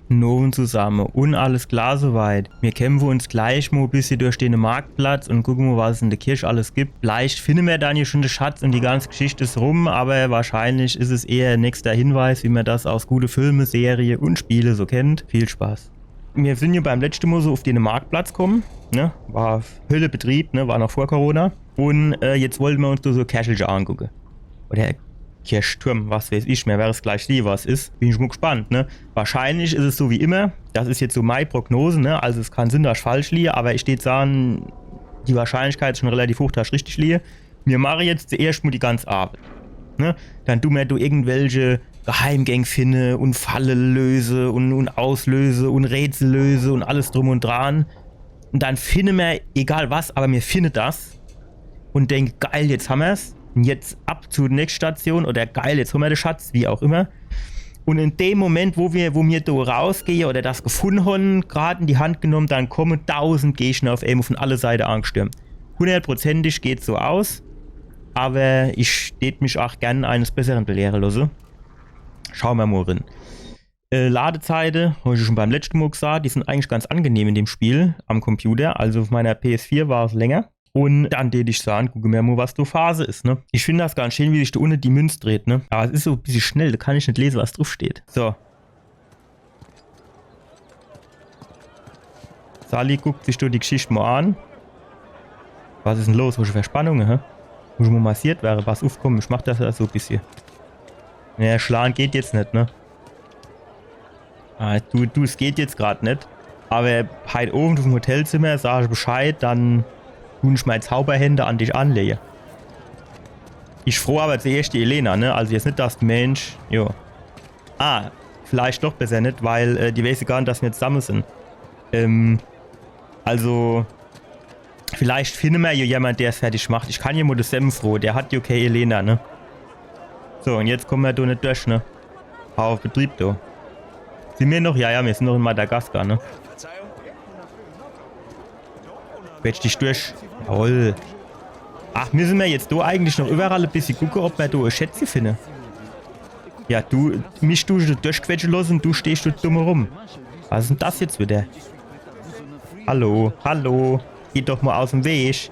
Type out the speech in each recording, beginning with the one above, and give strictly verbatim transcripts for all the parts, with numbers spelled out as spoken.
Nowend zusamme. Un alles klar soweit. Mir kämpfe uns gleich mo e bissje durch dene Marktplatz un gucke mo, was es in de Kirch alles gibt. Vielleicht finne mer dann jo schun de Schatz un die ganze Geschicht is rum, awwer wahrscheinlich is es eher nächster Hinweis, wie mer das aus gute Filme, Serie un Spiele so kennt. Viel Spaß. Mir sin jo beim letschte Mo so uff dene Marktplatz kumme, ne? War Höllebetrieb, ne? War noch vor Corona. Un äh, jetzt wollte mer uns do so Kerchelche angucke. Oder Kirchturm, was weiß ich, mer werre's gleich sieh, was is. Bin ich mo gespannt, ne? Wahrscheinlich is es so wie immer. Das is jetzt so mei Prognose, ne? Also es kann sin, dass ich falsch liehe, awwer ich deet sahn, die Wahrscheinlichkeit is schun relativ hoch, dass ich richtig liehe. Mir mache jetzt zuerscht mo die ganz Arwet. Ne? Dann du mer do irgendwelche Geheimgäng finne un Falle löse un, un auslöse un Rätsel löse un alles drum un dran. Un dann finne mer, egal was, awwer mir finne das. Un denke, geil, jetzt hammer's. Un jetzt ab zu de nächste Station oder geil, jetzt hammer de Schatz, wie auch immer. Un in dem Moment, wo mir, wo mir do rausgehe oder das gefunne hon, grad in die Hand genomme, dann kumme dausend Gegner uff emol vun alle Seite angestürmt. Hunnertprozentig geht's so aus. Awwer ich deet mich ach gern eines Bessere belehre losse. Schaue mer mo rin. Äh, Ladezeite, hab ich schun beim letschte Mo gesaht, die sin eigentlich ganz angenehm in dem Spiel am Computer. Also uff meiner P S vier war's länger. Un dann deet ich sahn, gucke mer mo, was do Phase is, ne? Ich find das ganz schää, wie sich do unne die Münz dreht, ne? Awwer es is so e bissje schnell, do kann ich net lese, was druff steht. So. Sully guckt sich do die Geschicht mo an. Was is dann los? Wo is Verspannunge, hä? Muss mo massiert werre? Pass uff, komm, ich mach das jo so e bissje. Naja, schlage geht jetzt net, ne? Ah, du, du, es geht jetzt grad net. Awwer heit Owend uffm Hotelzimmer, sag ich Bescheid, dann dun ich mei Zauberhände an dich anlehe. Ich froh awwer zuerscht die Elena, ne? Also jetzt net, dass de Mensch, jo. Ah, vielleicht doch besser net, weil äh, die weeß gar net, dass mir zusamme sin. Ähm, also, vielleicht finne mer jo jemand, der's fertig macht. Ich kann jo mo de Sam frohe, der hat jo kee Elena, ne? So, un jetzt kumme mer do net durch, ne? Hau uff Betrieb, do. Sin mir noch? Ja, ja, mir sin noch in Madagaskar, ne? Quetsch dich durch. Jawohl. Ach, misse mer jetzt do eigentlich noch iwwerall e bissje gucke, ob mer do e Schätzche finne? Ja, du, mich duscht du durchquetsche losse un du stehscht do dumm rum. Was is dann das jetzt widder? Hallo, hallo. Geh doch mo aus'm Weg.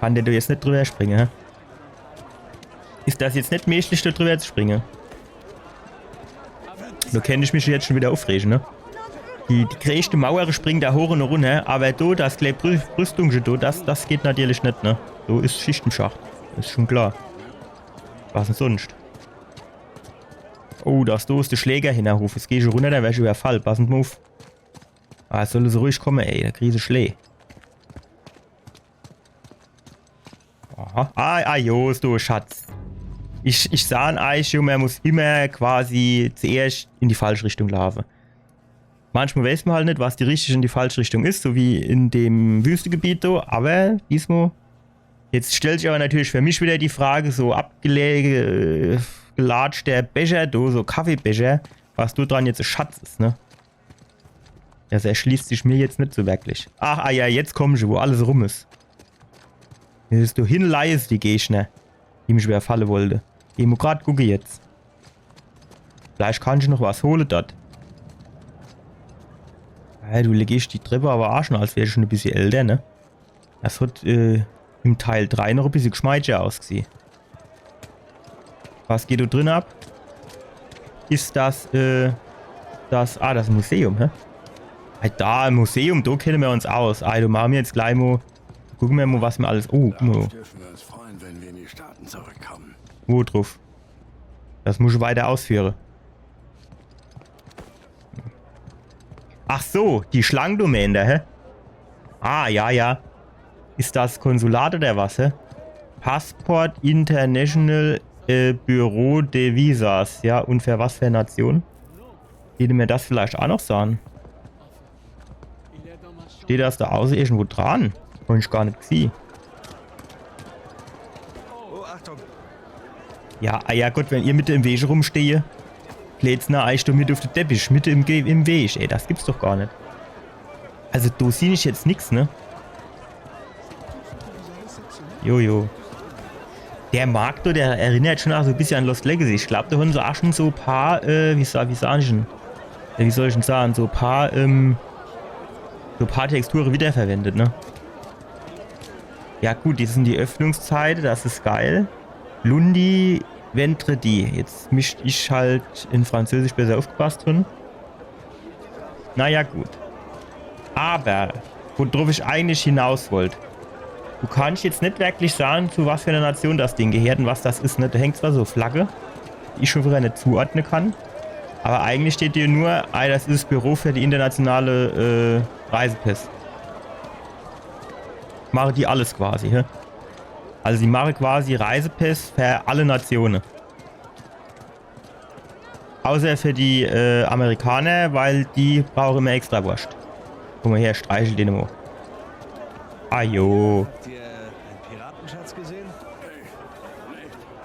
Kann der do jetzt net driwwer springe, hä? Is das jetzt net meeglich, do driwwer zu springe? Do kennt ich mich jetzt schun widder uffrege, ne? Die, die greeschte Mauere springe do hoch un runner, awwer do, das glei Brü-, Brüstungsche do, das, das geht natierlich net, ne? Do is Schicht im Schacht. Is schun klar. Was dann sunscht? Oh, das do is de Schlägerhinnerhof. Jetzt geh ich runner, do werr ich iwwerfalle. Pass mo uff. Ah, solle se ruhig kumme, ey. Do krie se Schlää. Aha. Ah, ah, jo, is do e Schatz. Ich, ich sahn eich schun, mer muss immer quasi zuerscht in die falsch Richtung laafe. Manchmol weeß mer halt net, was die richtig un die falsch Richtung is, so wie in dem Wüstegebiet do, awwer diesmol. Jetzt stellt sich awwer natierlich für mich widder die Frage, so abgelege-, äh, gelatschter Becher do, so Kaffeebecher, was do dran jetzt e Schatz is, ne? Das erschließt sich mir jetzt net so werklich. Ach, ah ja, jetzt kumme se, wo alles rum is. Jetzt is do hinne leise, die Gegner, die mich iwwerfalle wollte. Geh mo grad gucke jetzt. Vielleicht kann ich noch was hole dort. Ja, du, leck ich die Trepp awwer aa schun, als wär ich schun e bissje älter, ne? Das hat äh, im Teil drei noch e bissje geschmeitscher ausgesieh. Was geht do drin ab? Is das äh, das, ah, das Museum, hä? Ei, do, im Museum, do kenne mer uns aus. Ei, do mache mer jetzt glei mo, gucke mer mo, was mer alles, oh, guck mo. Darauf dürfen wir uns freuen, wenn wir in die Staaten zurückkommen. Wo druff? Das muss ich weiter ausführe. Ach so, die Schlang do, meener, hä? Ah, ja, ja. Is das Konsulat oder was, hä? Passport International äh, Bureau de Visas, ja, un für was für Nation? Däte mer das vielleicht aa noch sahn? Steht das do auße irgendwo dran? Hab ich gar net gesieh. Oh, Achtung! Ja, ah ja, gut, wenn ihr mitte im Weg rumstehe, lädt's na eich do mitte uff de Teppich, mitte im, Ge- im Weg, ey, das gibt's doch gar net. Also, do sieh ich jetzt nix, ne? Jojo. Der Markt do, der erinnert schon ach so e bissje an Lost Legacy. Ich glaab, do hän se ach schon so e paar, äh, wie, sa- wie saan ich denn? Äh, wie soll ich denn saan? So e paar, ähm, so e paar Texture wiederverwendet, ne? Ja gut, des sin die Öffnungszeite, des is geil. Lundi, Vendredi. Jetzt misst ich halt in Französisch besser uffgepasst hän. Naja, gut. Awwer, wodrauf ich eigentlich hinaus wollt. Du kannst jetzt net wirklich saan, zu was für ner Nation des Ding gehert un was des is, ne? Do hängt zwar so Flagge, die ich schon widder net zuordne kann. Awwer eigentlich steht do nur, ei, des is Büro für die internationale, äh, Reisepäss. Mache die alles quasi, hä? Also die mache quasi Reisepäss für alle Natione. Außer für die, äh, Amerikaner, weil die brauche immer extra Worscht. Guck mol her, streichel den mol. Ah jo. Habt ihr einen Piratenschatz gesehen?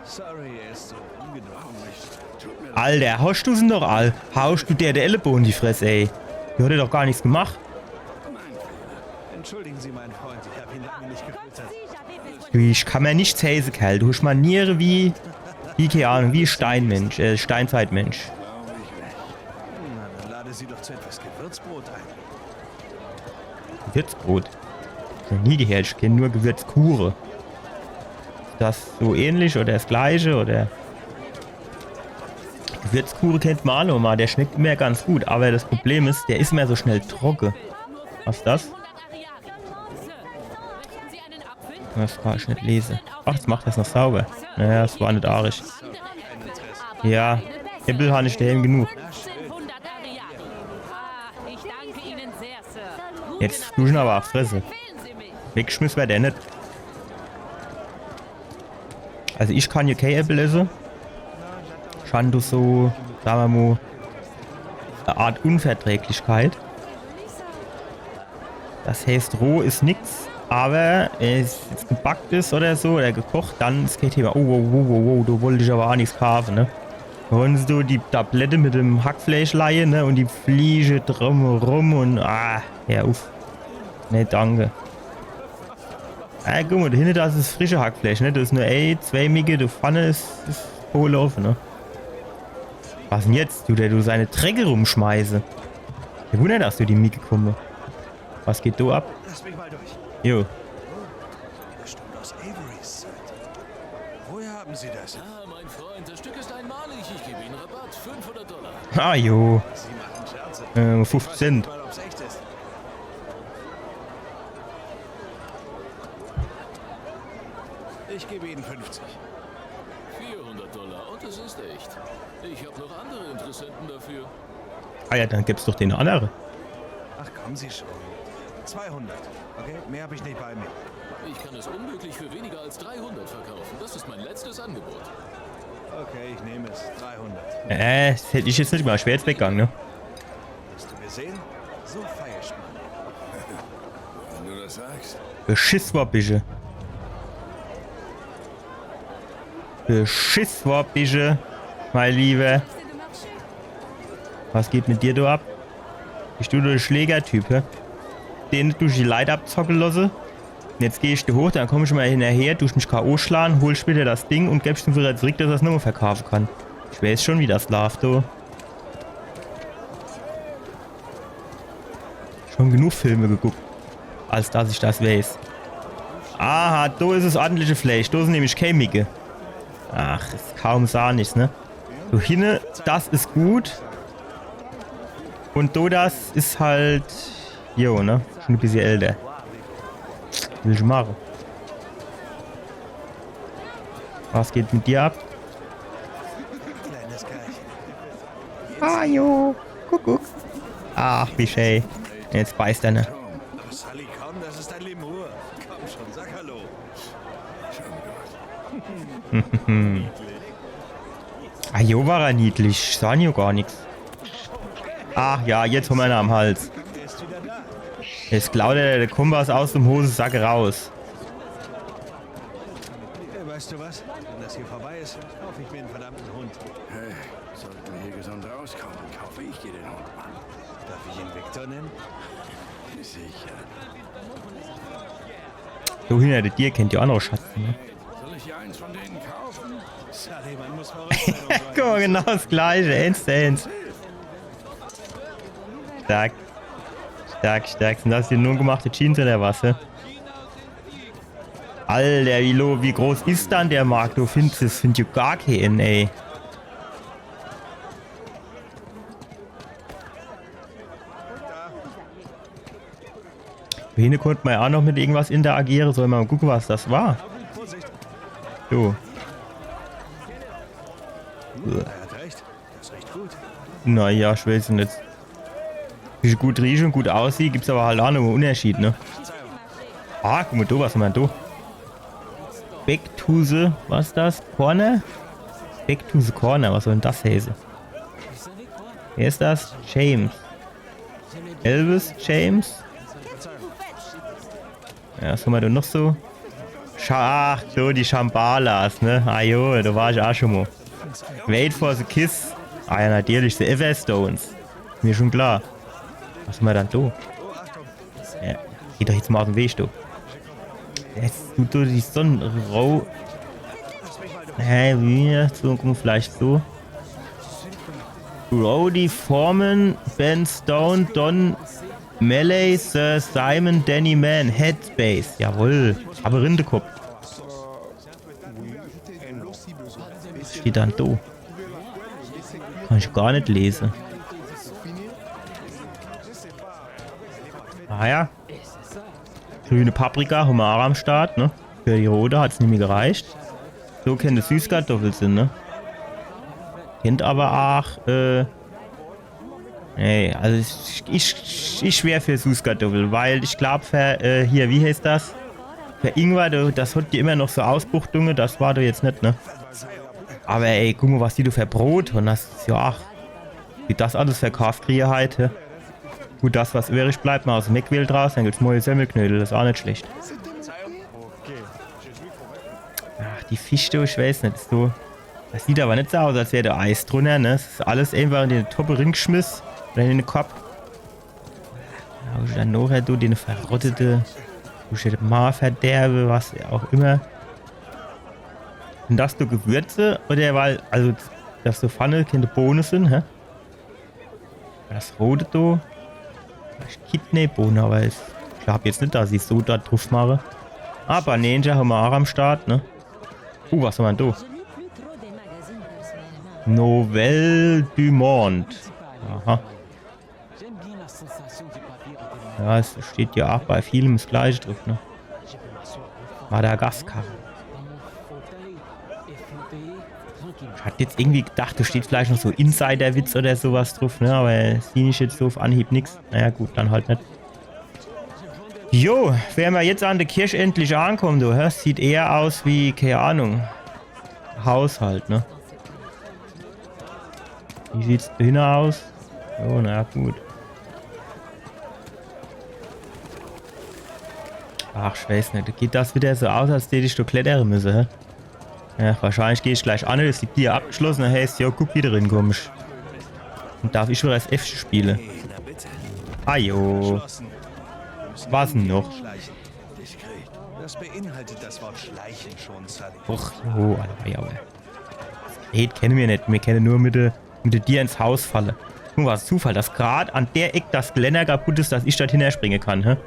Sorry, er ist so ungenau. Alter, hauscht du se noch all? Hauscht du der de Elleboge in die Fress, ey? Die hot der doch gar nix gemacht. Entschuldigen Sie, mein Freund, ich habe ihn lange nicht gefüttert. Du, ich kann mer nix heiße, Kerl. Du hasch Maniere wie, wie, kee Ahnung, wie Steinmensch, äh, Steinzeitmensch. Na, dann lade sie doch zu etwas Gewürzbrot ein. Gewürzbrot? Noch nie gehert, ich kenn nur Gewürzkuche. Is des so ähnlich oder des gleiche oder? Gewürzkuche kennt mer ach noch mol, der schmeckt immer ganz gut, awwer des Problem is, der is immer so schnell trocke. Was is des? Des kann ich net lese. Ach, jetzt macht er's noch sauber. Naja, des war net arisch. Ja, Äppel han ich dehääm genug. Jetzt du schon awwer ach fresse. Wegschmiss werd der net. Also ich kann jo kee Äppel esse. Scheint so, sa mer mol, e Art Unverträglichkeit. Des heißt, roh is nix, awwer wenn es jetzt gebackt is oder so, oder gekocht, dann is kee Thema. Oh, wow, wow, wow, wow, do wollt ich awwer ach nix kaafe, ne? Wenn se do die Tablette mit dem Hackfleisch leie, ne, un die fliege drumrum un, ah, her uff. Ne, danke. Ah, guck mol, do hinne, des is frische Hackfleisch, ne? Do is nur ei, zwee Micke, do vorne is, is Kohle offen, ne? Was dann jetzt? Du, der du seine Drecke rumschmeiße. Kee Wunner, dass do die Micke kumme. Was geht do ab? Lasst mich mal durch. Jo. Das stammt aus Averys Zeit. Woher haben Sie das? Ah, mein Freund, das Stück ist einmalig. Ich gebe Ihnen Rabatt, fünfhundert Dollar. Ah, jo. Sie machen Scherze. Äh, fünfzehn Cent. Mal, ob's echt ist. Ich gebe Ihnen fünfzig. Vierhundert Dollar und es ist echt. Ich habe noch andere Interessenten dafür. Ah ja, dann geb's doch den annere. Ach, kommen Sie schon. Zweihundert. Okay, mehr habe ich nicht bei mir. Ich kann es unmöglich für weniger als dreihundert verkaufen. Das ist mein letztes Angebot. Okay, ich nehme es. Dreihundert. Äh, des hätt ich jetzt net gemacht. Ich wär jetzt weggegange, ne? Hast du gesehen? So feilscht man. Wenn du das sagst. Beschiss war bische. Beschiss war bische, mein Lieber. Was geht mit dir do ab? Bisch du de Schlägertyp, hä? Den dusch die Leit abzocke losse. Un jetzt gehsch du hoch, dann kommsch du mer hinnerher, dusch mich K O schlage, holsch wieder des Ding un gebsch em wieder zurick, dass er's nochmol verkaafe kann. Ich weiß schon, wie des laaft, du. Schon genug Filme geguckt, als dass ich des weiß. Aha, do is es ordentliche Fleisch. Do sin nämlich kee Micke. Ach, is kaum sah nix, ne? So hinne, des is gut. Un do, des is halt, jo, ne? Schon e bissje älter. Was will ich mache? Was geht mit dir ab? Ah, jo. Kuckuck. Ach, wie schee. Jetzt beißt er, ne? Sully, komm, das ist ein Lemur. Komm schon, sag Hallo. Ah, jo, war er niedlich. Sah jo gar nix. Ach ja, jetzt hommer en am Hals. Jetzt klaut er de Kompass aus dem Hosesack raus. Hey, weißt du was? Wenn das hier vorbei ist, kaufe ich mir einen verdammten Hund. Hey, sollten wir hier gesund rauskommen, kaufe ich dir den Hund, Mann. Darf ich ihn Victor nennen? Sicher. So, hinner de Dier kennt jo ach noch Schatz, ne? Hier eins von denen kaufen? Sully, man muss verrückt sein, um so Guck mal, genau das gleiche. Eins zu eins. Stark. Stark, stark. Sin das die nur gemachte Jeans oder was, hä? Alter, wie, lo, wie groß is dann der Markt? Du findst, das find ich gar kein, ey. Hier konnt man ja auch noch mit irgendwas interagieren. Soll man mal gucken, was das war. Du. Er hat recht. Das riecht gut. Naja, ich weiß nicht. Wie gut riecht und gut aussieht, gibt's aber halt auch noch einen Unterschied, ne? Ah, guck mal, du, was haben wir da? Back to the, was ist das? Corner? Back to the Corner, was soll denn das heißen? Wer ist das? James. Elvis James? Ja, was haben wir denn noch so? Scha Ach, so, die Shambhalas, ne? Ah jo, da war ich auch schon mal. Wait for the Kiss. Ah ja, natürlich, die Everstones. Mir schon klar. Was haben wir dann da? Ja, geh doch jetzt mal aus dem Weg, du. Jetzt tut du die Sonne rau. Hä, wie? So, guck mal, vielleicht so. Rowdy Foreman, Ben Stone, Don Melee, Sir Simon, Danny Mann, Headspace. Jawohl. Aber Rindekopp. Was steht dann da? Kann ich gar nicht lesen. Ah ja. Grüne Paprika, haben wir auch am Start, ne? Für die rote hat's nicht mehr gereicht. So könnte Süßkartoffel sein, ne? Kennt aber auch, äh, nee, also ich, ich, ich schwör für Süßkartoffel, weil ich glaub, für, äh, hier, wie heißt das? Für Ingwer, du, das hat ja immer noch so Ausbuchtunge, das war doch jetzt nicht, ne? Aber ey, guck mal, was die da für Brot und das ist ja, ach, wie das alles verkauft kriege heute. Gut, das, was übrig bleibt, mal aus dem Meckwill draus, dann gibt's neue Semmelknödel, das ist auch nicht schlecht. Ach, die Fisch, du, ich weiß nicht, ist so. Das sieht aber nicht so aus, als wäre da Eis drunter, ne? Das ist alles einfach in den Toppe ringeschmiss oder in den Kopf. Ja, und dann nachher, du, den verrottete, du, den Magenverderber, was auch immer. Und das du Gewürze oder weil, also, das so Pfanne, keine Bohnen sind, hä? Das rote do. Vielleicht Kidneybohne, aber ich, ich glaub jetzt nicht, dass ich so da drauf mache. Aber Ninja haben wir auch am Start, ne? Uh, was haben wir denn da? Nouvelle du Monde. Aha. Ja, es steht ja auch bei vielem das Gleiche drauf, ne? Madagaskar. Ich hatte jetzt irgendwie gedacht, da steht vielleicht noch so Insider-Witz oder sowas drauf, ne? Aber sieh ich jetzt so auf Anhieb nix. Naja gut, dann halt nicht. Jo, wären wir jetzt an der Kirche endlich ankommen, du, hä? Sieht eher aus wie, keine Ahnung, Haushalt, ne? Wie sieht's da hinten aus? Oh, na gut. Ach, ich weiß nicht. Geht das wieder so aus, als täte ich da klettere müsse, hä? Ja, wahrscheinlich geh ich gleich an, ist die Tür abgeschlossen, dann heißt, ja, guck, wie du drin kommst. Und darf ich wieder das Äffchen spielen? Ah, jo. Was denn noch? Diskret. Das beinhaltet das Wort schleichen schon, Sully. Och, jo, Alter, ja, Alter. Hey, kennen wir nicht. Wir kennen nur mit der, mit der Dir ins Haus falle. Nur was Zufall, dass grad an der Eck das Geländer kaputt ist, dass ich dort hinterspringen kann, hä?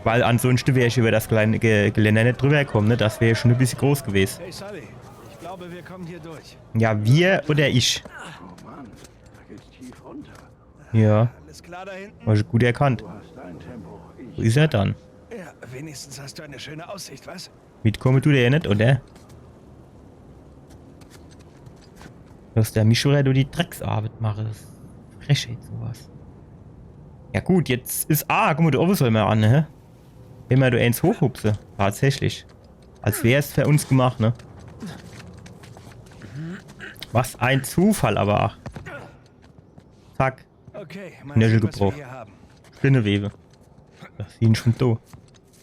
Weil ansonsten wär ich über das kleine Ge Geländer nicht drüber gekommen, ne? Das wär schon ein bisschen groß gewesen. Hey, Sully. Ich glaube, wir kommen hier durch. Ja, wir oder ich? Oh Mann, da geht's tief runter. Ja, Alles klar da hinten? war schon gut erkannt. Du hast dein Tempo. Wo Ich ist er dann? Ja, wenigstens hast du eine schöne Aussicht, was? Mitkomme tut er ja nicht, oder? Dass der mich schon wieder durch die Drecksarbeit mache. Das ist Frechheit, sowas. Ja gut, jetzt ist. Ah, guck mal, da oben soll man an, hä? Wenn man da eins hochhupse. Tatsächlich. Als wär's für uns gemacht, ne? Was ein Zufall, aber ach. Zack. Okay, mal Knöchel sehen, was wir gebrochen. Hier haben. Spinnewebe. Das sind schon da.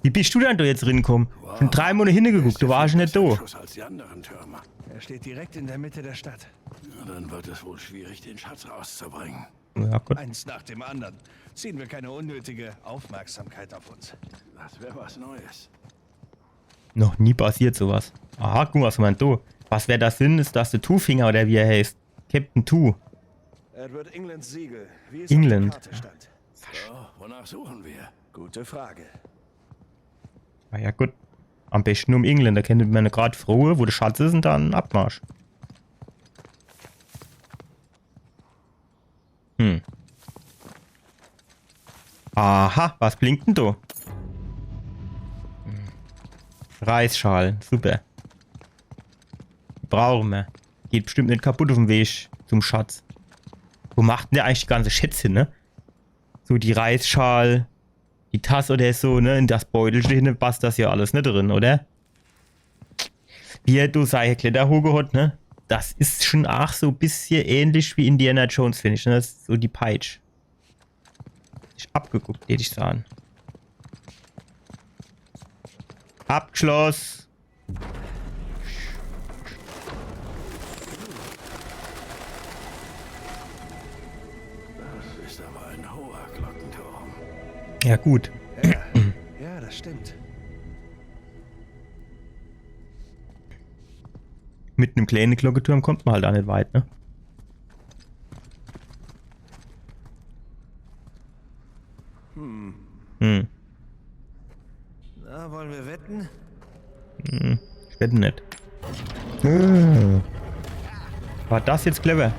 Wie bist du denn da jetzt ringekommen? Schon drei Monate hingeguckt, du warst nicht da. Schuss als die anderen Türme. Er steht direkt in der Mitte der Stadt. Na, dann wird es wohl schwierig, den Schatz rauszubringen. Ja, gut. Eins nach dem anderen. Ziehen wir keine unnötige Aufmerksamkeit auf uns. Das wäre was Neues. Noch nie passiert sowas. Aha, guck, was meint du? Was wär das Sinn? Is das de Two-Finger oder wie er heißt? Captain Two. Edward Englands Siegel, wie es England. Auf der Karte stand. So, wonach suchen wir? Gute Frage. Na ja, gut. Am besten um England. Da kennt mer grad frohe, wo de Schatz is und dann Abmarsch. Hm. Aha, was blinkt denn do? Hm. Reisschal, super. Brauche mer. Geht bestimmt net kaputt uffm Weg zum Schatz. Wo macht denn der eigentlich die ganze Schätze hin, ne? So die Reisschal, die Tass oder so, ne? In das Beutelche hinne passt das ja alles net drin, oder? Wie er do sei Kletterhoge hat, ne? Das is schon aach so e bissje ähnlich wie Indiana Jones, find ich, ne? Das is so die Peitsch. Ich abgeguckt, tät ich sahn. Abgeschloss. Das ist aber ein hoher Glockenturm. Ja, gut. Ja, das stimmt. Mit nem kleine Glocketurm kommt mer halt aach net weit, ne? Hm. Hm. Na, wollen wir wetten? Hm, ich wette net. Hm. War das jetzt clever?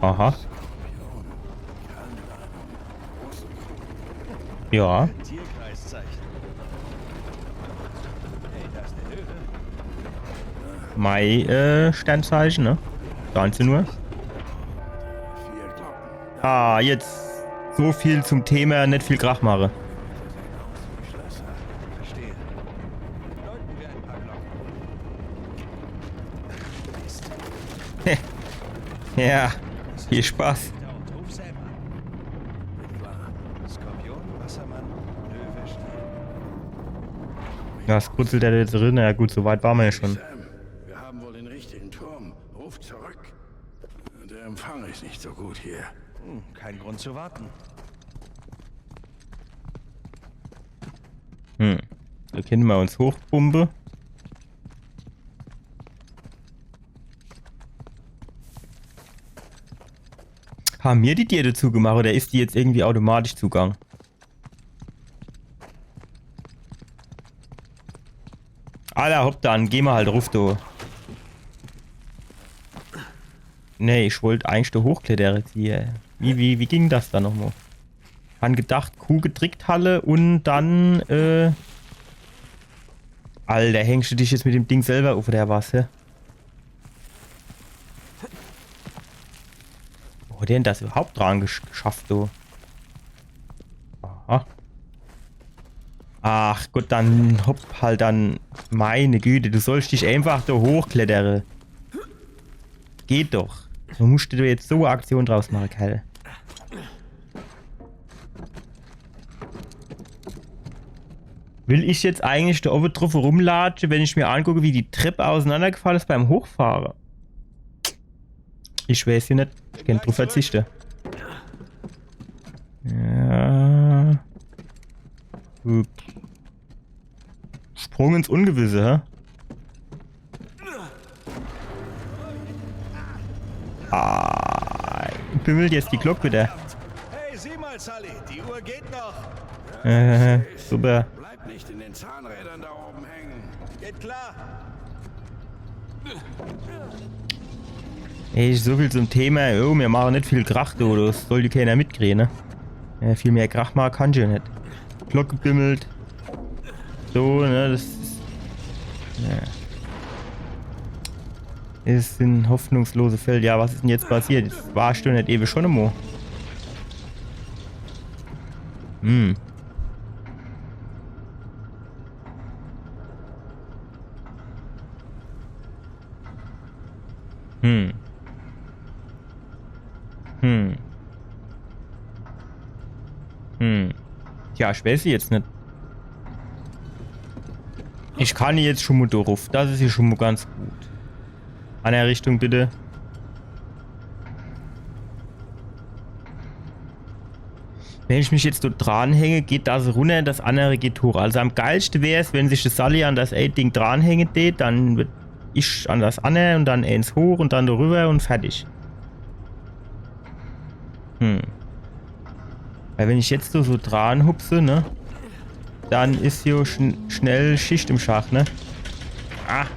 Aha. Ja. Tierkreiszeichen. Hey, da ist der Löwe. Mei, äh, Sternzeichen, ne? Neunzehn Uhr. Ah, jetzt so viel zum Thema, net viel Krach mache. Verstehe. Läuten wir ein paar Glocken. Ja, viel Spaß. Skorpion, Wassermann, Löwe, Stier. Ja, was brutzelt der jetzt drin? Ja gut, so weit waren wir ja schon. Sam, wir haben wohl den richtigen Turm. Ruf zurück. Der Empfang ist nicht so gut hier. Hm, kein Grund zu warten. Hm. Do kenne mer uns hochpumpe. Hän mir die Dier do zugemacht oder is die jetzt irgendwie automatisch zugang? Alla, hopp, dann geh mer halt ruff, du. Nee, ich wollt eigentlich do hochklettere hier. Wie, wie, wie ging das do nochmo? Han gedacht, Q gedrickt halle un dann, äh, Alter, hängst du dich jetzt mit dem Ding selber uff, oder was, hä? Wo hat der denn das überhaupt dran gesch geschafft, du? Aha. Ach Gott, dann hopp halt dann. Meine Güte, du sollst dich einfach do hochklettere. Geht doch. Du musst dir jetzt so e Aktion draus mache, Kerl. Will ich jetzt eigentlich do owwe druff rumlatsche, wenn ich mir angucke, wie die Trepp auseinandergefalle is beim Hochfahre? Ich weiß jo net. Ich kann druff verzichte. Ja. Gut. Sprung ins Ungewisse, hä? Ah, bimmelt jetzt die Glock wieder. Hey, sieh mal, Sully, die Uhr geht noch. Äh, super. Bleib nicht in den Zahnrädern da oben hängen. Geht klar. Ey, so viel zum Thema, oh, mir mache net viel Krach, du, das soll jo kenner mitkriege, ne? Ja, viel mehr Krach mache kann ich jo net. Glock gebimmelt. So, ne, das is, ja. Es sin hoffnungslose Fäll. Ja, was is denn jetzt passiert? Jetzt war ich doch net ewe schon emol. Hm. Hm. Hm. Hm. Tja, ich weiß jetzt net. Ich kann jetzt schon mo druff. Das is jo schon mo ganz gut. An der Richtung bitte. Wenn ich mich jetzt do dranhänge, geht das runner, das annere geht hoch. Also am geilschte wär's, wenn sich de Sully an das ee Ding dranhänge tät, dann würd ich an das annere un dann eens hoch un dann do rüber un fertig. Hm. Weil wenn ich jetzt so, so dran hupse, ne? Dann is jo schn schnell Schicht im Schacht, ne? Ach.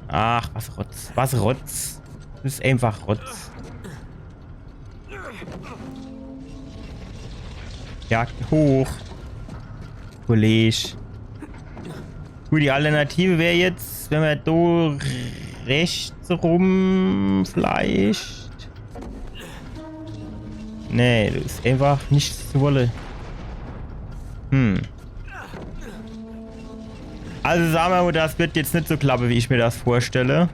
Ach, was Rotz. Was Rotz. Das is einfach Rotz. Ja, hoch. Kollege. Gut, die Alternative wär jetzt, wenn mer do rechts rum vielleicht. Nee, do is einfach nix zu wolle. Hm. Also sa mer mo, das wird jetzt nit so klappe, wie ich mir das vorstelle.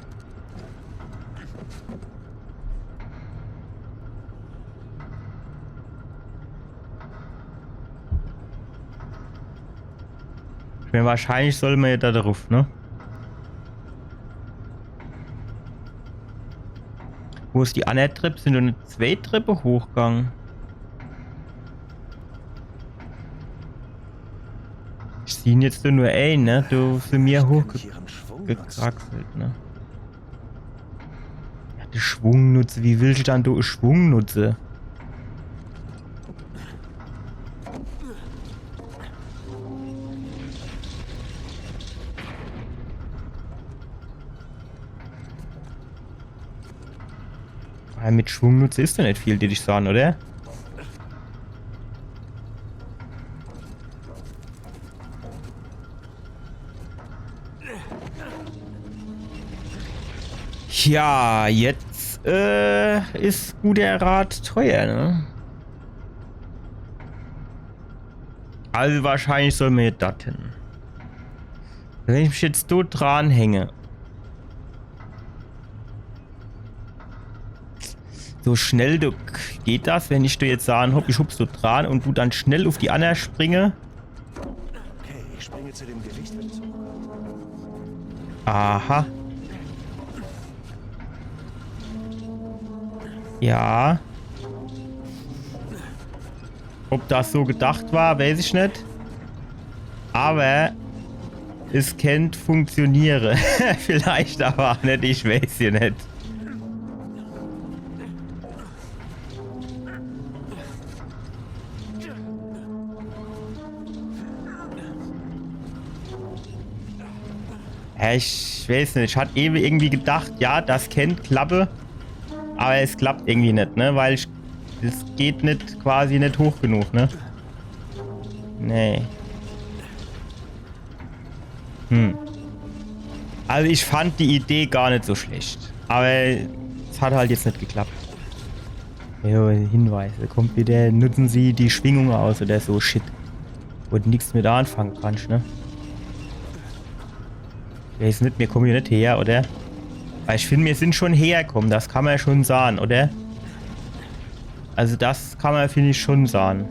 Ich mein, wahrscheinlich soll mer jo do druff, ne? Wo is die anner Trepp? Sin do nit zwee Treppe hochgang? Ich sieh jetzt nur een, ne? Do sin mer hochgekraxelt, ne? Ja, de Schwung nutze. Wie willsch dann do Schwung nutze? Weil mit Schwung nutze is do nit viel, dät ich sahn, oder? Ja, jetzt, äh, is guter Rat teuer, ne? Also wahrscheinlich soll mer do hin. Wenn ich mich jetzt do dranhänge. So schnell, do, geht das, wenn ich do jetzt sahn, hopp, ich hups do dran un du dann schnell uff die anner springe? Okay, ich springe zu dem Gewicht, wenn es hochkommt. Aha. Ja. Ob das so gedacht war, weiß ich nit. Aber es kennt funktioniere. Vielleicht aber auch nit, ich weiß jo nit. Ja, ich weiß nit, ich hat ewe irgendwie gedacht, ja, das kennt klappe, aber es klappt irgendwie nit, ne? Weil ich, es geht nit, quasi nit hoch genug, ne? Nee. Hm. Also ich fand die Idee gar nit so schlecht. Aber es hat halt jetzt nit geklappt. Jo, Hinweise. Kommt wieder, nutzen Sie die Schwingung aus oder so Shit. Wo du nix mit anfange kannsch, ne? Ja, jetzt nit, mir komme jo nit her, oder? Weil ich find, mir sin schon herkomme, das kann mer jo schon sahn, oder? Also das kann mer, find ich, schon sahn.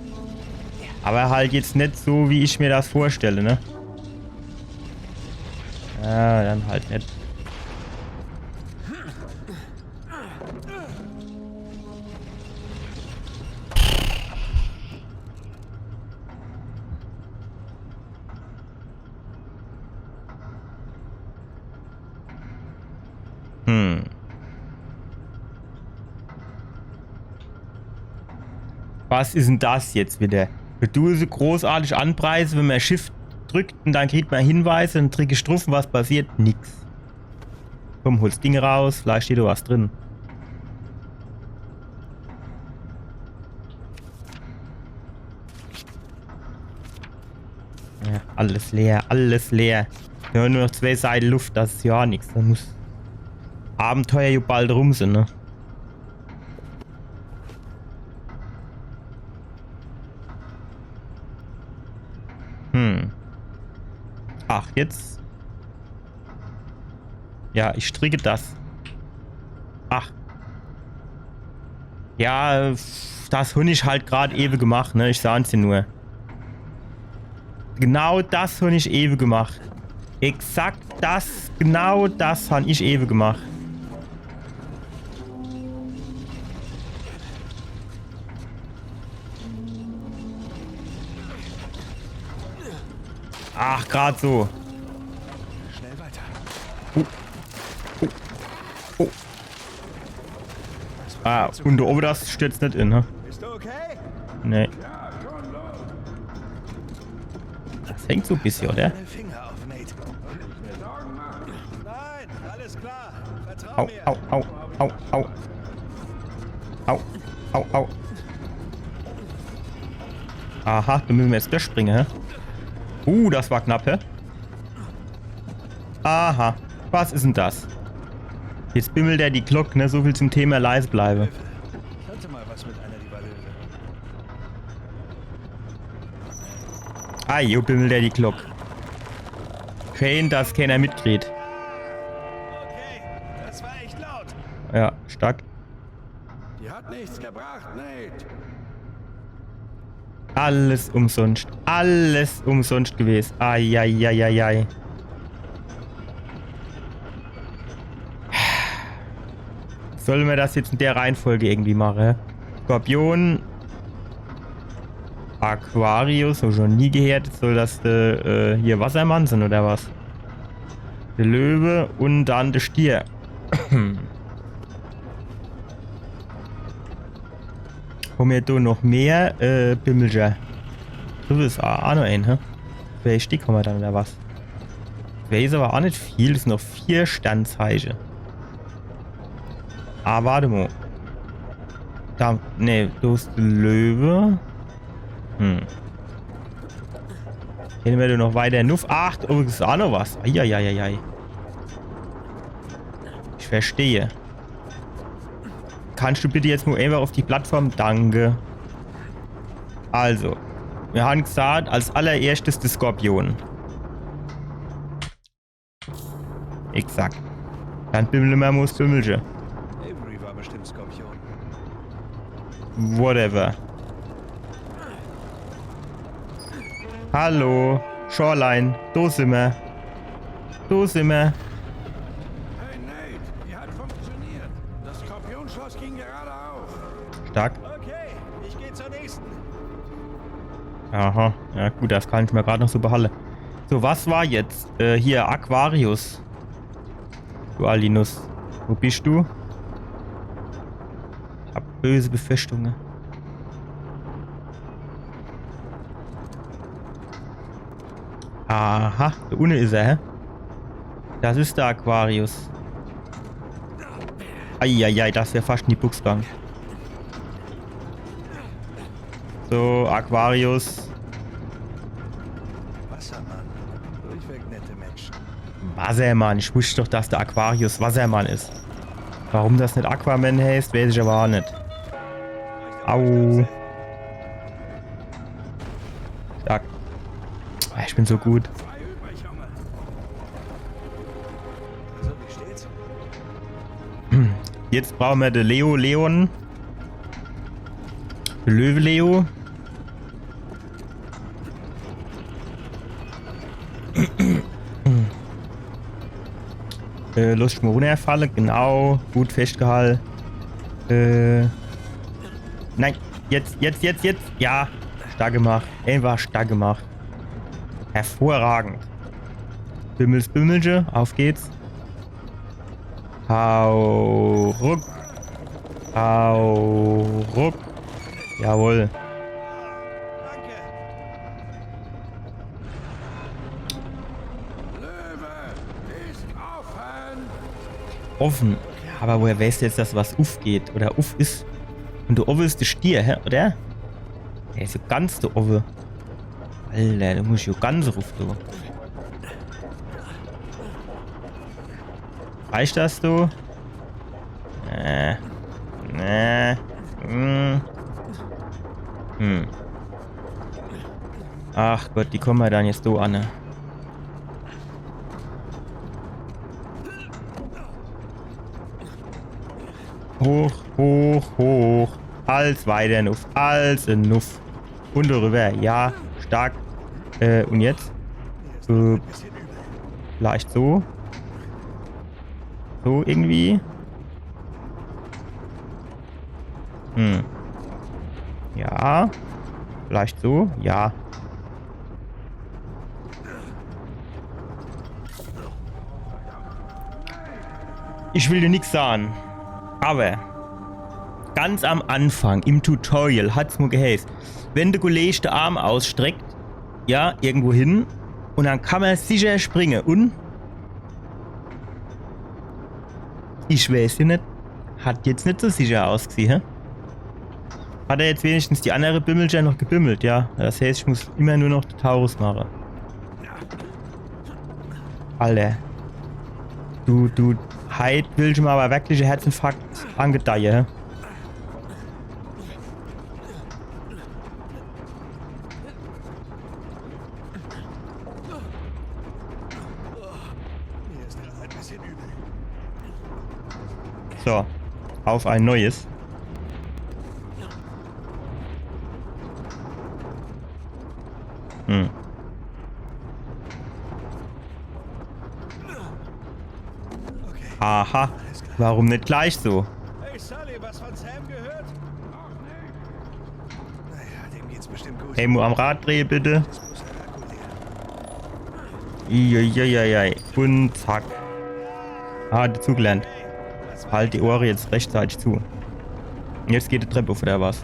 Aber halt jetzt nit so, wie ich mir das vorstelle, ne? Ja, dann halt nit. Hm. Was is denn das jetzt wieder? Dun se großartig anpreise, wenn mer Shift drückt un dann kriegt mer Hinweise, dann drück ich druff un was passiert? Nix. Komm, hol's Ding raus, vielleicht steht do was drin. Ja, alles leer, alles leer. Mir hon nur noch zwee Seite Luft, das is jo nix. Do muss Abenteuer jo bald rum sin, ne? Hm. Ach, jetzt. Ja, ich drücke das. Ach. Ja, das hon ich halt grad ewe gemacht, ne? Ich sah's jo nur. Genau das hon ich ewe gemacht. Exakt das, genau das hon ich ewe gemacht. Ach, grad so. Schnell weiter. Ah, un do owwe, das stürzt net in, ne? Bist du okay? Nee. Das hängt so e bissje, oder? Deine Finger auf, Nate. Nein, alles klar. Vertrau Au, mir. Au, au, au, au. Au, au, au. Aha, do müsse mer jetzt durchspringe, hä? Uh, das war knapp, hä? Aha, was is denn das? Jetzt bimmelt er die Glock, ne? So viel zum Thema leise bleibe. Ich hatte mal was mit einer Rivalöwe. Ah, jo, bimmelt er die Glock. Scheen, dass kenner mitkriet. Okay, das war echt laut. Ja, stark. Die hat nichts gebracht, Nate. Alles umsonscht. Alles umsonscht gewes. Eieieiei. Solle mer das jetzt in der Reihenfolge irgendwie mache? Skorpion, Aquarius, hab ich noch nie gehört. Soll das der, äh, hier Wassermann sein oder was? Der Löwe und dann der Stier. Hom mer do noch mehr, äh, Bimmelcher? Do is a-, a noch een, hä? Zwee Stick hom mer dann, oder was? Zwee is awwer a net viel, das sin noch vier Sternzeiche. Ah, wart emol. Do, nee, do is de Löwe. Hm. Gehn mer do noch weiter nuff. Ach, do is a noch was. Eieieiei. Ich verstehe. Kannst du bitte jetzt nur einfach auf die Plattform? Danke. Also, mir han gesagt, als allererschtes de Skorpion. Exakt. Dann bimmle mer mol 's Bimmelche. Avery war bestimmt Skorpion. Whatever. Hallo, Shoreline, do simmer. Do simmer. Hey Nate, die hat funktioniert. Das Skorpionschloss ging gerade auf. Stark. Okay, ich gehe zur nächsten. Aha, ja gut, das kann ich mir grad noch so behalle. So, was war jetzt? Äh, hier, Aquarius. Du Alinus, wo bist du? Ich hab böse Befürchtungen. Aha, do unne is er, hä? Das is der Aquarius. Eieiei, das wär fast in die Bux gegangen. So, Aquarius. Wassermann. Durchweg nette Menschen. Wassermann, ich wusst doch, dass der Aquarius Wassermann is. Warum das net Aquaman heißt, weiß ich awwer a net. Au. Stark. Ah, ich bin so gut. Frei übrig, Junge. Also, wie steht's? Jetzt brauche mer de Leo Leon. De Löwe Leo. Äh, lass ich mol runnerfalle, genau. Gut festgehalle. Äh, nein, jetzt, jetzt, jetzt, jetzt. Ja, stark gemacht. Einfach stark gemacht. Hervorragend. Bimmels, Bimmelche, auf geht's. Hau ruck. Hau ruck. Jawohl. Löwe ist offen. Offen. Ja, awwer woher weißt du jetzt, dass was uff geht oder uff is? Un do owwe is de Stier, hä? Oder? Der is jo ganz do owwe. Alter, du musst jo ganz ruff, du. Reicht das, du? Äh. Nee. Hm. Hm. Ach Gott, wie komme mer dann jetzt do an, ne? Hoch, hoch, hoch. Als weiter nuff, als nuff. Un rüber, ja, stark. Äh, un jetzt? Äh, vielleicht so. So irgendwie. Hm. Ja. Vielleicht so, ja. Ich will dir nix sage, awwer ganz am Anfang im Tutorial hat's mo geheiß, wenn de Kolleg de Arm ausstreckt, ja, irgendwo hin, un dann kann mer sicher springe un ich weiß jo net, hat jetzt net so sicher ausgesieh, hä? Hat er jetzt wenigstens die annere Bimmelcher noch gebimmelt, ja? Das heißt, ich muss immer nur noch de Taurus mache. Alter. Du, du, heit willsch mer awwer wirklich e Herzinfarkt angedeihe, hä? Mir ist gerade ein bisschen übel. So, auf ein Neues. Hm. Okay. Aha. Warum net gleich so? Hey Sully, was von Sam gehört? Naja, dem geht's bestimmt gut. Hey, mo am Rad drehe, bitte. Uiuiuiui. Un zack. Ah, dazugelernt. Halt die Ohre jetzt rechtzeitig zu. Un jetzt geht die Trepp uff, oder was?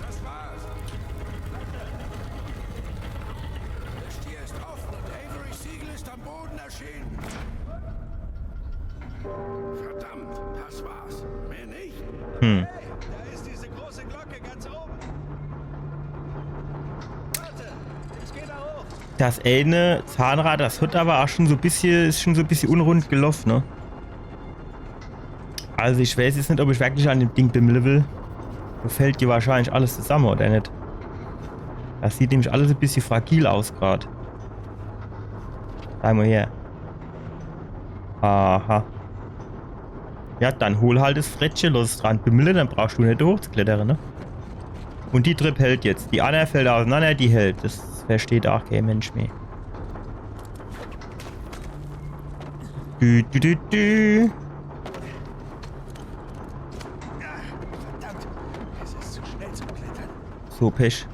Das war's. Die Tür ist offen und Avery Siegel ist am Boden erschienen. Verdammt, das war's. Mehr nicht. Hm. Da ist diese große Glocke ganz oben. Warte, ich geh da hoch. Das eene Zahnrad, das hat awwer ach schun so e bissje, is schun so e bissje unrund geloff, ne? Also ich weiß jetzt net, ob ich wirklich an dem Ding bimmle will. Do fällt dir wahrscheinlich alles zusamme, oder net? Das sieht nämlich alles e bissje fragil aus grad. Sei mo her. Aha. Ja, dann hol halt das Frettche, loss es dran bimmle, dann brauchsch du net hochzuklettere, ne? Un die Trepp hält jetzt. Die anner fällt ausenander, die hält. Das versteht ach kee Mensch mehr. Dü, dü, dü, dü. Verdammt, es ist zu schnell zum Klettern. So, Pech.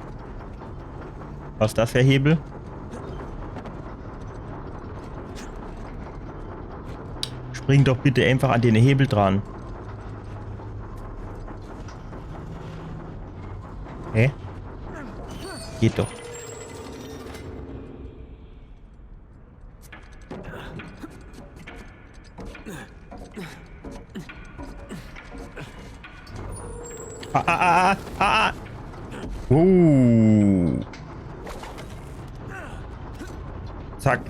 Was is das für e Hebel? Spring doch bitte einfach an den Hebel dran. Hä? Geht doch. Ah, ah, ah, ah, ah, ah. Wow. Zack.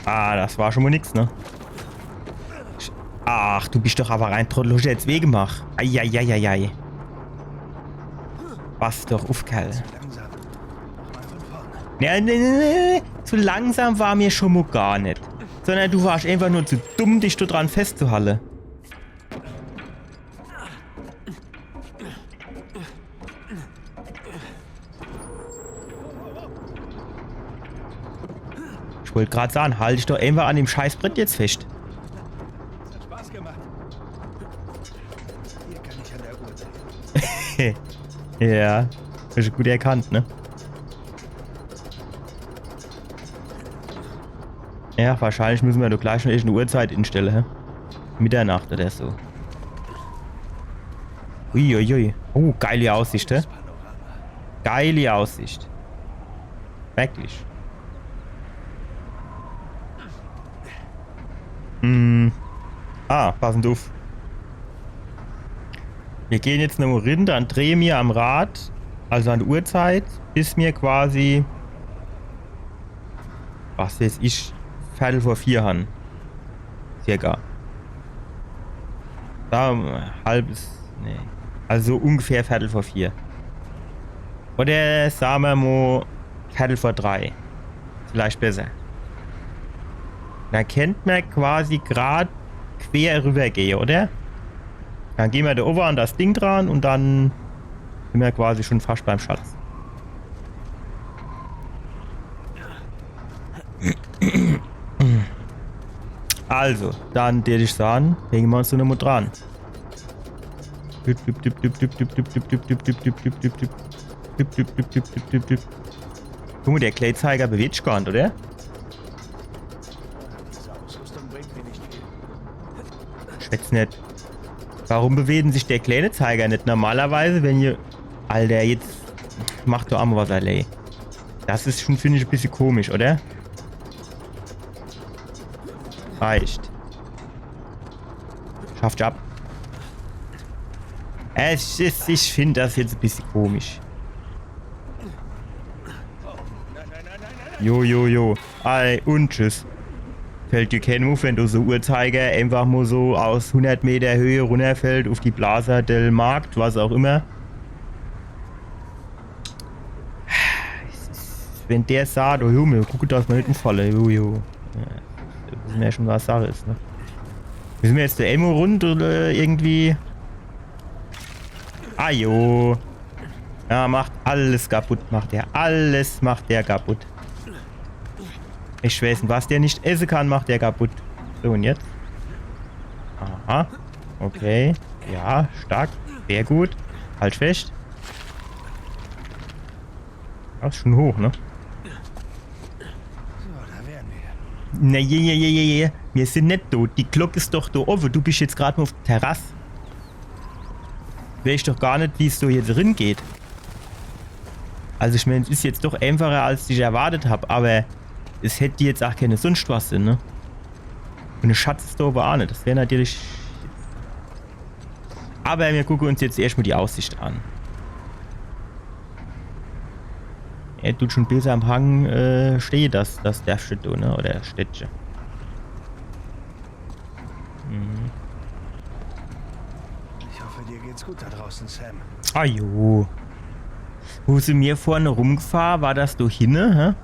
Ah, das war schun mo nix, ne? Ach, du bisch doch awwer e Trottel, hosch jetzt weh gemach. Eieieiei. Was doch, uff, Kerl. Langsam. Nochmal von vorne. Nee, nee, nee, nee. Zu langsam war mer schun mo gar net. Sondern du warsch einfach nur zu dumm, dich do dran festzuhalle. Ich wollt grad sage, halt dich doch einfach an dem Scheißbrett jetzt fescht. Das hat Spaß gemacht. Hier kann ich an der Uhr drehen. Ja, hasch gut erkannt, ne? Ja, wahrscheinlich misse mer doch gleich noch irgend e Uhrzeit instelle, hä? Mitternacht oder so. Uiuiui. Oh, geile Aussicht, hä? Geile Aussicht. Wirklich. Hm. Ah, passen uff. Mir gehn jetzt nomo rin, dann drehe mer am Rad, also an de Uhrzeit, bis mer quasi, was weiß ich, Viertel vor vier han. Circa. Sage mer halb, nee. Also so ungefähr Viertel vor vier. Oder sage mer mo Viertel vor drei. Vielleicht besser. Dann kennt mer quasi grad quer rübergehe, oder? Dann gehn mer do owwe an das Ding dran un dann sin mer quasi schun fascht beim Schatz. Also, dann dät ich sage, hänge mer uns do nomo dran. Guck mo, der Kleezeiger bewegt sich gar net, oder? Jetzt net. Warum bewegt sich der kleine Zeiger net? Normalerweise, wenn ihr... Alter, jetzt macht doch emol was, Alter. Das is schon, find ich, e bissje komisch, oder? Reicht. Schafft ab. Es is, ich find das jetzt e bissje komisch. Jo, jo, jo. Ei, und tschüss. Fällt dir keenem uff, wenn do so Uhrzeiger einfach mol so aus hundert Meter Höhe runnerfällt uff die Plaza del Markt, was auch immer? Wenn der sagt, oh Junge, guck, dass mer net umfalle, jo, jo. Ja, das is mer schon was Sache is, ne? Müsse mer jetzt do emol rund oder irgendwie? Ah, jo. Ja, macht alles kaputt, macht er. Alles macht er kaputt. Ich weiß net, was der net esse kann, macht er kaputt. So, und jetzt? Aha. Okay. Ja, stark. Sehr gut. Halt fest. Das is schon hoch, ne? So, da wären wir. Na, je, je, je, je, je. Mir sin net do. Die Glock is doch do owwe. Du bisch jetzt grad mol uff de Terrass. Weesch doch gar net, wie's do jetzt drin geht. Also ich mein, es is jetzt doch einfacher, als ich erwartet hab, aber es hätt jetzt ach kenne sunscht was sin, ne? Und de Schatz is do owwe ach net. Das wär natürlich... Aber mir gucke uns jetzt erscht mol die Aussicht an. Er tut schon besser am Hang, äh, stehe, das, das Dörfche do, ne? Oder Städtche. Mhm. Ich hoffe, dir geht's gut da draußen, Sam. Ah jo. Wo sin mir vorhin rumgefahr? War das do hinne, hä?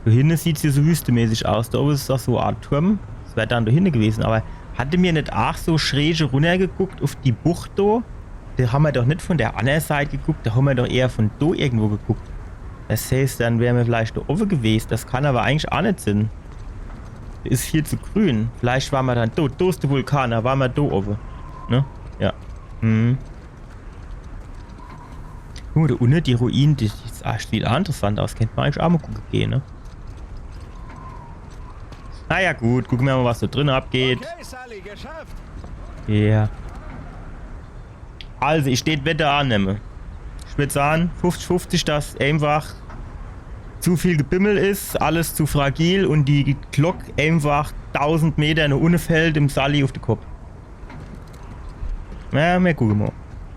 Do hinne sieht's jo so wüstemäßig aus. Do owwe is doch so e Art Turm. Das wär dann do hinne gewese. Aber hatte mir net ach so schräg runnergeguckt uff die Bucht do? Do hammer doch net von der annere Seit geguckt, do hammer doch eher von do irgendwo geguckt. Das heißt, dann wäre mir vielleicht do owwe gewese. Das kann aber eigentlich ach net sin. Is viel zu grün. Vielleicht ware mir dann do. Do is de Vulkan, do ware mir do owwe. Ne? Ja. Mhm. Guck mol, do unne die Ruine, die, die sieht ach viel interessant aus. Kennt mer eigentlich ach mol gucke gehe, ne? Na ja, gut, gucke mer mol, was do drin abgeht. Okay, Sully, geschafft. Ja. Also, ich deet Wette annemme. Ich würd sage, fünfzig fünfzig, dass einfach zu viel Gebimmel is, alles zu fragil und die Glock einfach tausend Meter no unne fällt, em Sully uff de Kopp. Na, mer gucke mol.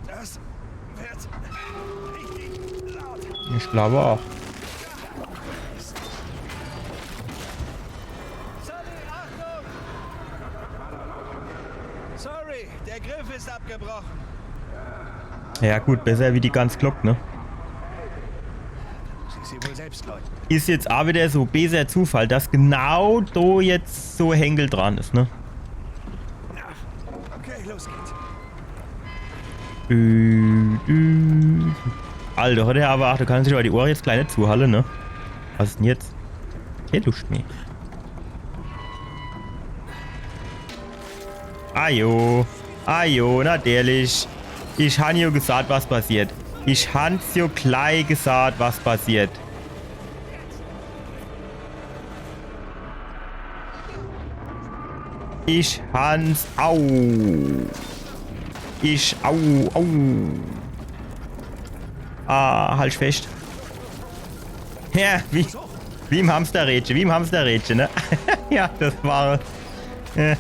Das wird richtig laut. Ich glaub ach. Sully, Achtung! Sorry, der Griff ist abgebrochen. Ja gut, besser wie die ganz Glock, ne? Sie, sie wohl selbst läuten. Is jetzt ach wieder so beser Zufall, dass genau do jetzt so Henkel dran is, ne? Okay, los geht's. Dü, dü. Alter, heute aber, ach, du kannst dich aber die Ohre jetzt gleich net zuhalle, ne? Was is denn jetzt? Kee Luscht mehr. Ajo. Ajo, natürlich. Ich han jo gesagt, was passiert. Ich han's jo gleich gesagt, was passiert. Ich han's. Au. Ich, au, au. Ah, halt fest. Ja, wie, wie im Hamsterrädche, wie im Hamsterrädche, ne? Ja, das war, äh.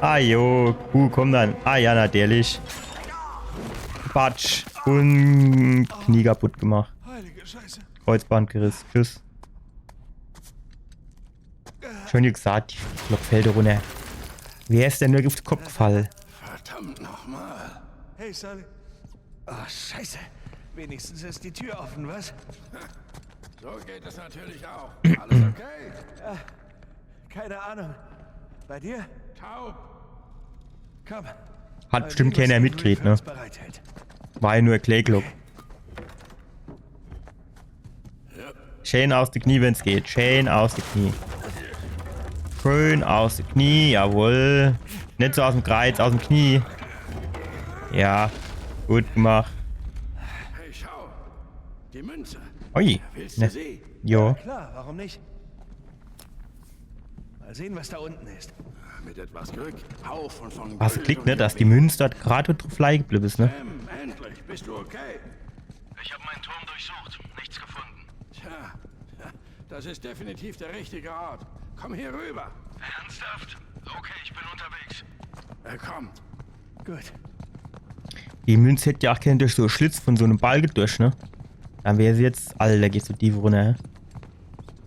Ah, jo, Kuh, komm dann. Ah, ja, natürlich. Batsch. Und Knie kaputt gemacht. Heilige Scheiße. Kreuzband gerissen. Tschüss. Schon gesagt, die Glock fällt runner. Wer is denn nur uff de Kopp gefall? Verdammt nochmal. Hey, Sully. Oh, Scheiße. Wenigstens ist die Tür offen, was? So geht es natürlich auch. Alles okay? Keine Ahnung. Bei dir? Taub. Komm. Hat bestimmt keiner mitkriet, ne? Irgendwas, was uns bereithält. War jo nur e Kleeglock. Schön aus de Knie, wenn's geht. Schön aus de Knie. Schön aus de Knie, jawohl. Net so aus em Kreiz, aus em Knie. Ja, gut gemacht. Hey, schau. Die Münze. Ui. Willst du sie? Jo. Klar, warum nicht? Mal sehen, was da unten ist. Mit etwas Glück. Haufen von Hast du Gold Glück, und ne, dass die Juwelen. Münz dort grad druff leie geblieb is, ne? Sam, endlich, bist du okay? Ich habe meinen Turm durchsucht. Nichts gefunden. Tja, das ist definitiv der richtige Ort. Komm hier rüber. Ernsthaft? Okay, ich bin unterwegs. Er kommt. Gut. Die Münz hätt ja ach kenne durch so e Schlitz von so nem Balke durch, ne? Dann wär se jetzt, Alter, geht so tief runner, hä?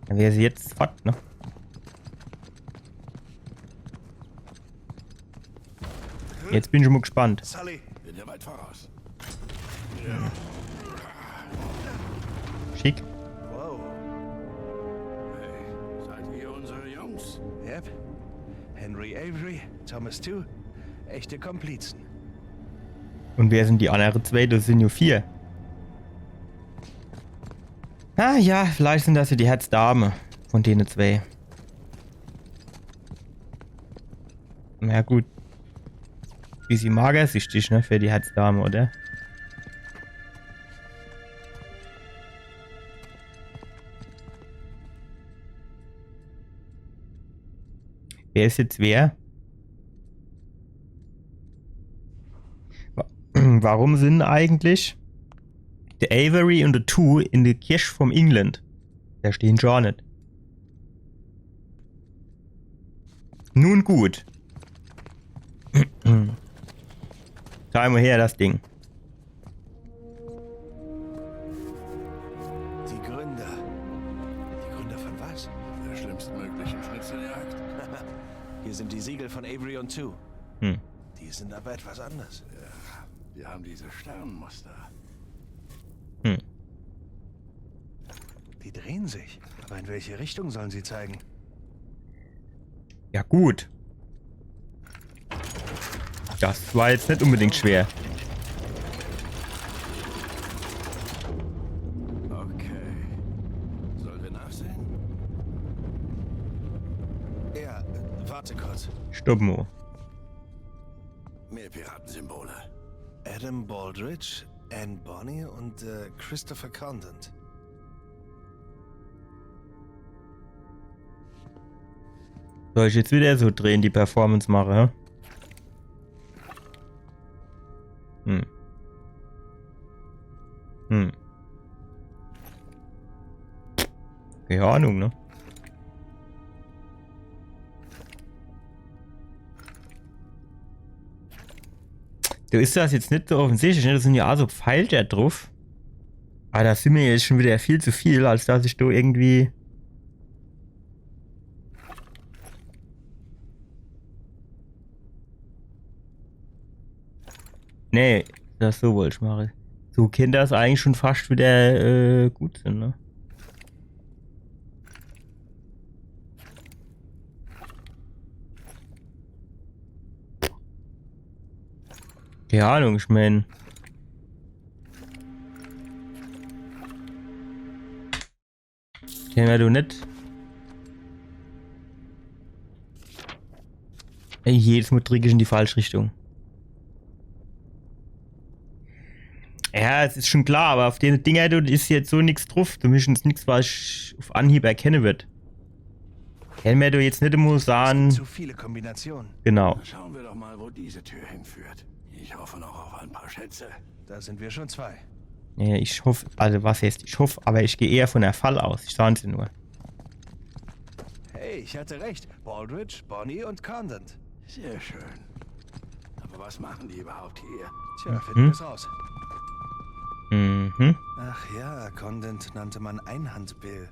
Dann wär se jetzt fort, ne? Jetzt bin ich mol gespannt. Sully. Bin ja weit voraus. Schick. Wow. Hey, seid ihr unsere Jungs? Yep. Henry Avery, Thomas Tew. Echte Komplizen. Un wer sin die annere zwee? Das sin jo vier. Ah ja, vielleicht sin das jo die Herzdame von dene zwee. Na gut. Bissje magersichtig, ne, für die Herzdame, oder? Wer is jetzt wer? Wa- Warum sin eigentlich de Avery un de Tew in de Kirch vum England? Do stehn gar net. Nun gut. Schau mol her, das Ding. Die Gründer. Die Gründer von was? Der schlimmstmöglichen Schnitzeljagd. Hier sind die Siegel von Avery und Tew. Hm. Die sind aber etwas anders. Wir haben diese Sternmuster. Hm. Die drehen sich. Aber in welche Richtung sollen sie zeigen? Ja, gut. Das war jetzt net unbedingt schwer. Okay. Sollen wir nachsehen? Ja, äh, warte kurz. Stopp mol. Mehr Piratensymbole. Adam Baldridge, Anne Bonny und äh, Christopher Condent. Soll ich jetzt wieder so drehen, die Performance mache, hä? Hm. Hm. Keine Ahnung, ne? Do is das jetzt net so offensichtlich, ne? Do sin ja ach so Pfeil do druff. Aber das sin mir jetzt schon wieder viel zu viel, als dass ich do irgendwie. Nee, das so wollt ich mache. So kennt das eigentlich schon fascht wieder äh, gut sin, ne? Keine Ahnung, ich mein. Kenne mer do net. Ey, jedes Mol drick ich in die falsch Richtung. Ja, es is schon klar, aber auf dene Dinger, do is jetzt so nix druff. Zumindest nix, was ich auf Anhieb erkenne würd. Kenne mer do jetzt net emol sahn. Zu viele Kombinationen. Genau. Schauen wir doch mal, wo diese Tür hinführt. Ich hoffe noch auf ein paar Schätze. Da sind wir schon zwei. Nee, ich hoff, also was heißt, ich hoff, aber ich geh eher von der Fall aus. Ich sahn's ja nur. Hey, ich hatte recht. Baldridge, Bonny und Condent. Sehr schön. Aber was machen die überhaupt hier? Tja, finden wir's raus. Mhm. Ach ja, Condent nannte man Einhand-Bill.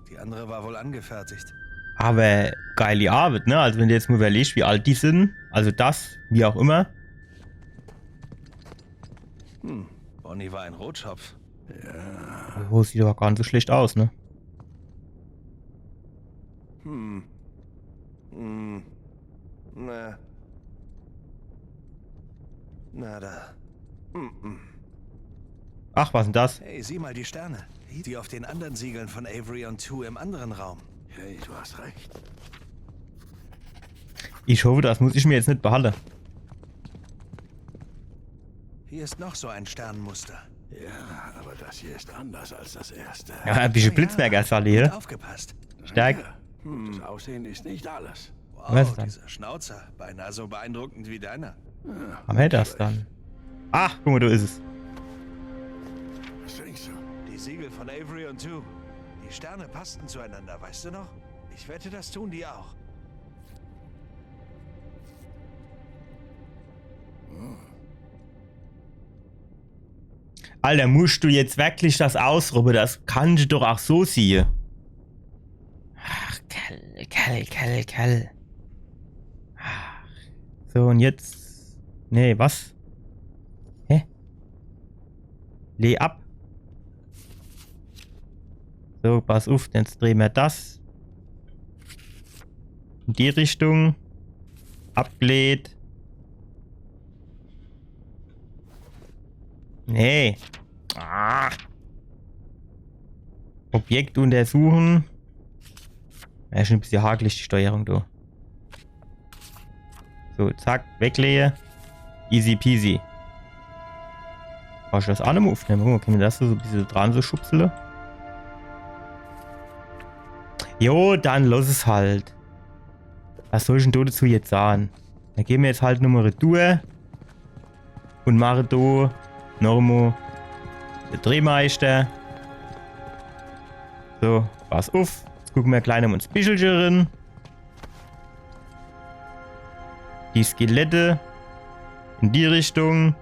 Die andere war wohl angefertigt. Aber geile Arbeit, ne? Also wenn du jetzt mal überlegst, wie alt die sind, also das, wie auch immer. Hm, Bonny war ein Rotschopf. Oh, sieht aber gar nicht so schlecht aus, ne? Hm. Hm. Na. Nada. Mm-mm. Ach, was denn das? Hey, sieh mal die Sterne. Die auf den anderen Siegeln von Avery und Tew im anderen Raum. Hey, du hast recht. Ich hoffe, das muss ich mir jetzt nicht behalten. Hier ist noch so ein Sternmuster. Ja, aber das hier ist anders als das erste. Ja, ein bisschen Blitzmerker, Sally, hier. Aufgepasst. Stark. Ja, Das Aussehen ist nicht alles. Was dann? Dieser Schnauzer, beinahe so beeindruckend wie deiner. Haben wir das dann? Ach, guck mal, da ist es. Was trinkst du? Die Siegel von Avery und Tew. Die Sterne passten zueinander, weißt du noch? Ich wette, das tun die auch. Alter, musst du jetzt wirklich das ausrufe? Das kann ich doch auch so siehe. Ach, Kerl, Kerl, Kerl, Kerl. Ach. So, und jetzt. Nee, was? Hä? Leh ab. So, pass uff, jetzt drehe mer das. In die Richtung. Abgelehnt. Nee. Ah. Objekt untersuchen. Ja, schon e bissje hakelig die Steuerung, du. So, zack, weglehe. Easy peasy. Kann ich das aa nochmol uffnemme? Guck mol, kann mer das so e bissje dran so schubsele? Jo, dann loss es halt. Was soll ich dann do dazu jetzt sage? Dann gehn mer jetzt halt nochmol retour. Und mache do nochmol de Drehmeister. So, pass uff. Jetzt gucke mer gleich nochmol ins Bichelche rin. Die Skelette in die Richtung.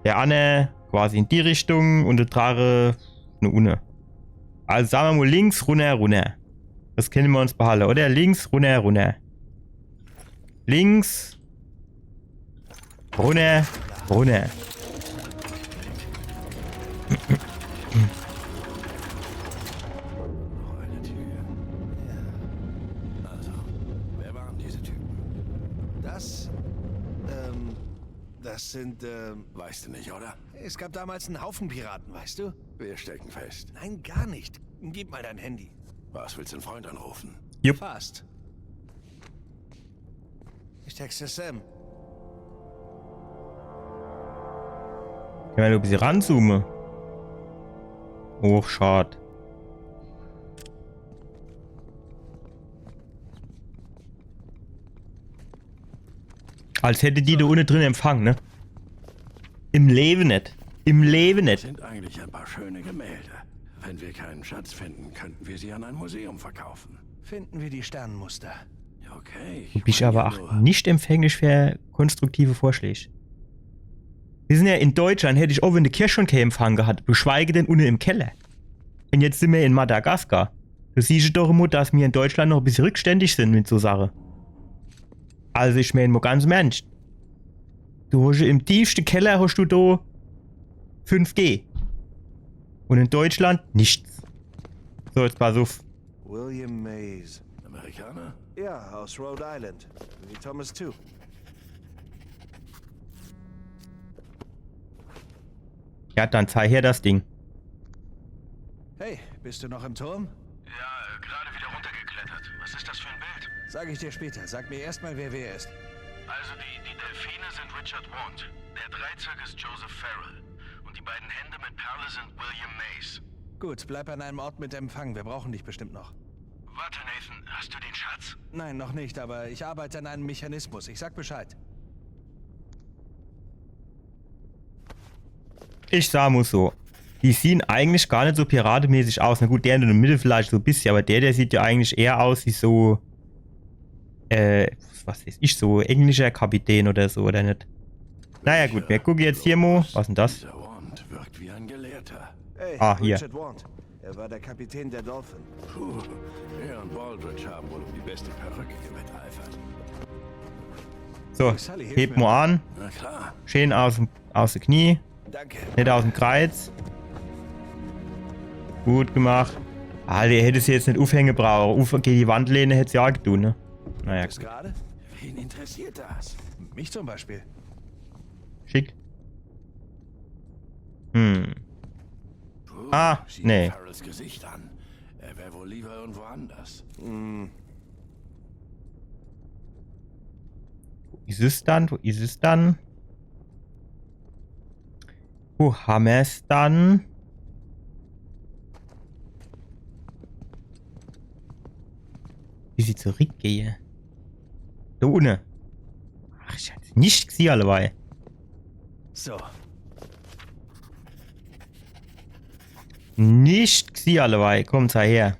Der anner quasi in die Richtung und der Drache no unne. Also sage mer mol links, runner, runner. Das kenne mer uns behalle, oder? Links, runner, runner. Links, runner, runner. Noch eine Tür. Ja. Also, wer waren diese Typen? Das, ähm, das sind, ähm, Weißt du nicht, oder? Es gab damals einen Haufen Piraten, weißt du? Wir stecken fest. Nein, gar nicht. Gib mal dein Handy. Was, willst du einen Freund anrufen? Jupp. Fast. Ich texte Sam. Kann mer nur e bissje ranzoome? Och, schad. Als hätte die do unne drin Empfang, ne? Im Lewe net. Im Lewe net. Sind eigentlich ein paar schöne Gemälde. Wenn wir keinen Schatz finden, könnten wir sie an ein Museum verkaufen. Finden wir die Sternenmuster. Okay. Du bist aber auch nicht empfänglich für konstruktive Vorschläge. Wir sind ja in Deutschland, hätt ich auch in de Kirch schon kein Empfang gehabt, geschweige denn unne im Keller. Und jetzt sind wir in Madagaskar. Du siehst doch immer, dass wir in Deutschland noch ein bisschen rückständig sind mit so Sachen. Also ich mein mal ganz im Ernst. Du hast im tiefsten Keller hast du da fünf G. Und in Deutschland nichts. So, jetzt pass auf. William Mays. Amerikaner? Ja, aus Rhode Island. Wie Thomas Tew. Ja, dann zeig her das Ding. Hey, bist du noch im Turm? Ja, äh, gerade wieder runtergeklettert. Was ist das für ein Bild? Sag ich dir später. Sag mir erstmal, wer wer ist. Also die, die Delfine sind Richard Want. Der Dreizack ist Joseph Farrell. Und die beiden Hände mit Perle sind William Mays. Gut, bleib an einem Ort mit Empfang. Wir brauchen dich bestimmt noch. Warte, Nathan, hast du den Schatz? Nein, noch nicht, aber ich arbeite an einem Mechanismus. Ich sag Bescheid. Ich sag mal so, die sehen eigentlich gar nicht so piratemäßig aus. Na gut, der in der Mitte vielleicht so ein bisschen, aber der, der sieht ja eigentlich eher aus wie so, äh, was weiß ich, so englischer Kapitän oder so, oder nicht? Naja gut, wir gucken jetzt hier mal. Was denn das? Dieser Want wirkt wie ein Gelehrter. Hey, Ah, hier. Richard Want. Er war der Kapitän der Dolphin. Puh, er und Baldridge haben wohl um die beste Perücke gewetteifert. So, Sully, hilf heb mir. mal an. Na klar. Schön aus dem, aus der Knie. Danke. Nicht aus dem Kreuz. Gut gemacht. Ah, der hätte sie jetzt nicht aufhängen brauchen. Auf gegen die Wand lehnen hätte sie auch getan, ne? Naja, Ist gerade? Wen interessiert das? Mich zum Beispiel. schick. Hm. Puh, Ah, sieh nee. Farrells Gesicht an. Er wäre wohl lieber irgendwo anders. Wo ist es dann? Wo ist es dann? Wo haben wir es dann? Muss ich zurückgehe? Do unne. Ach, ich hab's net gesieh, alleweil. So. Net gesieh, alleweil. Kommt's her.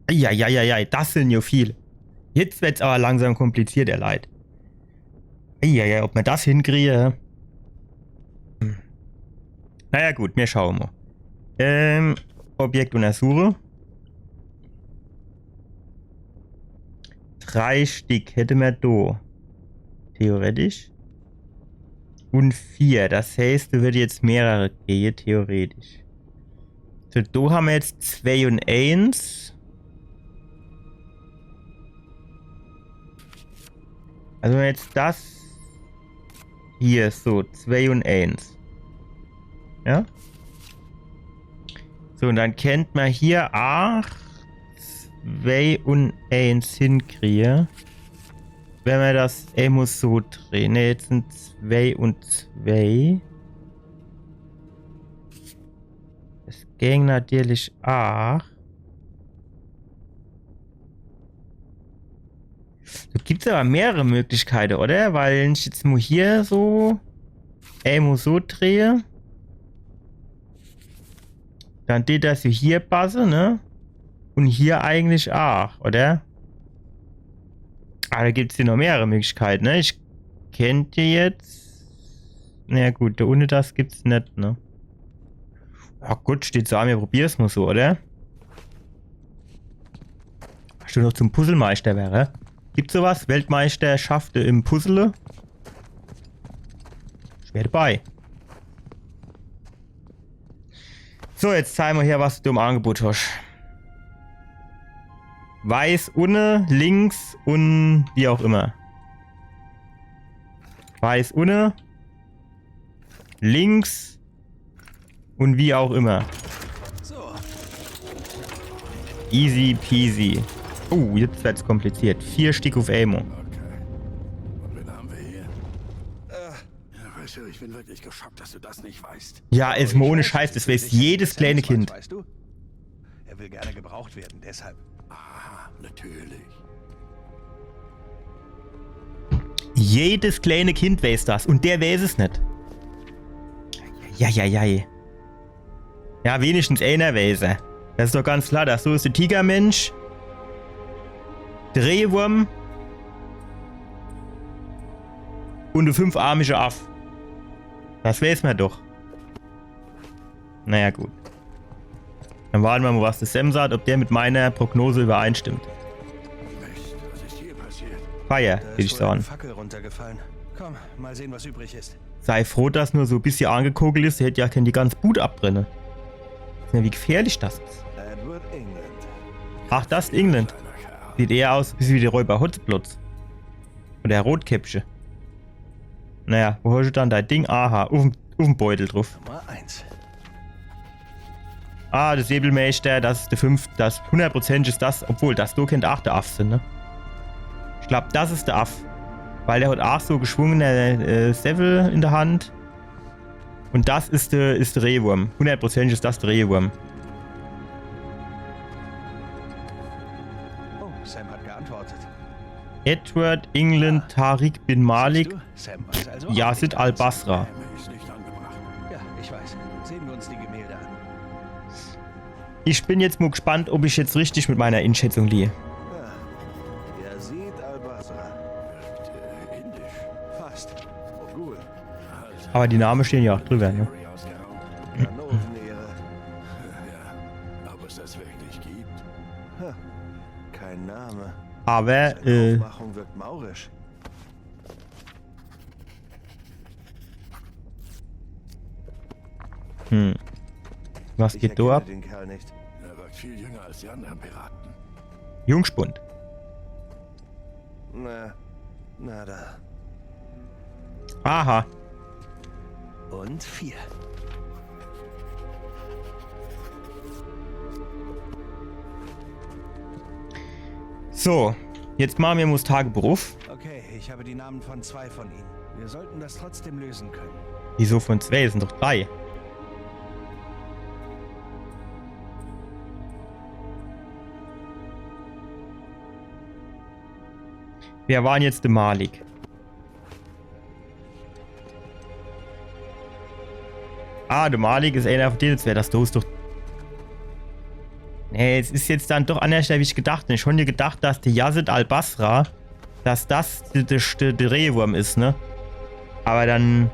Eieieiei, das sin jo viel. Jetzt wird's awwer langsam kompliziert, ihr Leit. Eieiei, ob mer das hinkriege. Hm. Naja gut, mir schaue mol. Ähm, Objekt untersuche. Drei Stick hätte mer do. Theoretisch. Un vier. Das heißt, do würd jetzt mehrere gehe, theoretisch. So, do hammer jetzt zwei un eins. Also wenn mer jetzt das hier so, zwei un eins. Ja? So, un dann kennt mer hier aach, zwei un eins hinkriege. Wenn mer das emol so drehe. Ne, jetzt sin zwei un zwei. Das ging natürlich aach. Do gibt's awwer mehrere Möglichkeite, oder? Weil wenn ich jetzt mol hier so, emol so drehe, dann dät das jo hier passe, ne? Un hier eigentlich aach, oder? Awwer do gibt's hier noch mehrere Möglichkeite, ne? Ich kennt jetzt. Naja gut, do unne das gibt's net, ne? Ja gut, steht so an, mir probiere's mol so, oder? Dass du noch zum Puzzlemeister wärsch. Gibt's sowas? Weltmeisterschaft im Puzzle? Ich wär dabei. So, jetzt zeig mol her, was du im Angebot hast. Weiß unne, links un wie auch immer. Weiß unne, links un wie auch immer. So. Easy peasy. Oh, jetzt wird's kompliziert. Vier Stick uf emol. Okay. Und wen haben wir hier? Ja, weißt du, ich bin wirklich geschockt, dass du das nicht weißt. Ja, jetzt mol ohne Scheiß, das weiß jedes kleine Kind. Weißt du? Er will gerne gebraucht werden, deshalb. Aha, natürlich. Jedes kleine Kind weiß das un der weiß es net. Ja, ja, ja. Ja, wenigstens einer weiß es. Das is doch ganz klar, dass so is de Tigermensch, de Reewurm un de fünfarmische Aff. Das weiß mer doch. Naja, gut. Dann warte mer mol, was de Sam sagt, ob der mit meiner Prognose übereinstimmt. Mist, was ist hier passiert? Feier, Da würd ist ich wohl eine sagen. Fackel runtergefallen. Komm, mal sehen, was übrig ist. Sei froh, dass nur so e bissje angekokelt is, der hätt jo kennt die ganz Bud abbrenne. Siehsch, wie gefährlich das is. Edward England. Ach, das is England. Sieht eher aus, e bissje wie de Räuber Hotzenplotz. Oder Rotkäppche. Naja, wo hast du dann dei Ding? Aha, uf'm, uf'm Beutel druf. Nummer eins. Ah, de Säbelmeister, das is de fünfte, das hundertprozentig is das, obwohl das do kennt aach de Aff sin, ne? Ich glaub, das is de Aff. Weil der hat aach so geschwungene äh, Säwwel in de Hand. Un das is de, is de Reewurm. Hundertprozentig is das de Reewurm. Oh, Sam hat geantwortet. Edward England Tariq bin Malik. Siehst du? Sam weiß also auch Yazid nicht alles. Al-Basra. Ist nicht angebracht. Ja, ich weiß. Sehen wir uns die Gemälde an. Ich bin jetzt mol gespannt, ob ich jetzt richtig mit meiner Einschätzung liege. Yazid Al-Basra. Wirkt äh, indisch. Fast. Mogul. Aber die Namen stehen ja auch drüber, ne? Harry ausgeraubt. Ganoven-Ehre. Ja, ob es das wirklich gibt? Kein Name. Aber, Seine äh, Aufmachung wirkt maurisch. Hm. Was Ich geht da erkenne ab? Den Kerl nicht. Er wirkt viel jünger als die anderen Piraten. Jungspund. Na, nada. Aha. Und vier. So, jetzt mache mer mol 's Tagebuch uff. Okay, ich habe die Namen von zwei von ihnen. Wir sollten das trotzdem lösen können. Wieso von zwei? Es sin doch drei. Wer war dann jetzt de Malik? Ah, de Malik is eener vun dene zwee, das do is doch. Nee, es is jetzt dann doch annerschter, wie ich gedacht hab. Ich hab schun gedacht, dass de Yazid al-Basra, dass das de, de, de, de Reewurm is, ne? Awwer dann,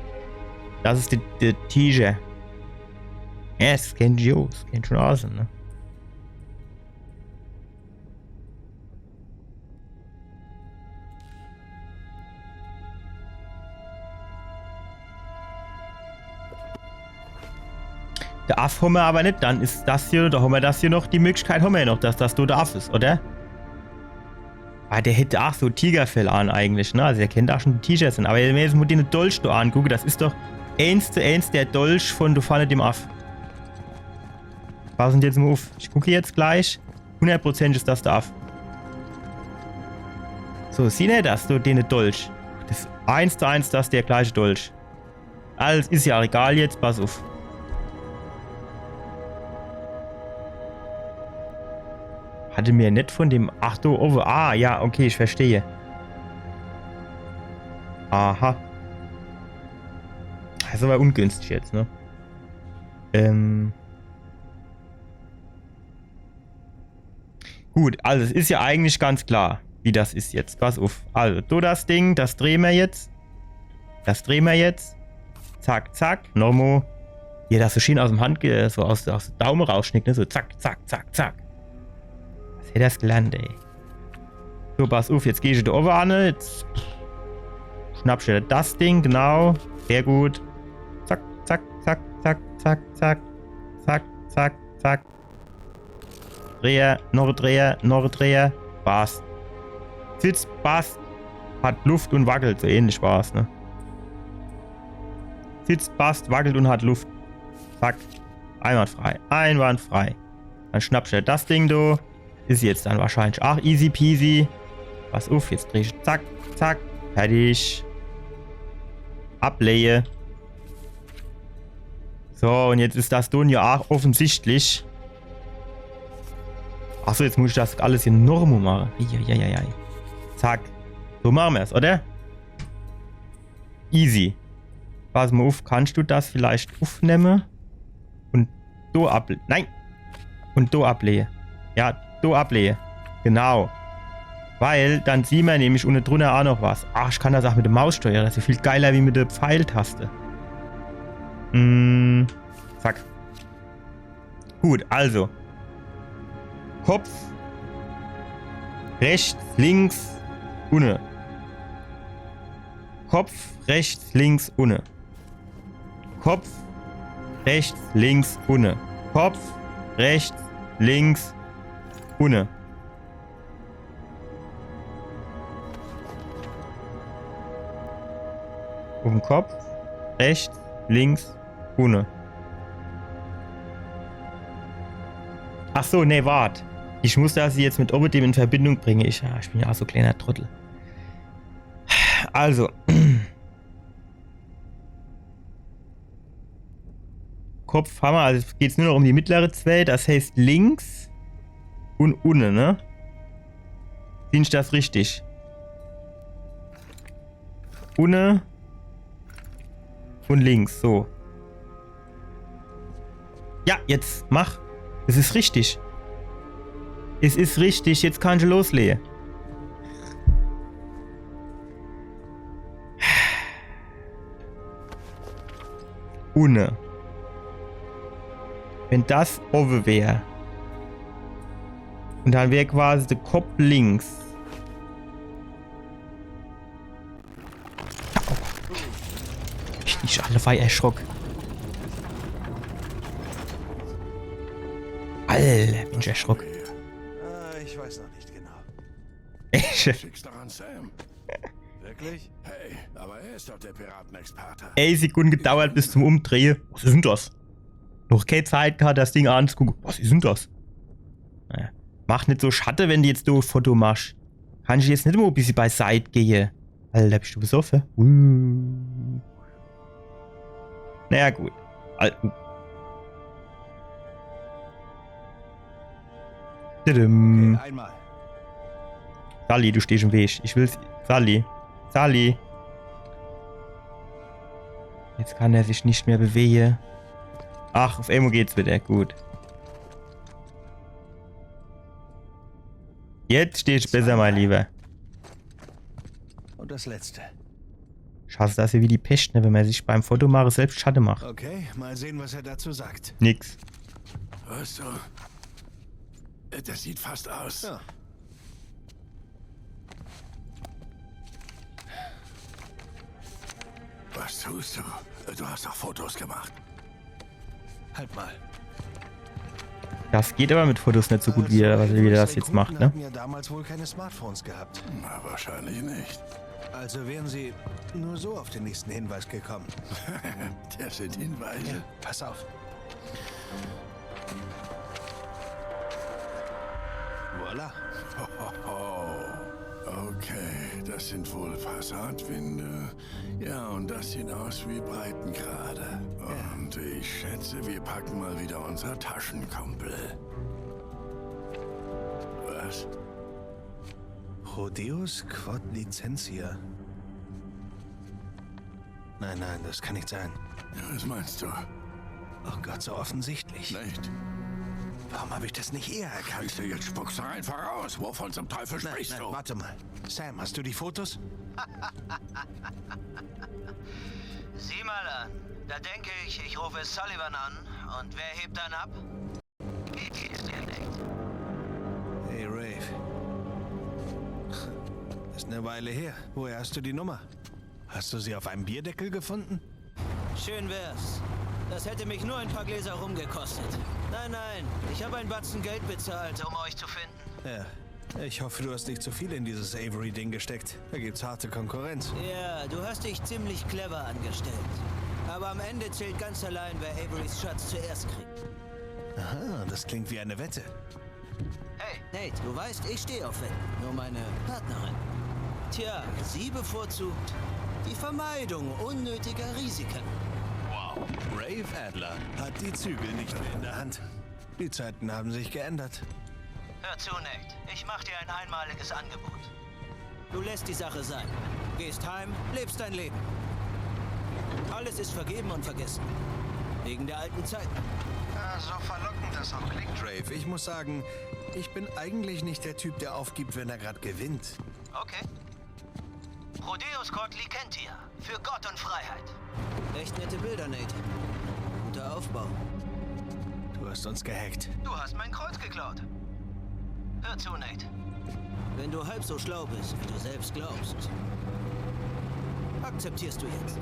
das is de, de Tiger. Ja, es kennt jo, es kennt schun aa sei, ne? De Aff hommer awwer net, dann is das hier, do hommer das hier noch, die Möglichkeit hommer jo noch, dass das do de Aff is, oder? Ah, der hätt aa so Tigerfell an eigentlich, ne? Also der kennt aa schun de Tiger sei. Awwer wenn ich mer jetzt mol de Dolch do anguck, das is doch eens zu eens de Dolch vun do vorne dem Aff. Pass jetzt mol uff. Ich guck jetzt gleich. Hunnertprozentig is das de Aff. So, siehn er das, so de Dolch. Das is eens zu eens das de gleiche Dolch. Alles is jo egal jetzt, pass uff. Hatte mer net vun dem, ach do owwe, ah, ja, okay, ich versteh. Aha. Das is awwer ungünstig jetzt, ne? Ähm. Gut, also es is jo eigentlich ganz klar, wie das is jetzt. Pass uff. Also, do das Ding, das dreh mer jetzt. Das dreh mer jetzt. Zack, zack, nochmol. Wie er das so schee aus em Hand, ge- so aus, aus de Daume rausschnickt, ne? So zack, zack, zack, zack. Was hätt das gelernt, ey? So, pass uff, jetzt geh ich do owwe an, ne? Jetzt schnappsch der das Ding, genau. Sehr gut. Zack, zack, zack, zack, zack, zack. Zack, zack, zack. Dreher, noch e Dreher, noch e Dreher. Passt. Sitzt, passt. Hat Luft un wackelt. So ähnlich war's, ne? Sitzt, passt, wackelt un hat Luft. Zack. Einwandfrei. Einwandfrei. Dann schnappsch der das Ding do. Is jetzt dann wahrscheinlich aa easy peasy. Pass uff, jetzt dreh ich. Zack, zack. Fertig. Ablehe. So, un jetzt is das do jo aa offensichtlich. Ach so, jetzt muss ich das alles hier nochmol mache. Eieieiei. Zack. So mache mer's, oder? Easy. Pass mol uff, kannsch du das vielleicht uffnemme? Un do able-, nein! Un do ablehe. Ja, do ablehe. Genau. Weil dann siehn mer nämlich unne drunner aa noch was. Ach, ich kann das aa mit de Maus steuere. Das is jo viel geiler wie mit de Pfeiltaste. Mm, zack. Gut, also. Kopf. Rechts, links, unne. Kopf, rechts, links, unne. Kopf, rechts, links, unne. Kopf, rechts, links, unne. Uff em Kopf, rechts, links, unne. Ach so, nee, wart. Ich muss das jetzt mit owwe dem in Verbindung bringe. Ich, ja, ich bin jo aa so e kleener Trottel. Also. Kopf hammer, also jetzt geht's nur noch um die mittlere zwee. Das heißt links un unne, ne? Siehn ich das richtig? Unne un links, so. Ja, jetzt mach. Es is richtig. Es is richtig, jetzt kannsch loslehe. Unne. Wenn das owwe wär. Un dann wär quasi de Kopp links. Oh Gott. Ich bin alleweil erschrock. Alter, bin ich erschrock. Ah, ich weiß noch nicht genau. Ich, Schickst doch an Sam. Wirklich? Hey, aber er ist doch der Piratenexperte. Ey Sekunde gedauert bis zum Umdrehe. Was is denn das? Noch kee Zeit gehat, das Ding anzugucke. Was is denn das? Naja. Mach net so Schatte, wenn du jetzt do e Foto machsch. Kannsch jetzt net mol e bissje beiseit gehe? Alter, bist du besoffe? Uh. Naja, gut. Al- Tudum. Einmal. Sully, du stehsch im Weg. Ich will's. Sully. Sully. Jetzt kann er sich nicht mehr bewege. Ach, uff emol geht's wieder. Gut. Jetzt stehsch besser, mein Lieber. Und das letzte. Scheiße, das is jo wie die Pescht, ne, wenn mer sich beim Fotomache selbscht Schatte macht. Okay, mal sehen, was er dazu sagt. Nix. Weißt du, das sieht fast aus. Ja. Was tust du? Du hast doch Fotos gemacht. Halt mal. Das geht aber mit Fotos net so gut, wie er, wie er das jetzt macht, ne? Hatten ja damals wohl keine Smartphones gehabt. Na, wahrscheinlich nicht. Also wären sie nur so auf den nächsten Hinweis gekommen. Das sind Hinweise. Ja, pass auf. Voilà. Hohoho. Okay, das sind wohl Passatwinde. Ja, und das sieht aus wie Breitengrade. Ja. Und ich schätze, wir packen mal wieder unser Taschenkumpel. Was? Pro Deus quod licentia. Nein, nein, das kann nicht sein. Ja, was meinst du? Oh Gott, so offensichtlich. Nicht. Warum hab ich das nicht eher erkannt? Scheiße, jetzt spuck's doch einfach aus. Wovon zum Teufel sprichst du? Nein, nein, warte mal. Sam, hast du die Fotos? Sieh mal an. Da denke ich, ich rufe Sullivan an. Und wer hebt dann ab? Hey, Rafe. Ist eine Weile her. Woher hast du die Nummer? Hast du sie auf einem Bierdeckel gefunden? Schön wär's. Das hätte mich nur ein paar Gläser Rum gekostet. Nein, nein, ich habe einen Batzen Geld bezahlt, um euch zu finden. Ja, ich hoffe, du hast nicht zu viel in dieses Avery-Ding gesteckt. Da gibt's harte Konkurrenz. Ja, du hast dich ziemlich clever angestellt. Aber am Ende zählt ganz allein, wer Averys Schatz zuerst kriegt. Aha, das klingt wie eine Wette. Hey, Nate, du weißt, ich stehe auf Wetten. Nur meine Partnerin. Tja, sie bevorzugt die Vermeidung unnötiger Risiken. Wow. Rafe Adler hat die Zügel nicht mehr in der Hand. Die Zeiten haben sich geändert. Hör zu, Nate. Ich mach dir ein einmaliges Angebot. Du lässt die Sache sein. Gehst heim, lebst dein Leben. Alles ist vergeben und vergessen. Wegen der alten Zeiten. Ja, so verlockend das auch klingt, Rafe, ich muss sagen, ich bin eigentlich nicht der Typ, der aufgibt, wenn er grad gewinnt. Okay. Pro Deus quod licentia. Für Gott und Freiheit. Echt nette Bilder, Nate. Guter Aufbau. Du hast uns gehackt. Du hast mein Kreuz geklaut. Hör zu, Nate. Wenn du halb so schlau bist, wie du selbst glaubst, akzeptierst du jetzt.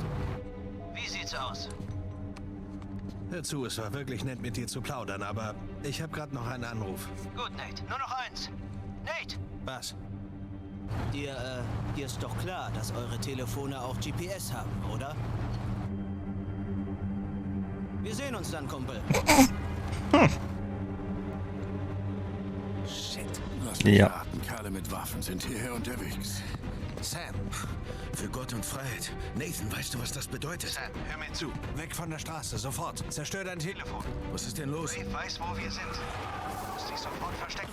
Wie sieht's aus? Hör zu, es war wirklich nett, mit dir zu plaudern, aber ich hab grad noch einen Anruf. Gut, Nate. Nur noch eins. Nate! Was? Dir, äh, dir ist doch klar, dass eure Telefone auch G P S haben, oder? Wir sehen uns dann, Kumpel. Shit. Lass mich raten, Kerle mit Waffen sind hierher unterwegs. Sam, für Gott und Freiheit. Nathan, weißt du, was das bedeutet? Sam, hör mir zu. Weg von der Straße, sofort. Zerstör dein Telefon. Was ist denn los? Rafe weiß, wo wir sind. Du musst dich sofort verstecken.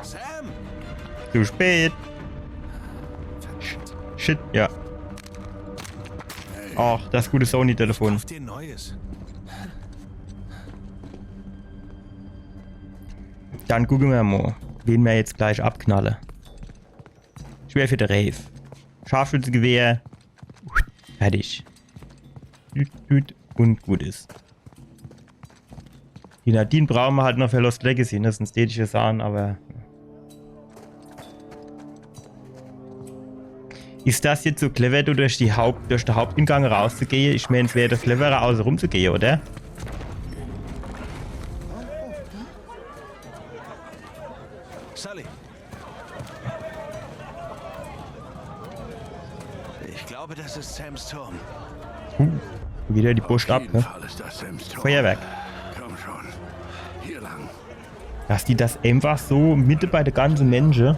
Sam! Zu spät. Shit, ja. Ach, das gute Sony-Telefon. Kauf dir ein neues. Dann gucke mer mo, wen mer jetzt gleich abknalle. Schwer für de Rafe. Scharfschützegewehr. Fertig. Düt, düt. Und gut is. Die Nadine brauche mer halt noch für Lost Legacy, ne? Sonst tät ich es an, aber. Is das jetzt so clever, do durch die Haupt-, durch de Haupteingang rauszugehe? Ich mein, es wär doch cleverer, auße rumzugehe, oder? Sully. Ich glaube, das ist Sams Turm. Huh, wieder die Post ab, ne? Auf jeden Fall ist das Sams Turm. Feuerwerk. Komm schon. Hier lang. Dass die das einfach so mitte bei de ganze Mensche,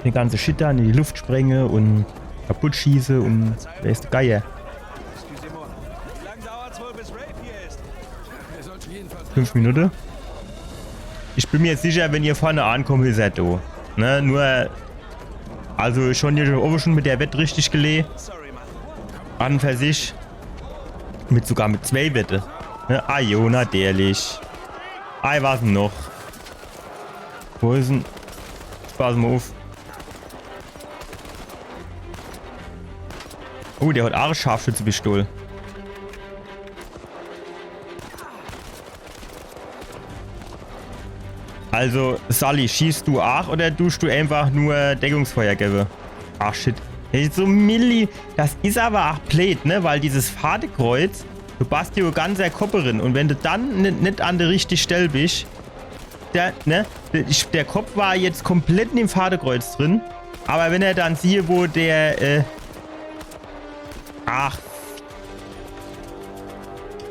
de ganze Shit do in die Luft sprenge und kaputt schieße und weeß de Geier. Excusez-moi. Wie lange dauert's wohl, bis Rafe hier ist? Fünf Minute. Ich bin mir sicher, wenn ihr vorne ankommt, is er do. Ne, nur, also schon hier oben schon mit der Wett richtig gelee. An und für sich. Mit, sogar mit zwei Wette. Ne? Ah jo, natürlich. Ei, was denn noch? Wo is denn? Pass mal auf. Oh, der hat auch e Scharfschützepistol. Also, Sully, schießt du auch oder tust du einfach nur Deckungsfeuer gebe? Ach, shit. Hey, so Milli, das is aber auch bleed, ne? Weil dieses Fadekreuz, du passt hier ganz der Kopp drin. Und wenn du dann nit, nit an der richtigen Stelle bist, der, ne? Der, der Kopp war jetzt komplett in dem Fadekreuz drin. Aber wenn er dann siehe, wo der, äh, ach,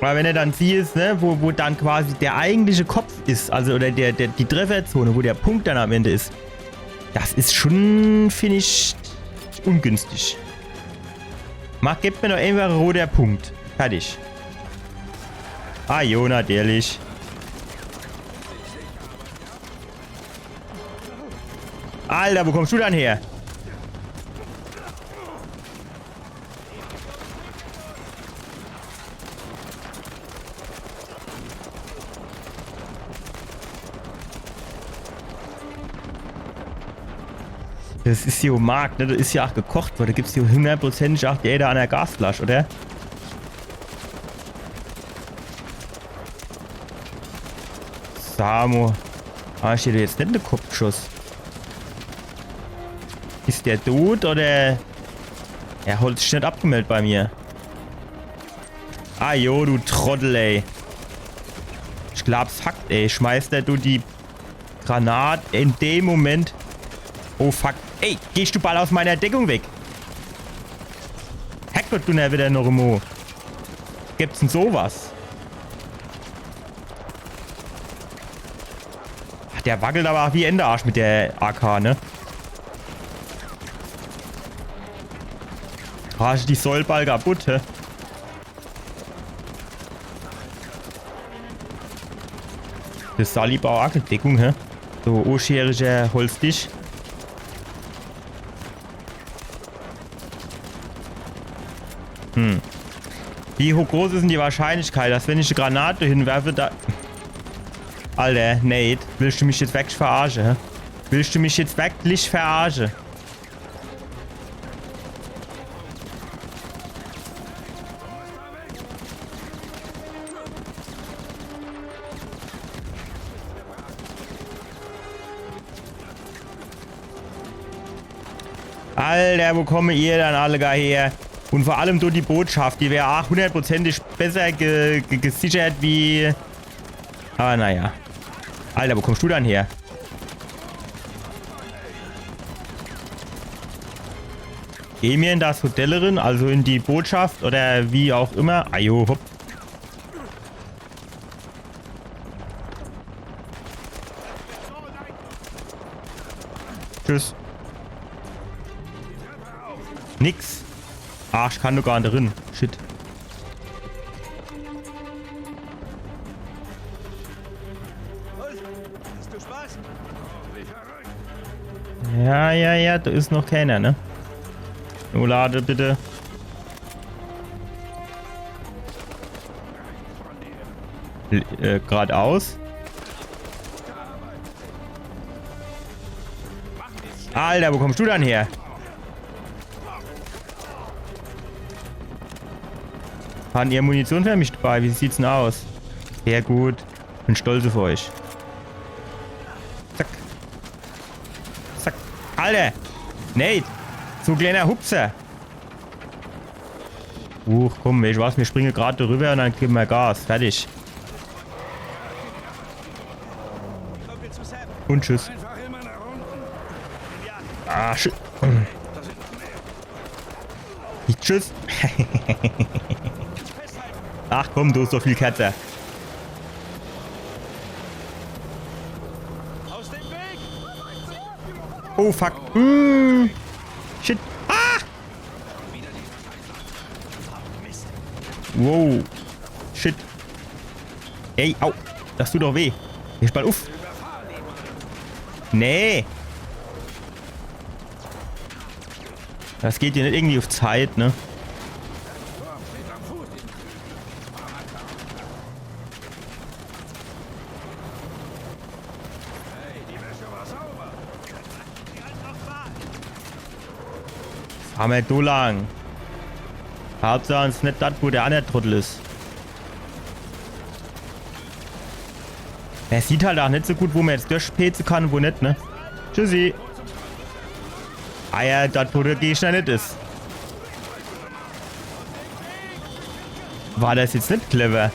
weil wenn er dann sieht, ne, wo, wo dann quasi der eigentliche Kopf is, also oder der, der, die Trefferzone, wo der Punkt dann am Ende is, das is schon, find ich, ungünstig. Mach, gib mir doch einfach en roter Punkt. Fertig. Ah, jo, natürlich. Alter, wo kommst du dann her? Das is hier Markt, ne? Das is ja auch gekocht worden. Da gibt's hier hundertprozentig auch die Ede an der Gasflasche, oder? Samo. Ah, ich hätt jetzt net en Kopfschuss. Is der tot oder? Er hat sich net abgemeldet bei mir. Ah jo, du Trottel, ey. Ich glaab's hackt, ey. Schmeißt der du die Granat in dem Moment. Oh fuck. Ey, gehst du bald aus meiner Deckung weg? Herrgott, du nervt wieder noch emo. Gibt's denn sowas? Ach, der wackelt aber auch wie Enterarsch mit der A K, ne? Ah, is die Säul bald kaputt, hä? Das Sully braucht auch Deckung, hä? So, oscheriger Holztisch. Hm. Wie ho-, groß is denn die Wahrscheinlichkeit, dass wenn ich e Granate hinwerfe, da... Alter, Nate, willst du mich jetzt wirklich verarsche, hä? Willst du mich jetzt wirklich verarsche? Alter, wo komme ihr dann alle gar her? Und vor allem durch die Botschaft, die wär auch hundertprozentig besser ge ge gesichert wie... Aber naja. Alter, wo kommst du dann her? Geh mir in das Hotel rin, also in die Botschaft oder wie auch immer. Ajo, hopp. Tschüss. Nix. Ah, ich kann doch gar net rin. Shit. Ja, ja, ja, da is noch keiner, ne? Nolade, bitte. L- äh, gradaus. Alter, wo kommst du dann her? Haben ihr Munition für mich dabei? Wie sieht's denn aus? Sehr gut. Bin stolz auf euch. Zack. Zack. Alter! Nate! So kleiner Hupser! Huch, komm, weescht was, mir springe grad drüber und dann gebe mer Gas. Fertig. Und tschüss. Ah, shit. Tschüss. Ach komm, du bist doch viel kürzer. Oh fuck. Mm. Shit. Ah! Wow. Shit. Ey, au. Das tut doch weh. Hier, spalt uff. Nee. Das geht hier net irgendwie uff Zeit, ne? Fahr mer do lang. Hauptsach, es is net das, wo der anner Trottel is. Er sieht halt ach net so gut, wo mer jetzt durchpeze kann, wo net, ne? Tschüssi. Ah ja, das, wo der Gegner net is. War das jetzt net clever?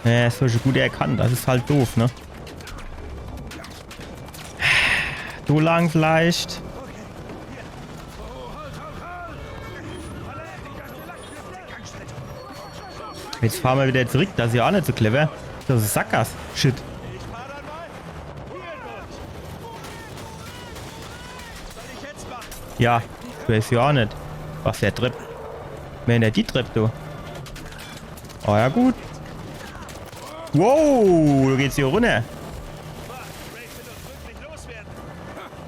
Ja, so gut er kann. Das is halt doof, ne? Do lang vielleicht. Jetzt fahre mer wieder zurück. Das is ja ach net so clever. Das is Sackgass. Shit. Ja, ich weiß ja ach net. Was für e Trepp. Wenn der die Trepp, du. Oh ja, gut. Wow, do geht's hier runner.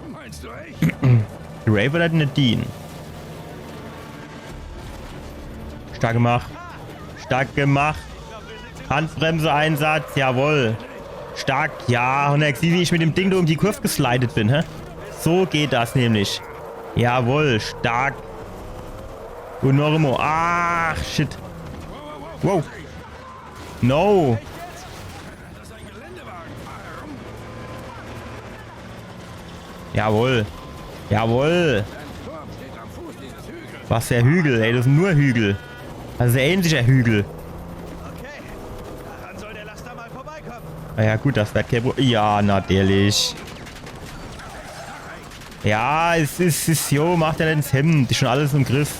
Meinst du echt? Rafe oder Nadine? Stark gemacht. Stark gemacht. Handbremse-Einsatz, jawohl. Stark, ja. Un jetzt sieh, wie ich mit dem Ding do um die Kurv geslidet bin, hä? So geht das nämlich. Jawohl, stark. Un noch immer. Ach, shit. Wow. No. Jawohl. Jawohl. Was für Hügel, ey. Das sin nur Hügel. Das is e ähnlicher Hügel. Na ja, gut, das werd kee Pro-, ja, natürlich. Ja, es is, es, jo, mach der net ins Hemd. Is schon alles im Griff.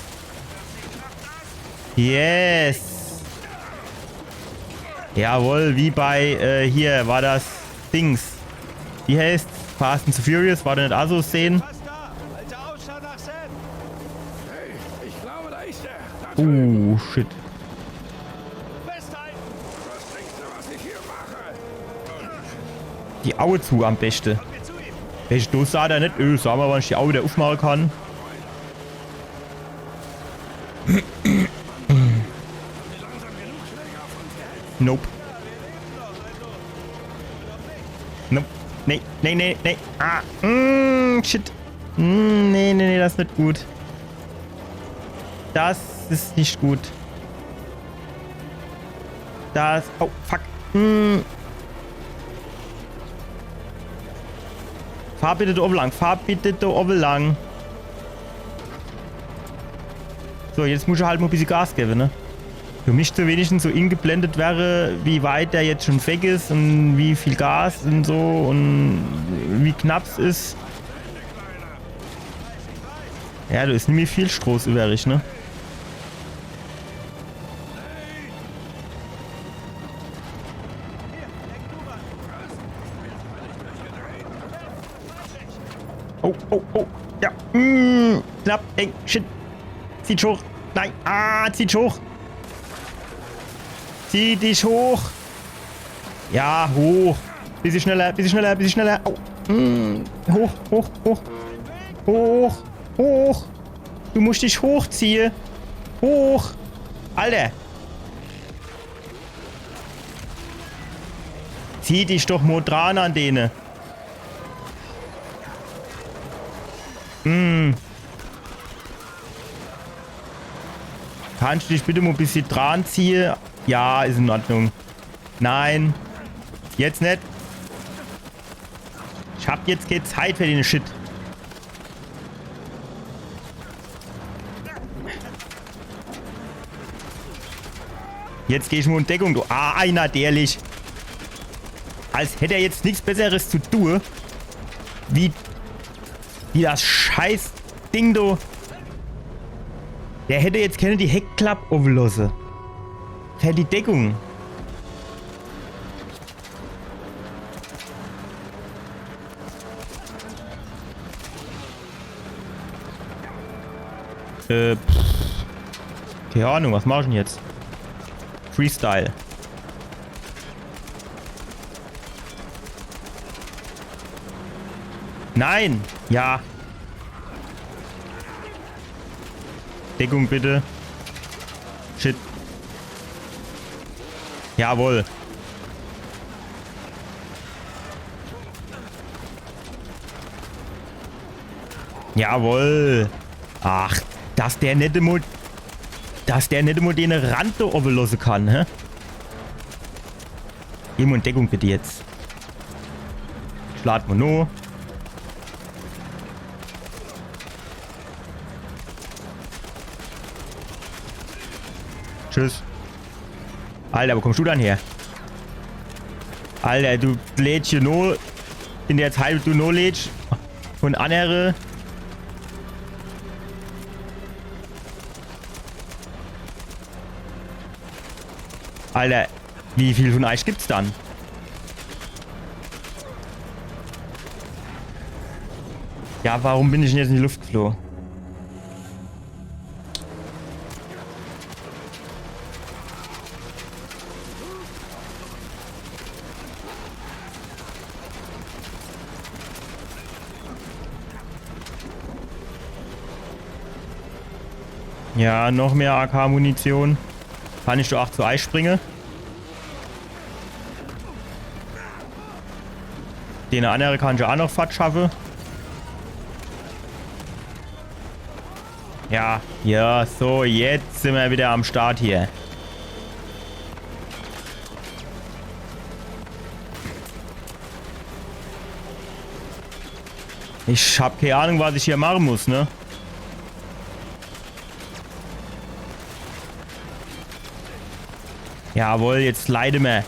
Yes. Jawohl, wie bei, äh, hier war das Dings. Wie heißt's? Fast and the Furious, war do net ach so Szene? Uh, shit. Die Aue zu am beste. Welche Dose hat er net? Öh, sa mer, wann ich die Aue wieder uffmache kann. Nope. Nope. Nee, nee, nee, nee. Ah, mm, shit. Mm, nee, nee, nee, das is net gut. Das is net gut. Das, oh, fuck. Mm. Fahr bitte do owwe lang. Fahr bitte do owwe lang. So, jetzt muss ich halt mo e bissje Gas gewwe, ne? Für mich zu wenigstens so ingeblendet wäre, wie weit der jetzt schon weg is un wie viel Gas un so un wie knapp's is. Ja, do is nimmi viel Stroß übrig, ne? Oh, oh, oh. Ja. Mm, knapp. Ey, shit. Zieh dich hoch. Nein. Ah, zieh dich hoch. Zieh dich hoch. Ja, hoch. Bissje schneller, bissje schneller, bissje schneller. Au. Mm, hoch, hoch, hoch. Hoch, hoch. Du musst dich hochziehe. Hoch. Alter. Zieh dich doch mo dran an dene. Hm. Kannst du dich bitte mo e bissje dran ziehe? Ja, is in Ordnung. Nein. Jetzt net. Ich hab jetzt kee Zeit für den Shit. Jetzt geh ich mo in Deckung, du. Ah, einer, ehrlich. Als hätt er jetzt nix Besseres zu tue, wie, wie das scheiß Ding, du. Der hätt jetzt kenne die Heckklapp owwe losse. Für die Deckung. Äh, pff. Keine Ahnung, was mach ich denn jetzt? Freestyle. Nein! Ja. Deckung bitte. Shit. Jawohl. Jawohl. Ach, dass der net emol, dass der net emol den Rand do owwe losse kann, hä? Geh mo in Deckung bitte jetzt. Schlag mo no. Tschüss. Alter, wo kommst du dann her? Alter, du lädst hier no, in der Zeit, wo du no lädst, von annere. Alter, wie viel von euch gibt's dann? Ja, warum bin ich denn jetzt in die Luft geflogen? Ja, noch mehr A K-Munition. Kann ich do ach zu euch springe? Den annere kann ich ach noch fort schaffe. Ja, ja, so, jetzt sin mer wieder am Start hier. Ich hab keine Ahnung, was ich hier machen muss, ne? Jawohl, jetzt slide mer.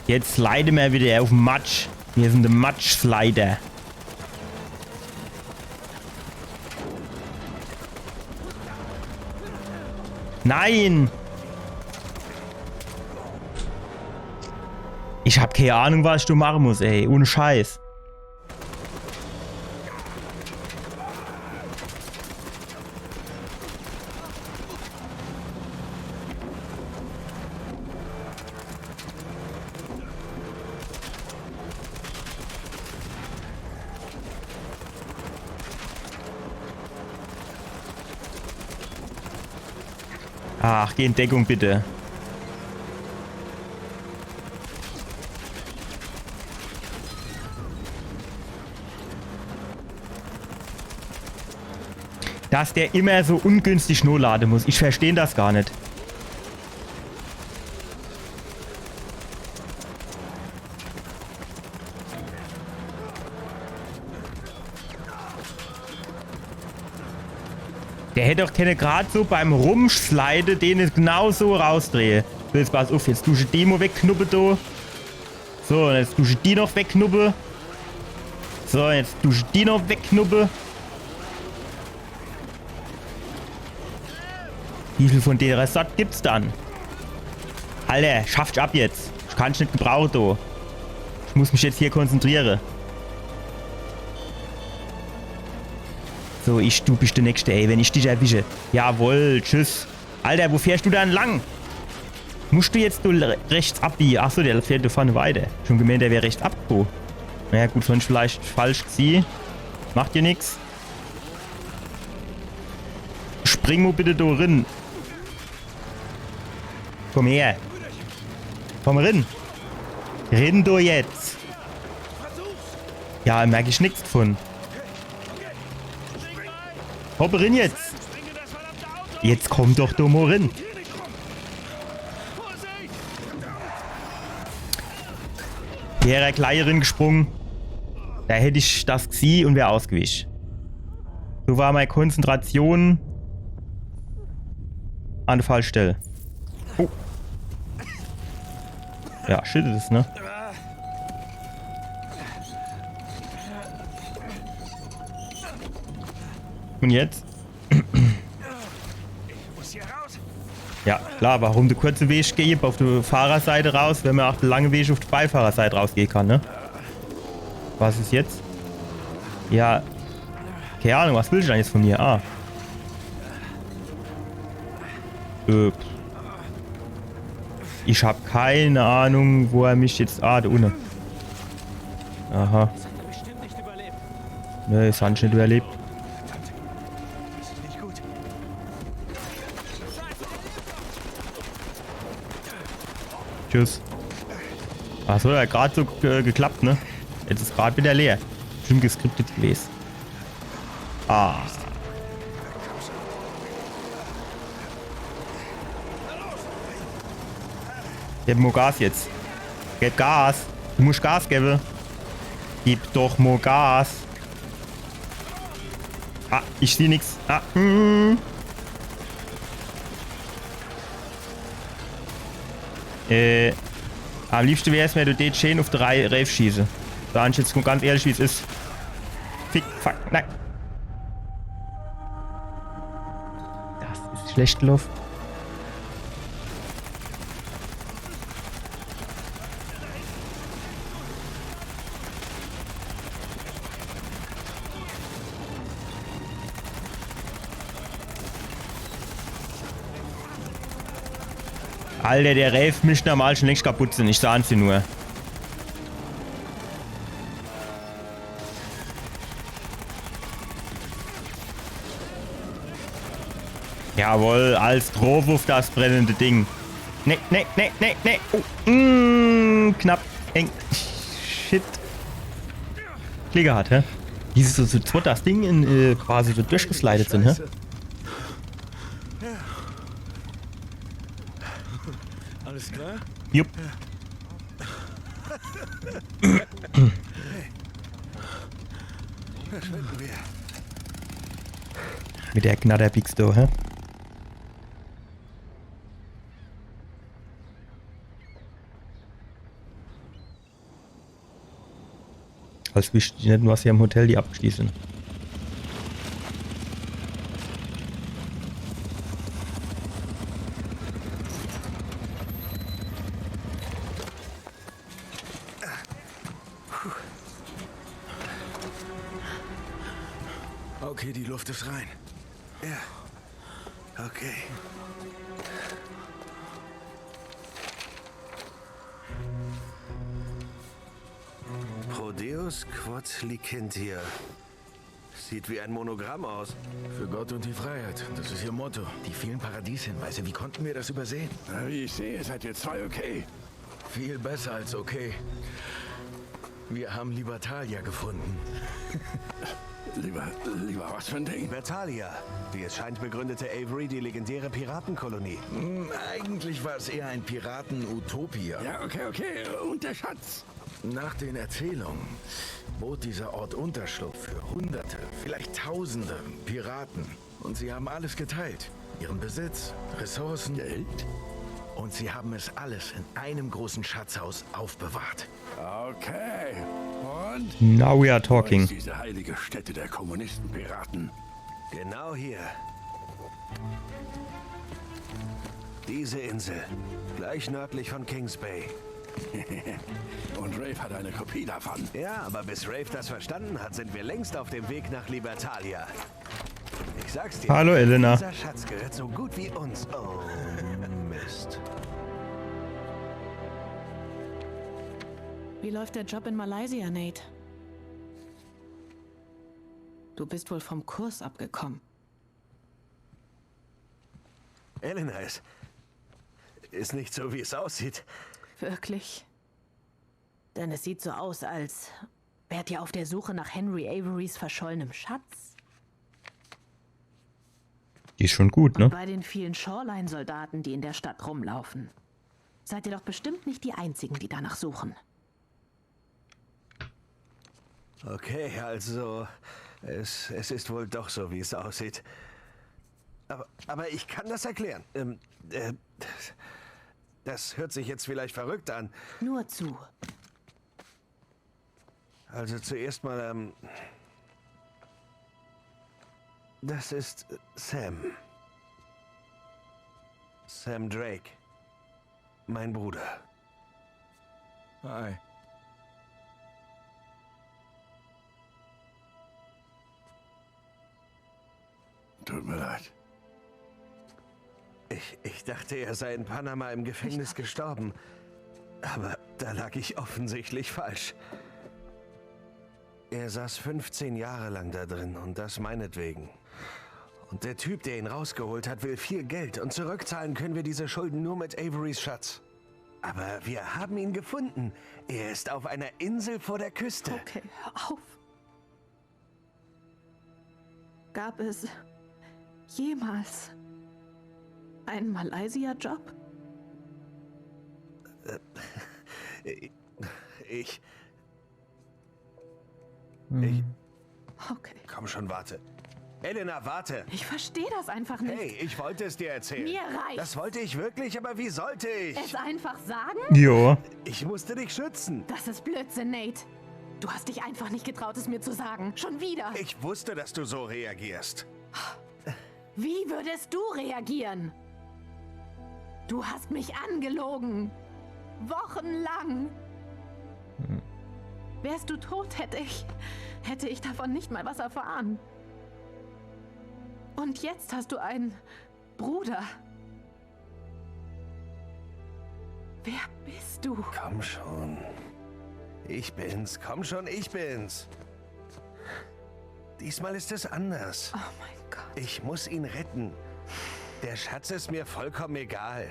Jetzt slide mer wieder uff de Matsch. Mir sin de Matsch-Slider. Nein! Ich hab keine Ahnung, was ich do machen muss, ey. Ohne Scheiß. Ach, geh in Deckung, bitte. Dass der immer so ungünstig nolade muss. Ich versteh das gar net. Der hätt doch kenne grad so beim Rumslide den genau so rausdrehe. So, jetzt pass uff, jetzt du ich die mo wegknuppe, do. So, un jetzt du ich die noch wegknuppe. So, jetzt du ich die noch wegknuppe. Wie viel von dere Sort gibt's dann? Alter, schafft ab jetzt. Ich kann's net gebrauche, do. Ich muss mich jetzt hier konzentriere. So, ich, du bist der Nächste, ey, wenn ich dich erwische. Jawohl, tschüss. Alter, wo fährst du dann lang? Musst du jetzt do le-, rechts abbiege? Ach so, der fährt do vorne weiter. Schon gemeent, der wär rechts abgeboge. Naja, gut, sonst vielleicht falsch gesieh. Macht dir nix. Spring mo bitte do rin. Komm her. Komm rin. Rin do jetzt. Ja, merk ich nix davon. Hopp rin jetzt. Jetzt komm doch do mo rin. Wär er gleich rin gesprung, do hätt ich das gesieh un wär ausgewich. So war mei Konzentration an de falsche Stell. Oh. Ja, shit is es, ne? Un jetzt? Ja, klar, warum de kurze Weg geht, uff de Fahrerseit raus, wenn mer ach de lange Weg uff de Beifahrerseit rausgehe kann, ne? Was is jetzt? Ja. Keine Ahnung, was will ich dann jetzt von mir? Ah. Äh, ich hab keine Ahnung, wo er mich jetzt. Ah, do unne. Aha. Bestimmt nicht überlebt. Nee, es hat net überlebt. Das ist nicht gut. Tschüss. Ach so, ja, grad so äh, geklappt, ne? Jetzt is grad wieder leer. Bestimmt geskriptet gewesen. Ah. Gib mo Gas jetzt. Gib Gas. Du musst Gas geben. Gib doch mo Gas. Ah, ich sieh nix. Ah, hm. Äh, am liebsten wär's mir, du dätsch scheen uff de Rei- Reef schieße. Sag ich jetzt mo ganz ehrlich, wie's is. Fick, fuck, nein. Das is schlecht gelaufen. Alter, der Reef misst normal schon längst kaputt sin. Ich sah's nur. Jawohl, als drauf uff das brennende Ding. Nee, nee, nee, nee, nee. Oh, mm, knapp. Eng. Shit. Glück gehat, hä? Wie se so zu zwett das Ding in, äh, quasi so durchgeslidet sin, hä? Alles klar? Jupp. Verschwinden wir. Mit der Knatterbix do, hä? Als wisst ich net, was hier im Hotel die abschließen. Okay, die Luft ist rein. Ja. Okay. Prodeus quod licentia. Sieht wie ein Monogramm aus. Für Gott und die Freiheit. Das ist ihr Motto. Die vielen Paradieshinweise. Wie konnten wir das übersehen? Na, wie ich sehe, seid ihr zwei okay. Viel besser als okay. Wir haben Libertalia gefunden. Lieber, lieber was für ein Ding? Libertalia. Wie es scheint, begründete Avery die legendäre Piratenkolonie. Hm, eigentlich war es eher ein Piraten-Utopia. Ja, okay, okay. Und der Schatz? Nach den Erzählungen bot dieser Ort Unterschlupf für Hunderte, vielleicht Tausende Piraten. Und sie haben alles geteilt. Ihren Besitz, Ressourcen. Geld? Und sie haben es alles in einem großen Schatzhaus aufbewahrt. Okay. Und? Now we are Wo talking. ist diese heilige Stätte der Kommunistenpiraten? Genau hier. Diese Insel. Gleich nördlich von Kings Bay. Und Rafe hat eine Kopie davon. Ja, aber bis Rafe das verstanden hat, sind wir längst auf dem Weg nach Libertalia. Ich sag's dir. Hallo, Elena. Dieser Schatz gehört so gut wie uns. Oh, Mist. Wie läuft der Job in Malaysia, Nate? Du bist wohl vom Kurs abgekommen. Elena, es ist nicht so, wie es aussieht. Wirklich? Denn es sieht so aus, als wärt ihr auf der Suche nach Henry Averys verschollenem Schatz. Die is schon gut, ne? Bei den vielen Shoreline-Soldaten, die in der Stadt rumlaufen, seid ihr doch bestimmt nicht die Einzigen, die danach suchen. Okay, also es, es ist wohl doch so, wie es aussieht. Aber, aber ich kann das erklären. Ähm, äh, das hört sich jetzt vielleicht verrückt an. Nur zu. Also zuerst mal, ähm, das ist Sam. Sam Drake. Mein Bruder. Hi. Tut mir leid. Ich Ich dachte, er sei in Panama im Gefängnis gestorben. Aber da lag ich offensichtlich falsch. Er saß fünfzehn Jahre lang da drin und das meinetwegen. Und der Typ, der ihn rausgeholt hat, will viel Geld und zurückzahlen können wir diese Schulden nur mit Averys Schatz. Aber wir haben ihn gefunden. Er ist auf einer Insel vor der Küste. Okay, hör auf. Gab es jemals einen Malaysia-Job? Ich. Hm. Ich. Okay. Komm schon, warte. Elena, warte. Ich verstehe das einfach nicht. Hey, ich wollte es dir erzählen. Mir reicht's. Das wollte ich wirklich, aber wie sollte ich? Es einfach sagen? Jo. Ich musste dich schützen. Das ist Blödsinn, Nate. Du hast dich einfach nicht getraut, es mir zu sagen. Schon wieder. Ich wusste, dass du so reagierst. Wie würdest du reagieren? Du hast mich angelogen. Wochenlang. Wärst du tot, hätte ich, hätte ich davon nicht mal was erfahren. Und jetzt hast du einen Bruder. Wer bist du? Komm schon. Ich bin's. Komm schon, ich bin's. Diesmal ist es anders. Oh mein Gott. Ich muss ihn retten. Der Schatz ist mir vollkommen egal.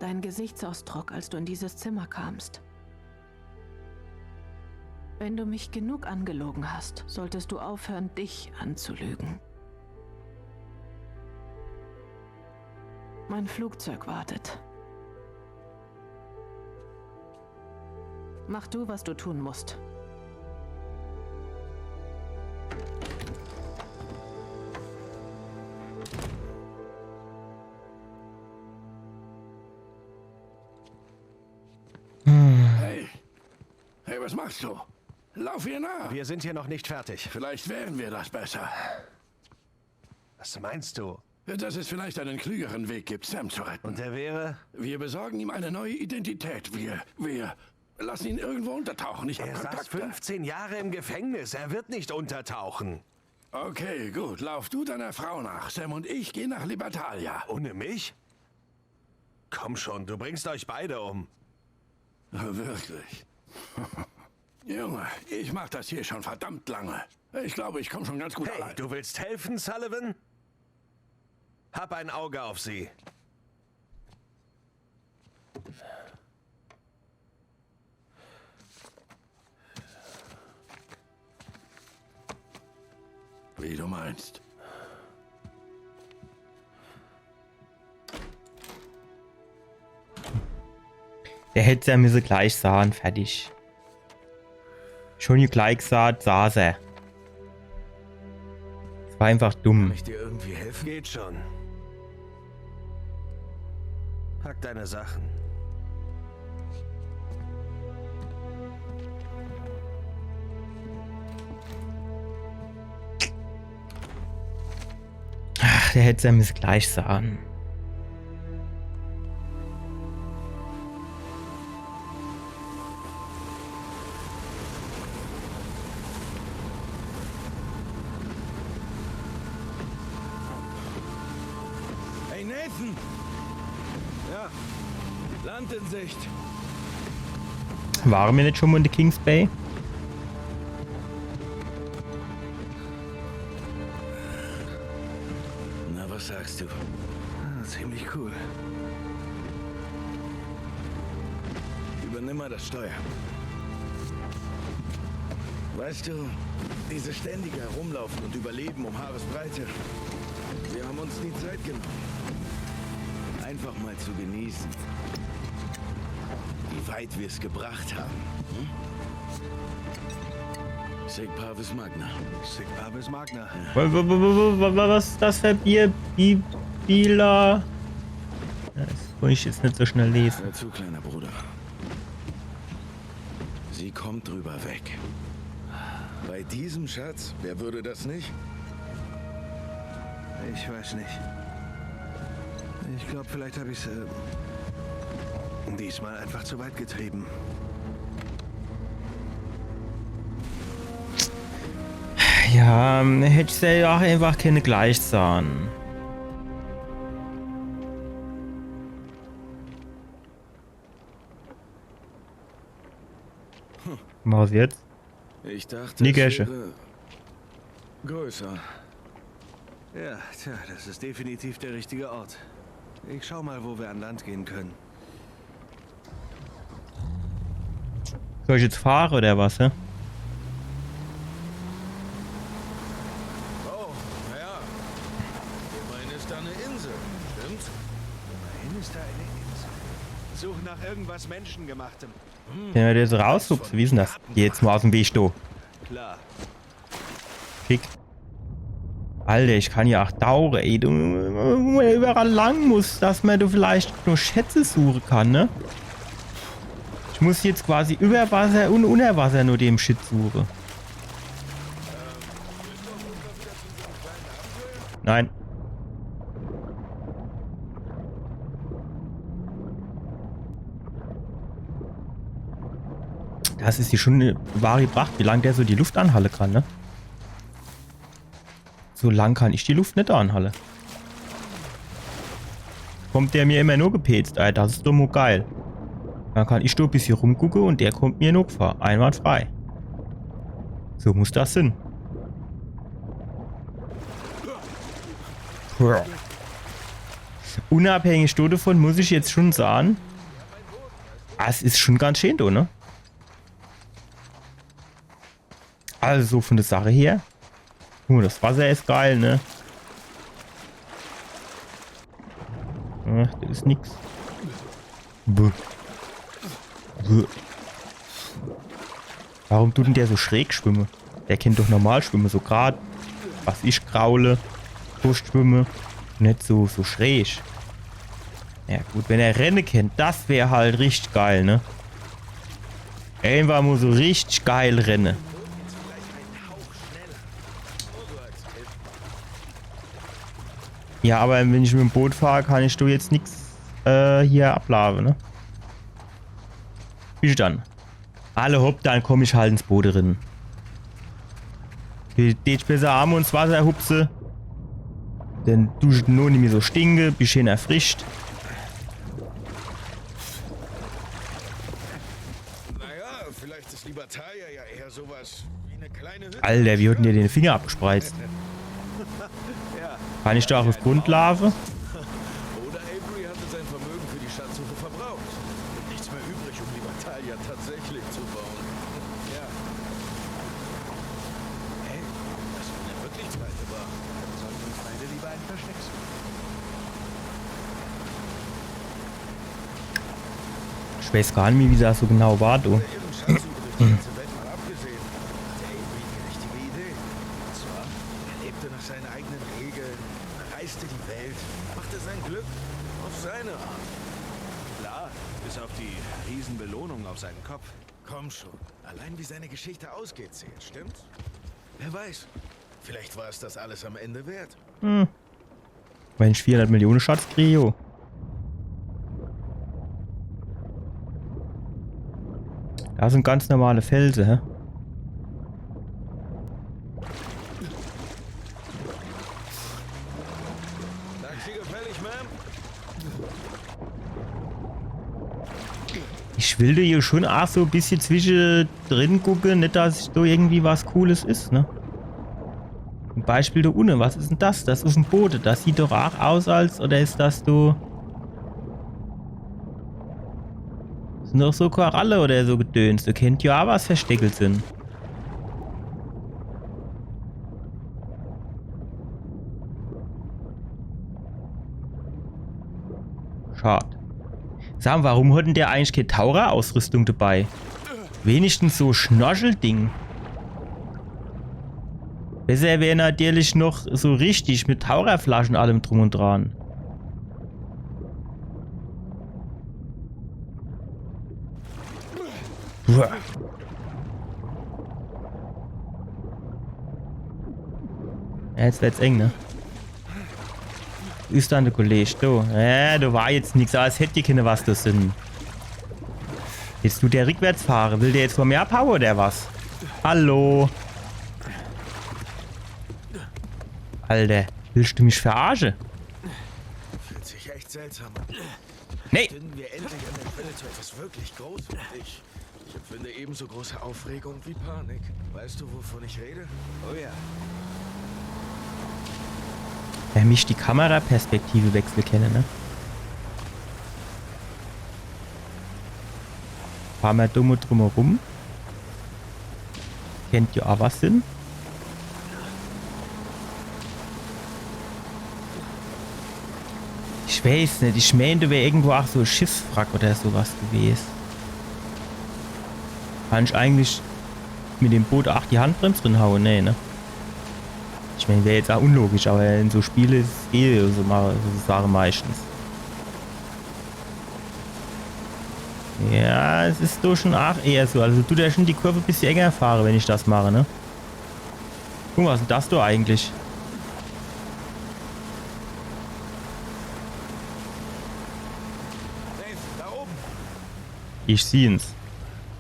Dein Gesichtsausdruck, als du in dieses Zimmer kamst. Wenn du mich genug angelogen hast, solltest du aufhören, dich anzulügen. Mein Flugzeug wartet. Mach du, was du tun musst. Hey! Hey, was machst du? Lauf ihr nach! Wir sind hier noch nicht fertig. Vielleicht wären wir das besser. Was meinst du? Dass es vielleicht einen klügeren Weg gibt, Sam zu retten. Und der wäre? Wir besorgen ihm eine neue Identität. Wir, wir lassen ihn irgendwo untertauchen. Ich hab Er saß Kontakte. fünfzehn Jahre im Gefängnis. Er wird nicht untertauchen. Okay, gut. Lauf du deiner Frau nach. Sam und ich gehen nach Libertalia. Ohne mich? Komm schon, du bringst euch beide um. Wirklich. Junge, ich mach das hier schon verdammt lange. Ich glaube, ich komme schon ganz gut Hey, allein. Du willst helfen, Sullivan? Hab ein Auge auf sie. Wie du meinst. Der hätt's ja müsse gleich sahn, fertig. Schon gleich gesagt, saß er. Das war einfach Kann dumm. ich dir irgendwie helfen? Geht schon. Pack deine Sachen. Ach, der hätt's ja müsse gleich sahn. Hey Nathan! Ja, Land in Sicht. Ware mir net schon mal in der Kings Bay? Na, was sagst du? Ah, ziemlich cool. Übernimm mal das Steuer. Weißt du, dieses ständige Herumlaufen und Überleben um Haaresbreite, wir haben uns nie Zeit genommen, einfach mal zu genießen, wie weit wir es gebracht haben. Hm? Sic Parvis Magna. Sic Parvis Magna. Wa- wa- wa- wa- wa- wa- Was ist das für Bier? Bi Bila. Das kann ich jetzt nicht so schnell lesen. Hör zu, kleiner Bruder. Sie kommt drüber weg. Bei diesem Schatz, wer würde das nicht? Ich weiß nicht. Ich glaube, vielleicht habe ich es äh, diesmal einfach zu weit getrieben. Ja, hätt's ja auch einfach keine gleich sahn. Was jetzt? Ich dachte, Nickersche. Es wäre größer. Ja, tja, das ist definitiv der richtige Ort. Ich schau mal, wo wir an Land gehen können. Soll ich jetzt fahre oder was, hä? Oh, naja. Immerhin ist da eine Insel, stimmt? Immerhin ist da eine Insel. Such nach irgendwas Menschengemachtem. Wenn mer das raushupst, wie is denn das? Geh jetzt mal aus dem Weg, du. Klar. Schick. Alter, ich kann ja ach dauere, ey. Du, wo mer überall lang muss, dass mer do vielleicht nur Schätze suche kann, ne? Ich muss jetzt quasi über Wasser und unter Wasser nur dem Shit suche. Nein. Das is hier schon e wahre Pracht, wie lang der so die Luft anhalle kann, ne? So lang kann ich die Luft net anhalle. Kommt der mir immer nur gepetzt, ey, das is doch mo geil. Dann kann ich do e bissje rumgucke und der kommt mir nur gefahr. Einwandfrei. So muss das sin. Ja. Unabhängig davon muss ich jetzt schon sagen, es is schon ganz schön do, ne? Also so von der Sache her. Guck mo, das Wasser is geil, ne? Ach, das is nix. Buh. Buh. Warum tut denn der so schräg schwimme? Der kennt doch normal schwimme, so grad, was ich, kraule, Brust schwimme. Net so, so schräg. Ja gut, wenn er renne kennt, das wär halt richtig geil, ne? Einfach mo so richtig geil renne. Ja, aber wenn ich mit dem Boot fahr, kann ich do jetzt nix äh, hier ablave, ne? Wie dann? Alle hopp, dann komm ich halt ins Boot rin. Geht besser arm ins Wasser hupse. Dann du ich nur nimmi so stinke, bisch schön erfrischt. Naja, vielleicht ist Libertalia ja eher sowas wie eine kleine Hütte. Alter, wie hat denn der den Finger abgespreizt? Kann ich do auch uff Grund laafe? Oder Avery hatte sein Vermögen für die Schatzsuche verbraucht. Gibt nichts mehr übrig, um Libertalia tatsächlich zu bauen. Ja. Hey, was, wenn er wirklich pleite war? Dann sollten uns beide lieber ein Versteck suchen. Ich weiß gar nimmi, wie das so genau war, du. Ihren Schatz über die ganze Welt mal abgesehen, hatte Avery die richtige Idee. Und zwar, er lebte nach seinen eigenen Regeln, reiste die Welt, machte sein Glück auf seine Art. Klar, bis auf die Riesenbelohnung auf seinen Kopf. Komm schon, allein wie seine Geschichte ausgeht, zählt, stimmt's? Wer weiß, vielleicht war es das alles am Ende wert. Wenn ich vierhundert Millione Schatz krieg, jo. Das sin ganz normale Felse, hä? Taxi gefällig, Ma'am? Ich will do hier schon auch so e bissje zwischedrin gucke, net dass do irgendwie was Cooles is, ne? Zum Beispiel do unne, was is denn das? Das is uff'm Bode, das sieht doch auch aus als, oder is das do... Sin doch so Koralle oder so Gedöns, do kennt ja auch was versteckelt sin. Schad. Sag mo, warum hat denn der eigentlich kee Taucherausrüstung dabei? Wenigstens so Schnorchelding. Besser wär natürlich noch so richtig mit Taucherflasche und allem drum und dran. Uah. Ja, jetzt werd's eng, ne? Is dann de Kollege, du. Ja, do war jetzt nix, aber es hätt die Kinder was do sin. Jetzt tut der rückwärts fahre. Will der jetzt vor mir abhaue oder was? Hallo? Alter, willst du mich verarsche? Fühlt sich echt seltsam an. Nee. Stünden wir endlich an der Schwelle zu etwas wirklich Großem. Ich, ich Empfinde ebenso große Aufregung wie Panik. Weißt du, wovon ich rede? Oh ja. Wenn ich die Kameraperspektive wechsle kenne, ne? Fahre mer dumm drumherum. Kennt jo aa was sin. Ich weiß net, ich mein, do wär irgendwo aa so e Schiffswrack oder so was gewes. Kann ich eigentlich mit dem Boot aa die Handbrems drin haue? Nee, ne? Ich mein, wär jetzt aa unlogisch, awwer in so Spiele is eh so, ma- so Sache meistens. Ja, es is doch schon aa eher so. Also dut der schon die Kurve e bissje enger fahre, wenn ich das mache, ne? Guck, was is denn das do eigentlich? Dave, da oben. Ich sieh's.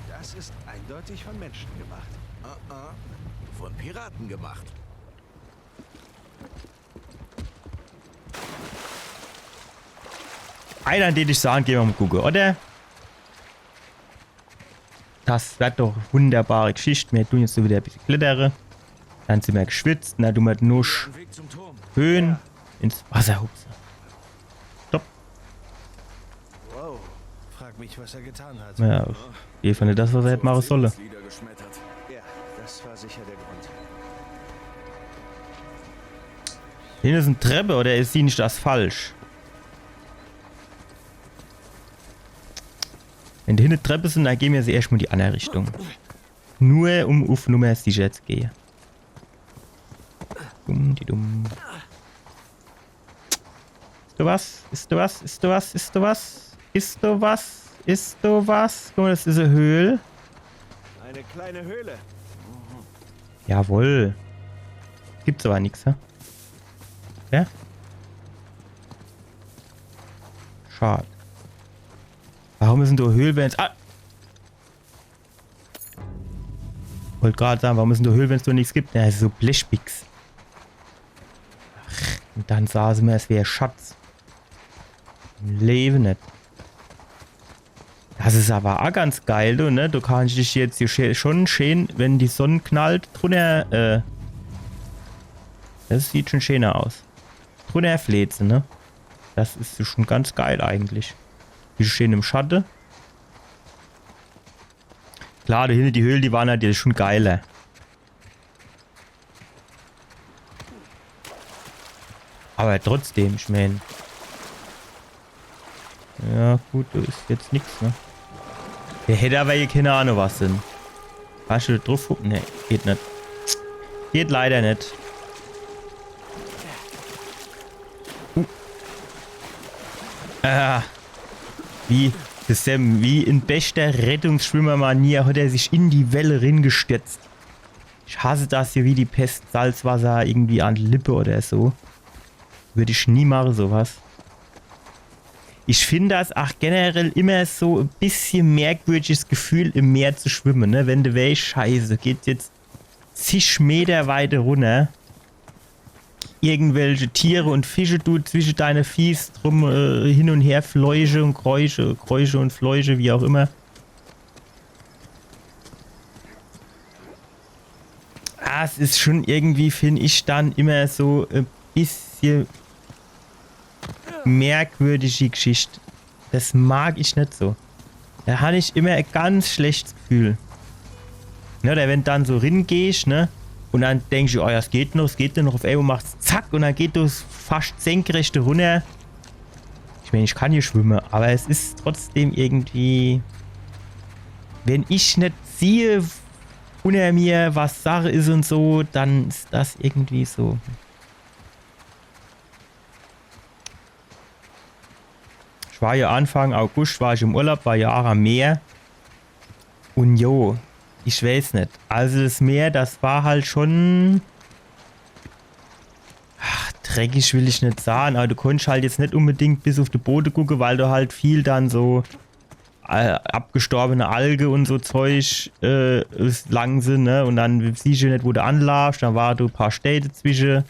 Das ist eindeutig von Menschen gemacht. Uh-uh. Von Piraten gemacht. Ei, dann dät ich sage, geh mer mol gucke, oder? Das wär doch e wunderbare Geschicht. Mir dun jetzt so wieder e bissje klettere. Dann sin mir geschwitzt. Na, du mer nur sch- Ein Weg zum Turm. Höhen ins Wasser hupse. Stopp. Wow. Frag mich, was er getan hat. Ja, auf jeden Fall net das, was er hätt mache solle. Lieder geschmettert. Ja, das war sicher der Grund. Hinne sin Treppe, oder is, sieh ich das falsch? Wenn do hinne Treppe sin, dann gehn mir jetzt erscht mol in die anner Richtung. Nur um uff Nummer sicher zu gehe. Dumm, die dumm. Is do was? Is do was? Is do was? Is do was? Is do was? Is do was? Guck mol, das is e Höhl. Eine kleine Höhle. Jawohl. Gibt's awwer nix, hä? Ja? Schad. Warum is denn do Höhl, wenn's... Ah! Wollt grad sage, warum is denn do Höhl, wenn's do nix gibt? Ja, so Blechpicks. Ach, un dann sage se mir, es wär Schatz. Im Lewe net. Das is awwer aa ganz geil, du, ne? Du kannsch dich jetzt hier schä- schon scheen, wenn die Sonn knallt, drunner, äh, das sieht schon scheener aus. Drunner fläze, ne? Das is schon ganz geil eigentlich. Bisch scheen im Schatte. Klar, do hinne die Höhle, die ware natürlich schon geiler. Awwer trotzdem, ich mein. Ja, gut, do is jetzt nix, ne? Der hätt awwer hier kee Ahnung, was sin. Kannsch du do druff huppe? Nee, geht net. Geht leider net. Uh. Ah. Wie, de Sam, wie in beschter Rettungsschwimmermanier hat er sich in die Welle ringestürzt. Ich hasse das hier wie die Pest. Salzwasser irgendwie an de Lippe oder so. Würd ich nie mache, so was. Ich find das aa generell immer so e bissje merkwürdiges Gefühl, im Meer zu schwimme, ne? Wenn de weesch, scheiße, geht jetzt zig Meter weiter runner. Irgendwelche Tiere un Fische, du, zwische deine Fieß drum, äh, hin un her fleuche un kräusche, kräusche un fleuche, wie aa immer. Ah, es is schon irgendwie, find ich, dann immer so e bissje merkwürdige Geschicht. Das mag ich net so. Do han ich immer e ganz schlechtes Gefühl. Ne, oder wenn dann so ringehsch, ne? Un dann denksch du, oh ja, es geht noch, es geht noch, uff emol macht's zack un dann geht das fascht senkrecht runner. Ich mein, ich kann hier schwimme, awwer es is trotzdem irgendwie, wenn ich net siehe, unner mir, was Sache is un so, dann is das irgendwie so. Ich war jo Anfang August, war ich im Urlaub, war jo aa am Meer. Un jo, ich weiß net. Also das Meer, das war halt schon, ach, dreckig will ich net sage, awwer du konntsch halt jetzt net unbedingt bis uff de Bode gucke, weil do halt viel dann so äh, abgestorbene Alge un so Zeug äh, is lang sin, ne? Un dann siehsch du net, wo du anlaafsch, dann ware do e paar Stää dezwische.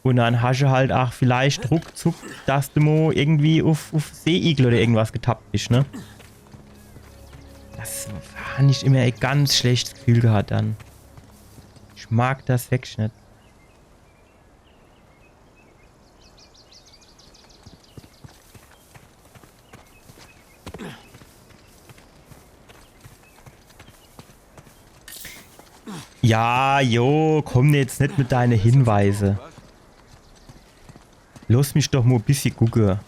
Un dann hasch du halt aa vielleicht ruckzuck, dass du mo irgendwie uff, uff Seeigel oder irgendwas getappt bisch, ne? Das han ich immer e ganz schlechtes Gefühl gehat dann. Ich mag das wirklich net. Ja, jo, komm jetzt net mit deine Hinweise. Lass mich doch mo bissje gucke.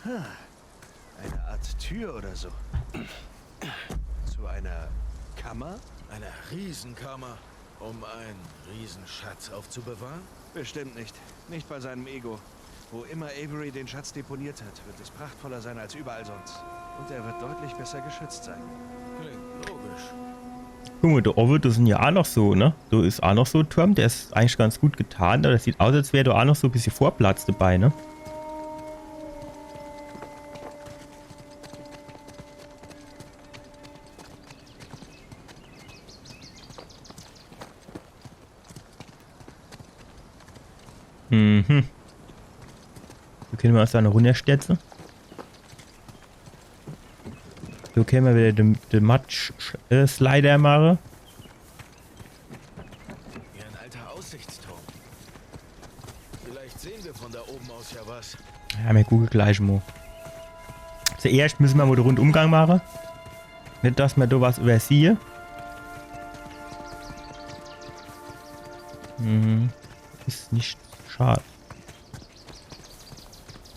Eine Art Tür oder so. Zu einer Kammer? Einer Riesenkammer, um einen Riesenschatz aufzubewahren? Bestimmt nicht. Nicht bei seinem Ego. Wo immer Avery den Schatz deponiert hat, wird es prachtvoller sein als überall sonst. Und er wird deutlich besser geschützt sein. Klingt logisch. Guck mo, do owwe, do sin ja aa noch so, ne? Do is aa noch so e Turm, der is eigentlich ganz gut getarnt, awwer das sieht aus, als wär do aa noch so e bissje Vorplatz dabei, ne? Mhm. Do kenne mer uns do noch runnerstürze. Do kenne mer wieder de, de Matsch-Slider mache. Wie ein alter Aussichtsturm. Vielleicht sehen wir von da oben aus ja was. Ja, mir gucke gleich mo. Zuerscht misse mer mo de Rundumgang mache. Net, dass mer do was iwwersiehe. Mhm. Is net schad.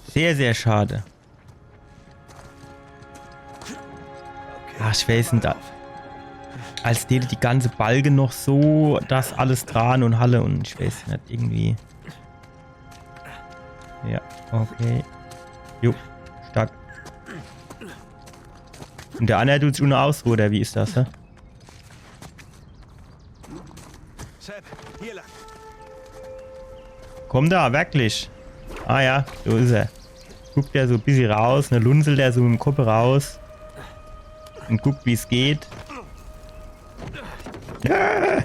Sehr, sehr schad. Ah, ich weiß net, da, als däte die ganze Balke noch so, das alles dran un halle un ich weiß net, irgendwie. Ja, okay. Jo, stark. Un der anner dut sich unne ausruhe, oder wie is das, hä? Seb, hier lang. Kommt er, wirklich? Ah ja, do is er. Guckt er so e bissje raus, ne, lunzelt er so mit em Kopp raus. Un guckt, wie's geht. Ah.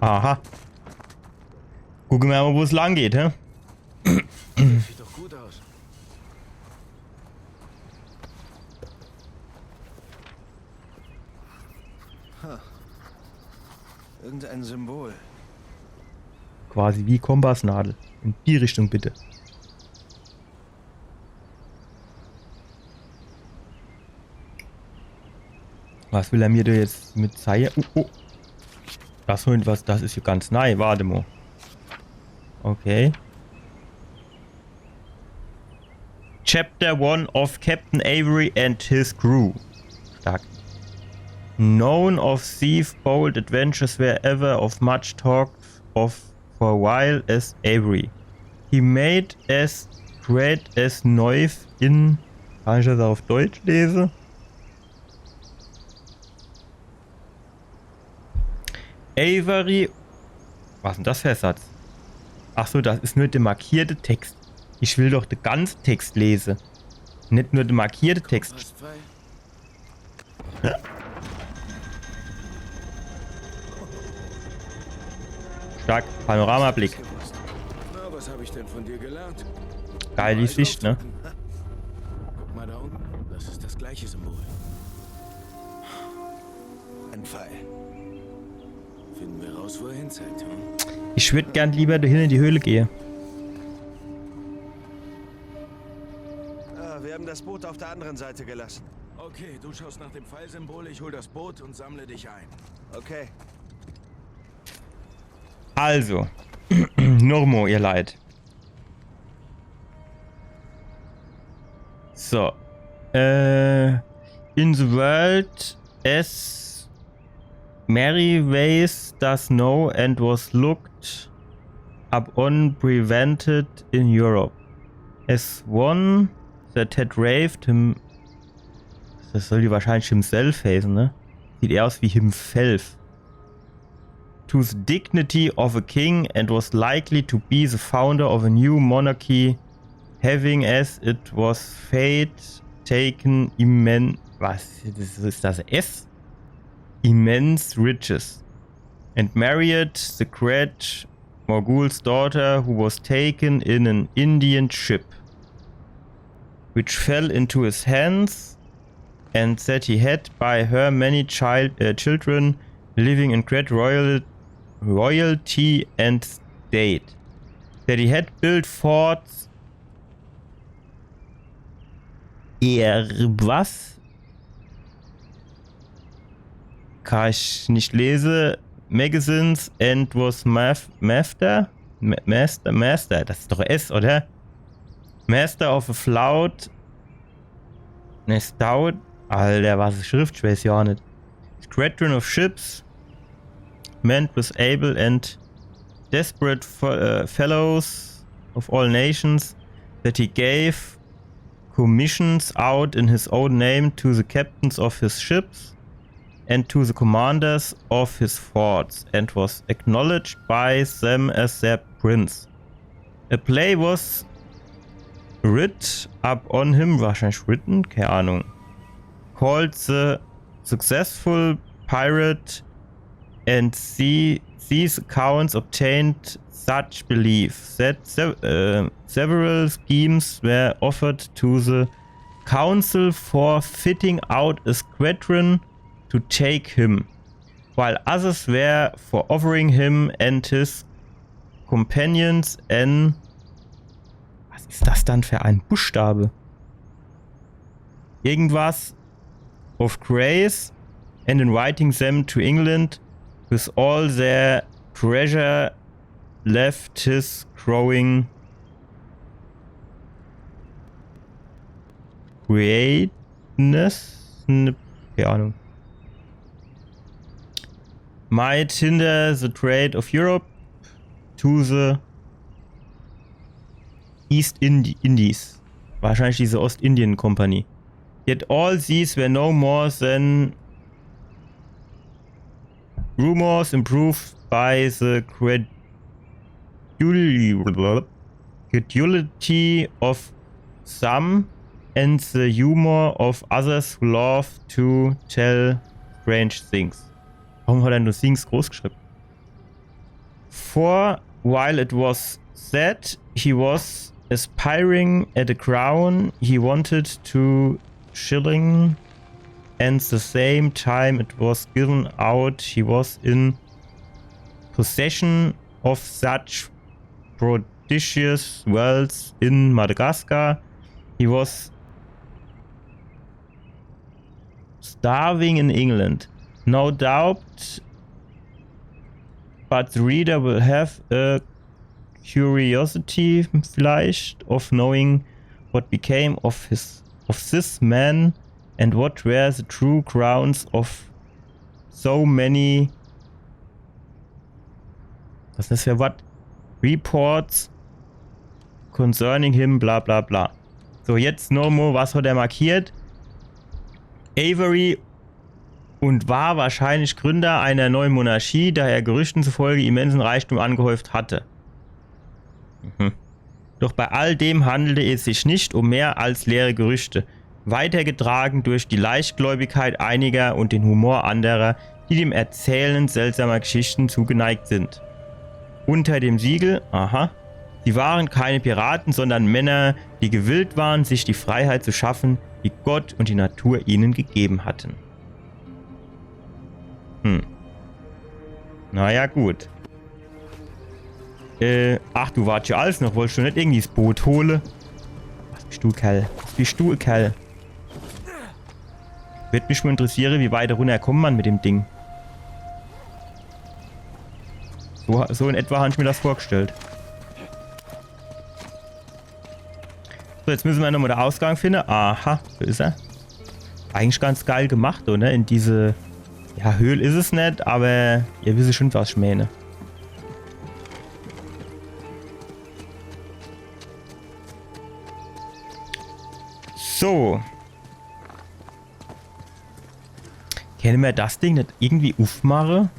Aha. Gucke mer mo, wo's lang geht, hä? Sieht doch gut aus. Ha. Irgendein Symbol. Quasi wie Kompassnadel. In die Richtung bitte. Was will er mir do jetzt mit zeie? Oh, oh. Das, was, das is jo ganz nei. Wart mo. Okay. Chapter one of Captain Avery and his crew. Stark. Known of thief, bold adventures wherever, of much talk of for a while as Avery. He made as great as knife in, kann ich das auf Deutsch lese? Avery. Was is denn das für ein Satz? Ach so, das is nur der markierte Text. Ich will doch den ganzen Text lese. Net nur der markierte Text. Passt frei. Stark. Panoramablick. Na, was habe ich denn von dir gelernt? Geil die Sicht, ne? Guck mal da unten. Das ist das gleiche Symbol. Ein Pfeil. Finden wir raus, wo er hinzeigt, hm? Ich würd gern lieber dahin in die Höhle gehe. Ah, wir haben das Boot auf der anderen Seite gelassen. Okay, du schaust nach dem Pfeilsymbol, ich hol das Boot und sammle dich ein. Okay. Also, nochmo, ihr Leit. So. Äh, in the world as many ways does know and was looked upon prevented in Europe. As one that had raved him. Das soll die wahrscheinlich himself heißen, ne? Sieht eher aus wie himself. To the dignity of a king and was likely to be the founder of a new monarchy, having as it was fate taken immense, was, das is das S? Immense riches. And married the great Morgul's daughter, who was taken in an Indian ship, which fell into his hands, and that he had by her many child, uh, children living in great royal, royalty and state. That he had built forts. Er was? Kann ich nicht lesen. Magazines and was maf-, master? Ma-, master, master, das is doch S, oder? Master of a flout. Ne, stout. Alter, was e Schrift, ich weiß ja aa net. Squadron of ships, manned with able and desperate fo-, uh, fellows of all nations, that he gave commissions out in his own name to the captains of his ships and to the commanders of his forts, and was acknowledged by them as their prince. A play was writ up on him, wahrscheinlich written, keine Ahnung. Called the Successful Pirate, and the, these accounts obtained such belief that sev-, uh, several schemes were offered to the council for fitting out a squadron to take him, while others were for offering him and his companions an, was ist das dann für ein Buchstabe? Irgendwas of grace, and inviting them to England with all their treasure, left his growing greatness, ne, keine Ahnung, might hinder the trade of Europe to the East Indi-, Indies. Wahrscheinlich diese Ostindien Company. Yet all these were no more than rumors improved by the credul-, credulity of some and the humor of others who love to tell strange things. Warum hat er nur Things groß geschrieben? For while it was said he was aspiring at a crown, he wanted to shilling, and the same time it was given out he was in possession of such prodigious wealth in Madagascar. He was starving in England. No doubt, but the reader will have a curiosity vielleicht of knowing what became of his, of this man and what were the true grounds of so many, was is das für was? Reports concerning him, bla bla bla. So, jetzt nochmal, was hat er markiert? Avery und war wahrscheinlich Gründer einer neuen Monarchie, da er Gerüchten zufolge immensen Reichtum angehäuft hatte. Mhm. Doch bei all dem handelte es sich nicht um mehr als leere Gerüchte, weitergetragen durch die Leichtgläubigkeit einiger und den Humor anderer, die dem Erzählen seltsamer Geschichten zugeneigt sind. Unter dem Siegel, aha, sie waren keine Piraten, sondern Männer, die gewillt waren, sich die Freiheit zu schaffen, die Gott und die Natur ihnen gegeben hatten. Hm. Naja, gut. Äh, ach, du warst ja alles noch. Wolltest du net irgendwie das Boot hole? Was bist du, Kerl? Was bist du, Kerl? Würd mich mal interessieren, wie weit runter kommt man mit dem Ding. So, so in etwa hab ich mir das vorgestellt. So, jetzt müssen wir nochmal den Ausgang finden. Aha, da ist er. Eigentlich ganz geil gemacht, oder? In diese, ja, Höhle ist es nicht, aber ihr wisst schon, was ich meine. So. Können wir das Ding nicht irgendwie aufmachen?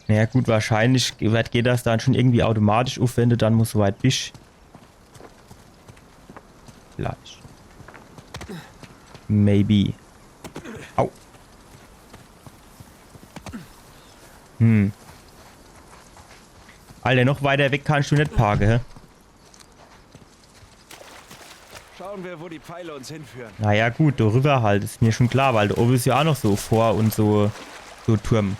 Naja gut, wahrscheinlich wird, geht das dann schon irgendwie automatisch auf, wenn du dann mal so weit bist. Vielleicht. Maybe. Au. Hm. Alter, noch weiter weg kannst du net parke, hä? Schauen wir, wo die Pfeile uns hinführen. Na ja, gut, do rüber halt, is mir schon klar, weil do owwe is ja ach noch so Fort und so, so Turm.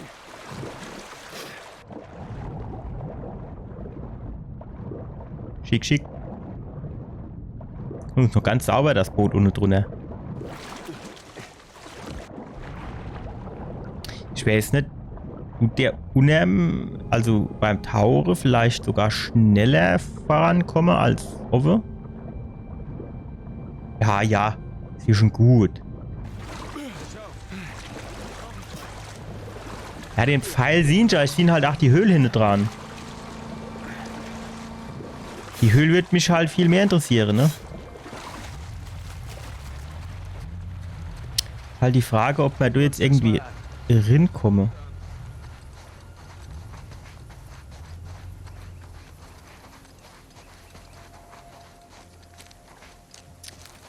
Schick, schick. Und noch ganz sauber das Boot unne drunner. Ich weiß net, tut der unnerm, also beim Tauche vielleicht sogar schneller vorankomme als owwe? Ja, ja, is hier schon gut. Ja, den Pfeil siehn ich, ich siehn halt ach die Höhl hinne dran. Die Höhl würd mich halt viel mehr interessiere, ne? Halt die Frage, ob mer do jetzt irgendwie rinkomme.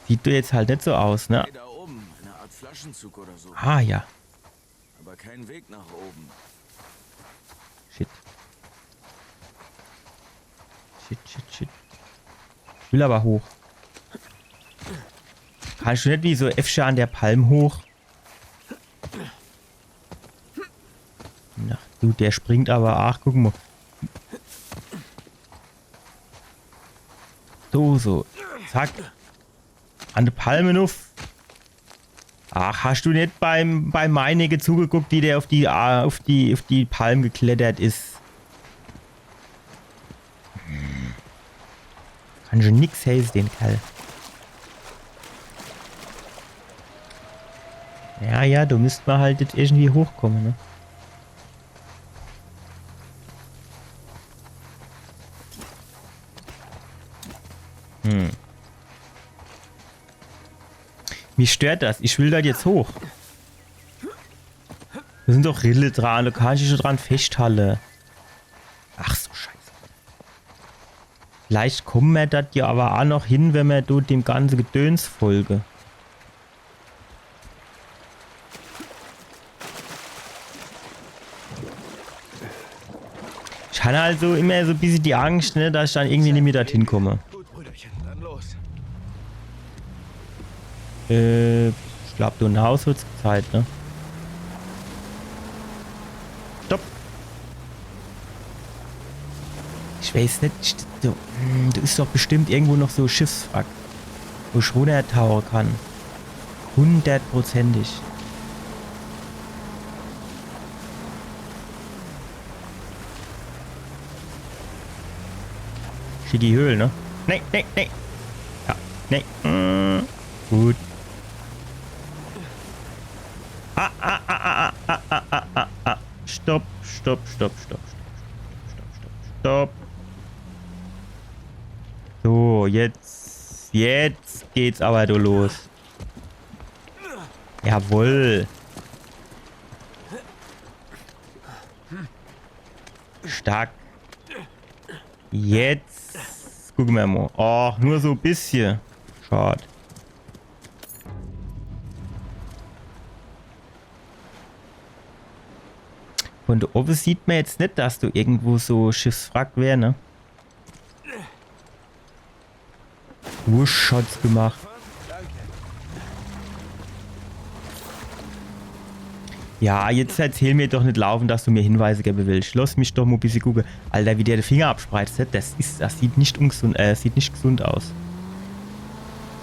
Sieht do jetzt halt net so aus, ne? Hey, da oben, eine Art Flaschenzug oder so. Ah, ja. Aber kein Weg nach oben. Shit. Shit, shit, shit. Ich will aber hoch. Kannst du net wie so Äffche an der Palm hoch? Ach du, der springt aber. Ach, guck mal. So, so. Zack. An de Palme nuff. Ach, hast du net beim, beim Meinecke zugeguckt, wie der auf die, äh, auf die, auf die Palm geklettert is? Hm. Kann schon nix heiße, den Kerl. Ja, ja, do müsst mer halt jetzt irgendwie hochkomme, ne? Hm. Mich stört das. Ich will do jetzt hoch. Do sin doch Rille dran. Do kann ich mich schon dran feschthalle. Ach so, Scheiße. Vielleicht komme mer do ja aber ach noch hin, wenn mer do dem ganze Gedöns folge. Ich han also immer so e bissje die Angst, ne, dass ich dann irgendwie nimmi dorthin komme. Gut, Brüderchen, dann los. Äh, ich glaub, do in Haus wird's Zeit, ne? Stopp. Ich weiß net, st-, do, hm, do is doch bestimmt irgendwo noch so Schiffswrack, wo ich runnertauche kann. Hundertprozentig. Schicki Höhl, ne? Nee, nee, nee. Ja, nee. Mm, gut. Ah, ah, ah. Stopp, stopp, stopp, stopp. So, jetzt, jetzt geht's aber do los. Jawohl. Stark. Jetzt. Gucke mer mo. Och, nur so e bissje. Schad. Von do owwe sieht mer jetzt net, dass do irgendwo so Schiffswrack wär, ne? Wusch hat's gemacht. Ja, jetzt erzähl mir doch net laufend, dass du mir Hinweise gebe willst. Lass mich doch mo e bissje gucke. Alter, wie der de Finger abspreizt, das is, das sieht net ungesund, äh, sieht net gesund aus.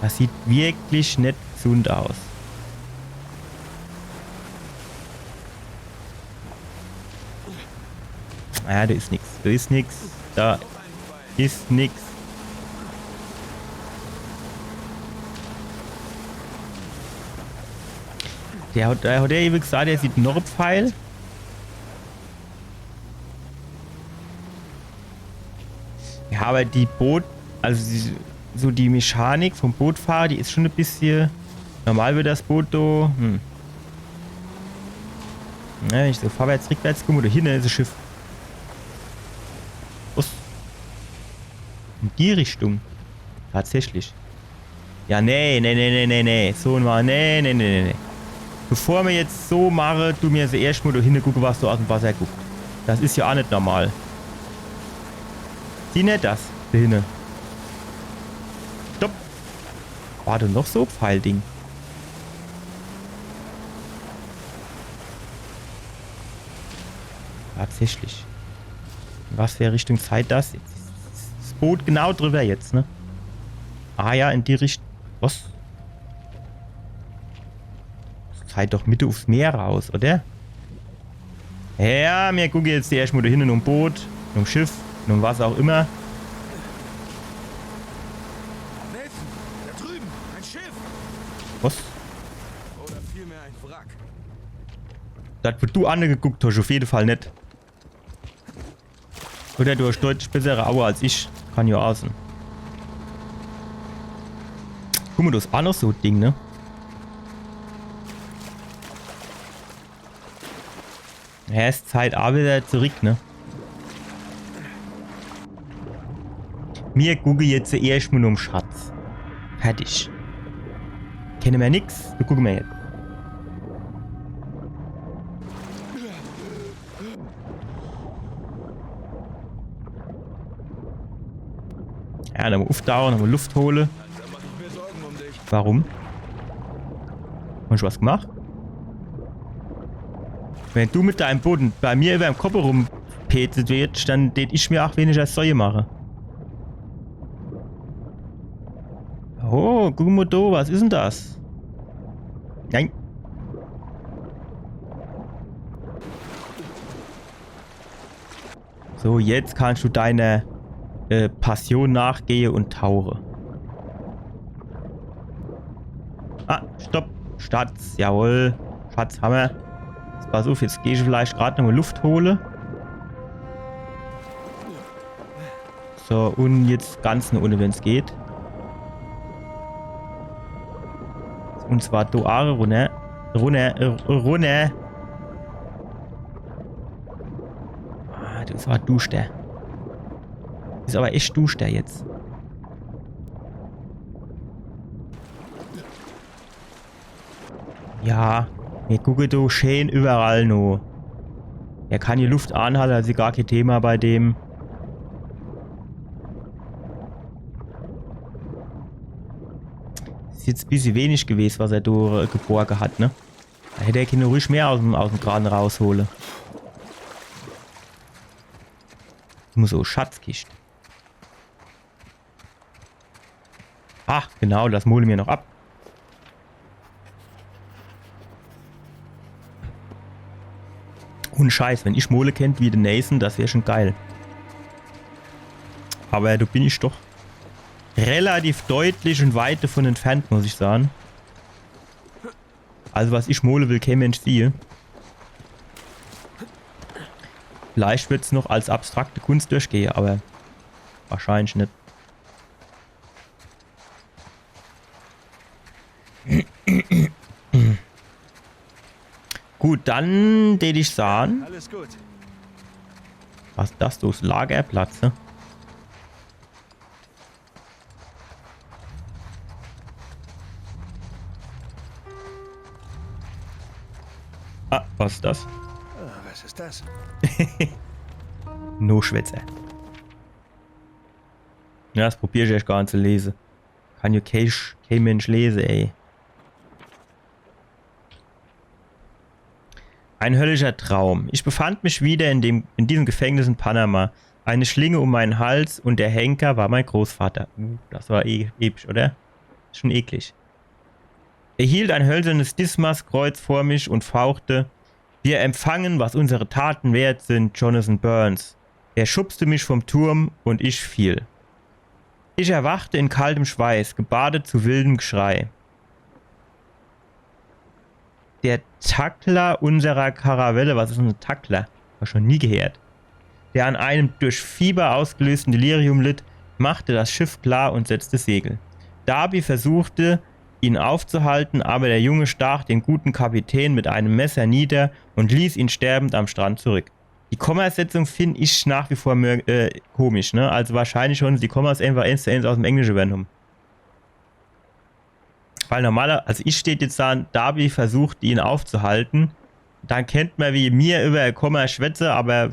Das sieht wirklich net gesund aus. Ja, do is nix. Do is nix. Do is nix. Der hat, der hat ja ewe gesagt, er sieht noch e Pfeil. Ja, aber die Boot, also die, so die Mechanik vom Bootfahrer, die is schon e bissje, normal wird das Boot do, hm. Ne, wenn ich so vorwärts, rückwärts komme, do hinne is das Schiff. Was? In die Richtung. Tatsächlich. Ja, nee, nee, nee. So, nee, nee, nee, nee, nee. Bevor mer jetzt so mache, du mer jetzt erscht mo do hinne gucke, was do aus em Wasser guckt. Das is ja ach net normal. Siehn er das? Do hinne. Stopp. War do noch so e Pfeilding? Tatsächlich. In was für Richtung zeigt das? Jetzt is das Boot genau drüber jetzt, ne? Ah ja, in die Richtung. Was? Das zeigt doch Mitte ufs Meer raus, oder? Ja, mir gucke jetzt erscht mo do hinne nom Boot, nom Schiff, nom was auch immer. Nathan, da drüben, ein Schiff. Was? Oder vielmehr ein Wrack. Das, wo du angeguckt hast, auf jeden Fall net. Oder du hast deutlich bessere Aue als ich. Kann ja auch sein. Guck mo, das is auch noch so e Ding, ne? Ja, es zeigt auch wieder zurück, ne? Mir gucke jetzt erscht mo nom Schatz. Fertig. Kenne mer nix, do gucke mer jetzt. Ja, nochmo uftaue, nochmo Luft hole. Da mach ich mir Sorgen um dich. Warum? Hab ich was gemacht? Wenn du mit deinem Boot bei mir überm Kopp rumpetzelt wirst, dann tät ich mir auch weniger Sorge mache. Oh, guck mo do, was is denn das? Nein. So, jetzt kannst du deiner äh, Passion nachgehe und tauche. Ah, stopp. Schatz, jawohl. Schatz hammer. Jetzt pass uff, jetzt geh ich vielleicht grad nochmo Luft hole. So, und jetzt ganz no unne, wenn's geht. Und zwar do aach runner. Runner, äh, runner. Ah, das is aber duschter. Is aber echt duschter jetzt. Ja, mir gucke do scheen überall no. Er kann die Luft anhalte, also gar kee Thema bei dem. Is jetzt e bissje wenig gewes, was er do äh, geborge hat, ne? Do hätt er kenne ruhig mehr aus dem, aus dem Grabe raushole. Nur so Schatzkischt. Ach, genau, das mole mir noch ab. Und Scheiß, wenn ich mole kennt wie de Nathan, das wär schon geil. Aber do bin ich doch relativ deutlich und weit davon entfernt, muss ich sagen. Also was ich mole, will kee Mensch siehe. Vielleicht wird's noch als abstrakte Kunst durchgehe, aber wahrscheinlich net. Gut, dann tät ich sahn. Alles gut. Was is das, das Lagerplatz, ne? Ah, was is das? Ah, was ist das? No Schwätzer. Ja, das probier ich echt gar net zu lese. Kann ja kee, Sch- kee Mensch lese, ey. Ein höllischer Traum. Ich befand mich wieder in, dem, in diesem Gefängnis in Panama. Eine Schlinge um meinen Hals und der Henker war mein Großvater. Uh, das war e episch, oder? Schon eklig. Er hielt ein hölzernes Dismas-Kreuz vor mich und fauchte: Wir empfangen, was unsere Taten wert sind, Jonathan Burns. Er schubste mich vom Turm und ich fiel. Ich erwachte in kaltem Schweiß, gebadet zu wildem Geschrei. Der Tackler unserer Karavelle, was is en Tackler? Hab ich noch nie gehört. Der an einem durch Fieber ausgelösten Delirium litt, machte das Schiff klar und setzte Segel. Darby versuchte, ihn aufzuhalten, aber der Junge stach den guten Kapitän mit einem Messer nieder und ließ ihn sterbend am Strand zurück. Die Kommasetzung find ich nach wie vor mör- äh, komisch, ne? Also wahrscheinlich hon se die Kommas einfach eins zu eins aus dem Englische übernommen. Weil normaler, also ich steht jetzt da, Darby versucht, ihn aufzuhalten. Dann kennt mer, wie mir über e Komma schwätze, aber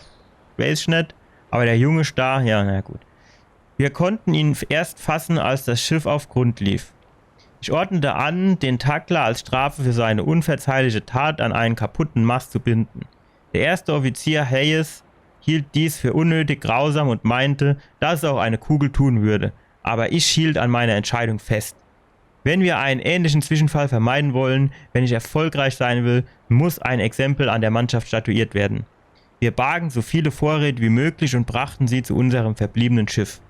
weiß ich net. Aber der Junge stach, ja, na gut. Wir konnten ihn erst fassen, als das Schiff auf Grund lief. Ich ordnete an, den Tackler als Strafe für seine unverzeihliche Tat an einen kaputten Mast zu binden. Der erste Offizier Hayes hielt dies für unnötig grausam und meinte, dass es auch eine Kugel tun würde, aber ich hielt an meiner Entscheidung fest. Wenn wir einen ähnlichen Zwischenfall vermeiden wollen, wenn ich erfolgreich sein will, muss ein Exempel an der Mannschaft statuiert werden. Wir bargen so viele Vorräte wie möglich und brachten sie zu unserem verbliebenen Schiff.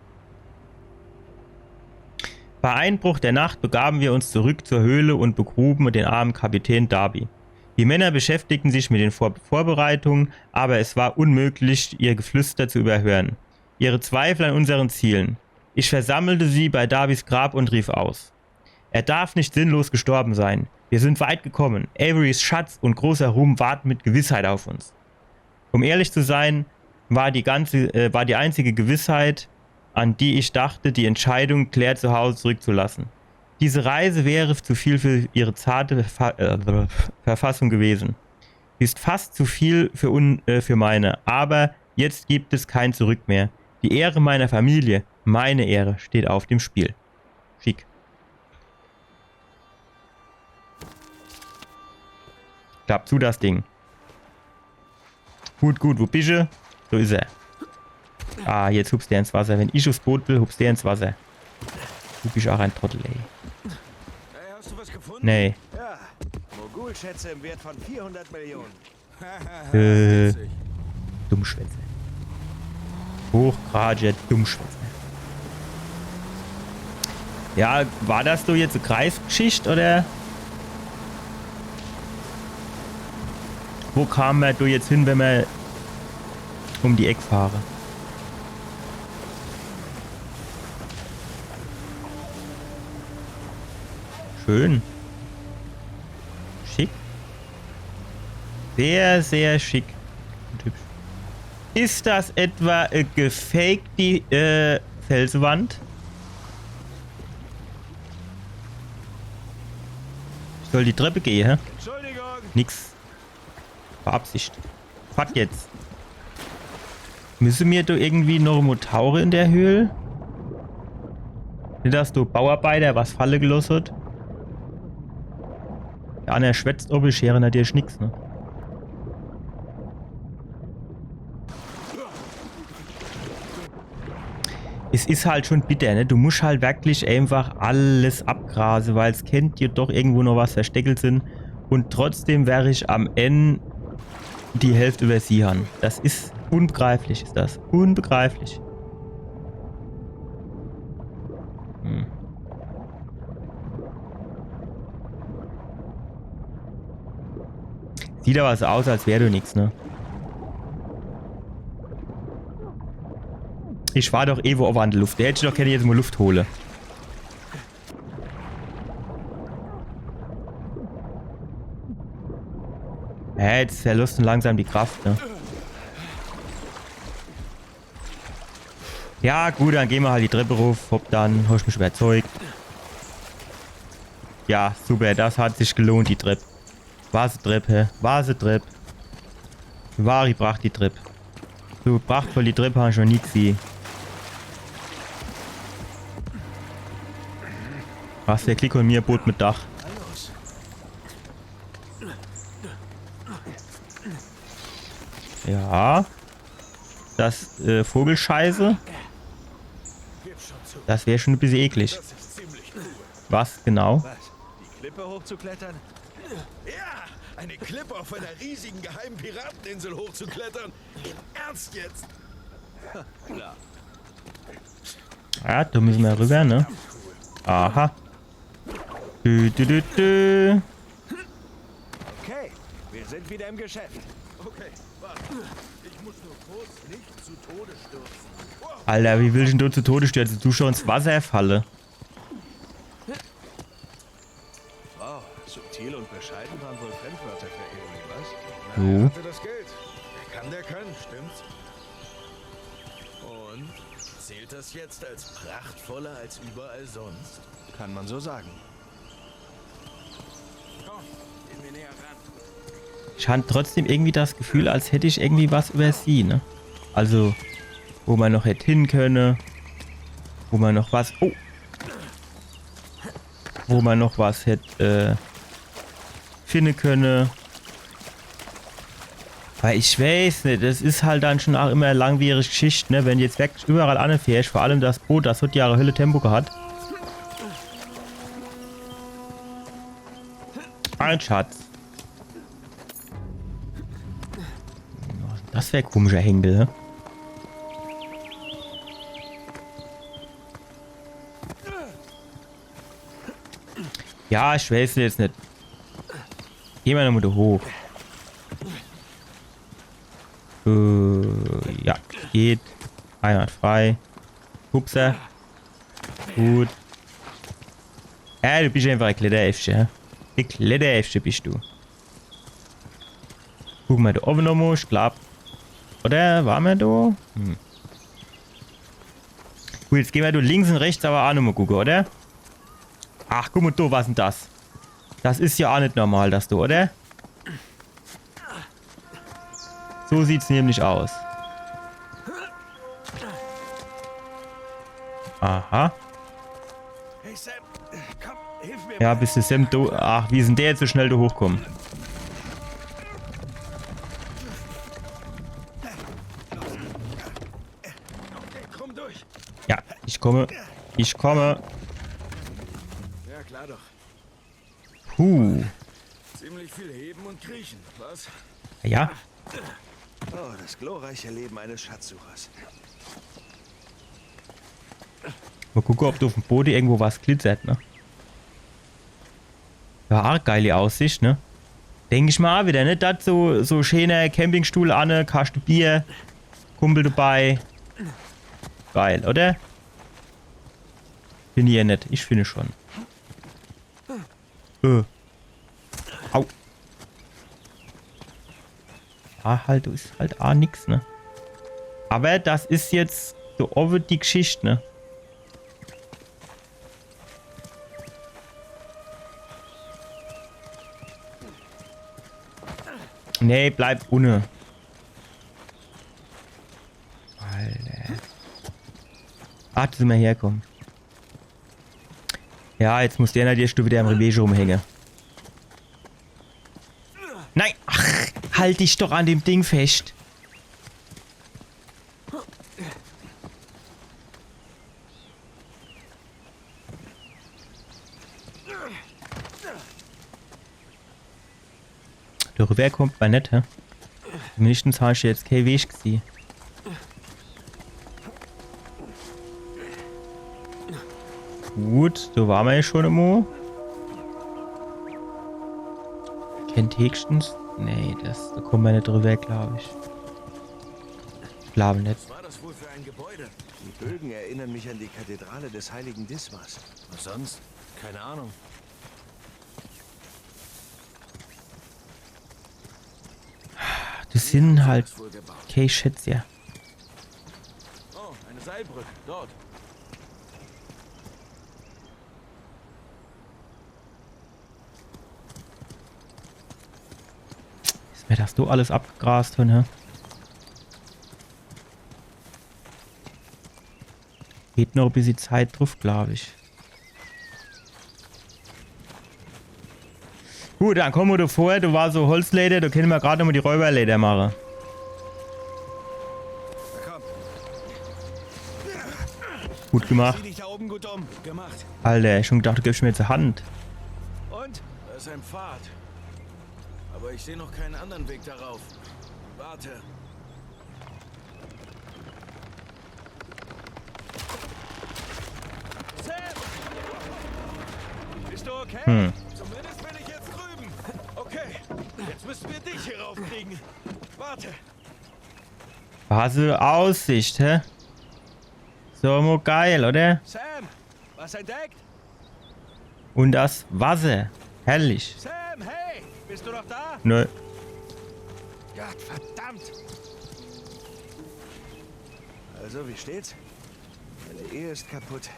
Bei Einbruch der Nacht begaben wir uns zurück zur Höhle und begruben den armen Kapitän Darby. Die Männer beschäftigten sich mit den Vor Vorbereitungen, aber es war unmöglich, ihr Geflüster zu überhören. Ihre Zweifel an unseren Zielen. Ich versammelte sie bei Darbys Grab und rief aus: „Er darf nicht sinnlos gestorben sein. Wir sind weit gekommen. Averys Schatz und großer Ruhm warten mit Gewissheit auf uns.“ Um ehrlich zu sein, war die ganze, äh, war die einzige Gewissheit, an die ich dachte, die Entscheidung, Claire zu Hause zurückzulassen. Diese Reise wäre zu viel für ihre zarte Fa äh, Verfassung gewesen. Sie ist fast zu viel für, un äh, für meine, aber jetzt gibt es kein Zurück mehr. Die Ehre meiner Familie, meine Ehre, steht auf dem Spiel. Schick. Klapp zu das Ding. Gut, gut, wo bische? Do is er. Ah, jetzt hupst er ins Wasser. Wenn ich uffs Boot will, hupst er ins Wasser. Du bisch auch ein Trottel, ey. Hey, hast du was gefunden? Nee. Ja. Mogulschätze im Wert von vierhundert Millionen. Äh, Dummschwätze. Hochgradige Dummschwätze. Ja, war das do jetzt e Kreisgeschicht, oder? Wo kam mer do jetzt hin, wenn mer um die Eck fahre? Schön. Schick. Sehr, sehr schick. Und hübsch. Is das etwa e gefakte äh, Felsewand? Ich soll die Treppe gehe, hä? Entschuldigung. Nix. War Absicht. Fuck jetzt. Müsse mir do irgendwie noch Minotaure in der Höhl? Net, dass do Bauarbeiter was falle geloss hat. Ja, ne, schwätzt, ob ich heere natürlich nix, ne? Es is halt schon bitter, ne? Du musch halt wirklich einfach alles abgrase, weil es kennt jo doch irgendwo noch was versteckelt sin. Und trotzdem wär ich am End die Hälft übersieh han. Das is unbegreiflich, is das. Unbegreiflich. Hm. Sieht aber so aus, als wär do nix, ne? Ich war doch ewe owwe an der Luft. Do hätt ich doch kenne jetzt mo Luft hole. Hä, jetzt verlosst du langsam die Kraft, ne? Ja, gut, dann geh mer halt die Treppe ruff. Hopp, dann hab ich mich überzeugt. Ja, super, das hat sich gelohnt, die Trepp. Was e Trepp, hä? Was e Trepp. Wahre Pracht, die Trepp. So prachtvoll die Trepp han ich noch nie gesieh. Was für Klick und mir Boot mit Dach. Ja. Das äh, Vogelscheiße. Das wär schon e bissje eklig. Das ist ziemlich cool. Was genau? Was? Die Klippe hochzuklettern? Ja, eine Klippe auf einer riesigen geheimen Pirateninsel hochzuklettern? Im Ernst jetzt? Klar. Ja, do müsse mer rüber, ne? Aha. Dü, dü, dü, dü. Okay, wir sind wieder im Geschäft. Okay, warte. Ich muss nur kurz nicht zu Tode stürzen. Alter, wie willsch dann do zu Tode stürze? Du schon ins Wasser falle. Wow, subtil und bescheiden waren wohl Fremdwörter für Avery, was? So. Hatte das Geld. Wer kann, der kann, stimmt's? Und zählt das jetzt als prachtvoller als überall sonst? Kann man so sagen. Komm, gehen wir näher ran. Ich han trotzdem irgendwie das Gefühl, als hätt ich irgendwie was übersieh, ne? Also, wo mer noch hätt hin könne. Wo mer noch was, oh, wo mer noch was hätt, äh, finne könne. Weil ich weeß net, des is halt dann schun aach immer e langwierig Geschicht, ne? Wenn du jetzt wirklich iwwerall anefährsch, vor allem des Boot, des hot jo e Hölle Tempo gehat. Ein Schatz. Des wär e komischer Henkel, ne? Ja, ich weeß jetzt net. Geh mer nochmol do hoch. Äh, ja, geht. Einwandfrei. Hupsa. Gut. Ja, du bisch einfach e Kletteräffche, hä? E Kletteräffche bisch du. Gucke mer do owwe nochmol, ich glaab. Oder? Ware mer do? Hm. Gut, jetzt gehn mer do links un rechts awwer aach nochmol gucke, oder? Ach, guck mol do, was 'n des? Des is jo aach net normal, des do, oder? So sieht's nämlich aus. Aha. Hey Sam, komm, hilf mir. Ja, mal. Bis de Sam do. Ach, wie is 'n der jetzt so schnell do hochkomme? Okay, komm durch. Ja, ich komme. Ich komme. Ja, klar doch. Puh. Ziemlich viel heben und kriechen, was? Ja. Oh, das glorreiche Leben eines Schatzsuchers. Mol gucke, ob do uff'm Bode irgendwo was glitzert, ne? Ja, arg geili Aussicht, ne? Denk ich mol aach widder, ne? Do so, so scheener Campingstuhl anne, Kaschte Bier, Kumpel debei. Geil, oder? Find ich jo net. Ich find schun. Äh. Au. Ja, halt, do is halt aach nix, ne? Awwer des is jetzt so owwe die Gschicht, ne? Nee, bleib unne. Alter. Ach, do sin mer herkomme. Ja, jetzt muss der natürlich schon wieder am Revier rumhänge. Nein! Ach, halt dich doch an dem Ding fest. Dorüber kommt mer net, hä? Zumindest hab ich jetzt kee Weg gesieh. Gut, do ware mer jo schon emol. Kennt höchstens. Nee, das, do komme mer net drüber, glaub ich. Glaub net. Was war das wohl für ein Gebäude? Die Bögen erinnern mich an die Kathedrale des heiligen Dismas. Was sonst? Keine Ahnung. Das sin halt kee Schätz, ja. Oh, eine Seilbrücke. Dort. Is mer das do alles abgegrast, hä? Geht noch e bissje Zeit druf, glaub ich. Gut, dann komme mer do vor, do war so Holzläder, do kenne mer grad nochmol die Räuberläder mache. Na komm. Gut gemacht. Sieh dich da oben gut um. Gemacht. Alter, ich schon gedacht, du gibst mer jetzt e Hand. Und? Da ist ein Pfad. Aber ich sehe noch keinen anderen Weg darauf. Warte. Sam! Bist du okay? Hm. Zumindest bin ich jetzt drüben. Okay, jetzt müssen wir dich hier raufkriegen. Warte. Was e Aussicht, hä? So mo geil, oder? Sam, was entdeckt? Und das Wasser. Herrlich. Sam, hey, bist du noch da? Nö. Gott verdammt! Also, wie steht's? Meine Ehe ist kaputt.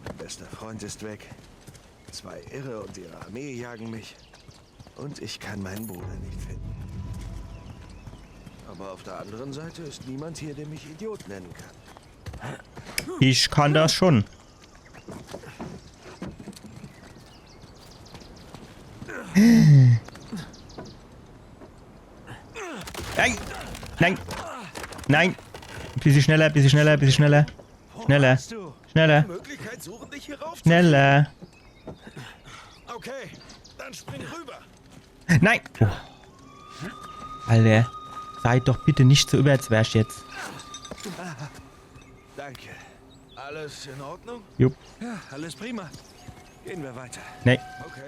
Mein bester Freund ist weg. Zwei Irre und ihre Armee jagen mich. Und ich kann meinen Bruder nicht finden. Aber auf der anderen Seite ist niemand hier, der mich Idiot nennen kann. Ich kann das schon. Nein! Nein! Nein! Bissje schneller, bissje schneller, bissje schneller. Schneller. Hast du Schneller. Möglichkeit suchen, dich hier rauf? Schneller. Okay, dann spring rüber. Nein! Alter, sei doch bitte nicht so überzwerch jetzt. Danke. Alles in Ordnung? Jupp. Ja, alles prima. Gehen wir weiter. Nee. Okay.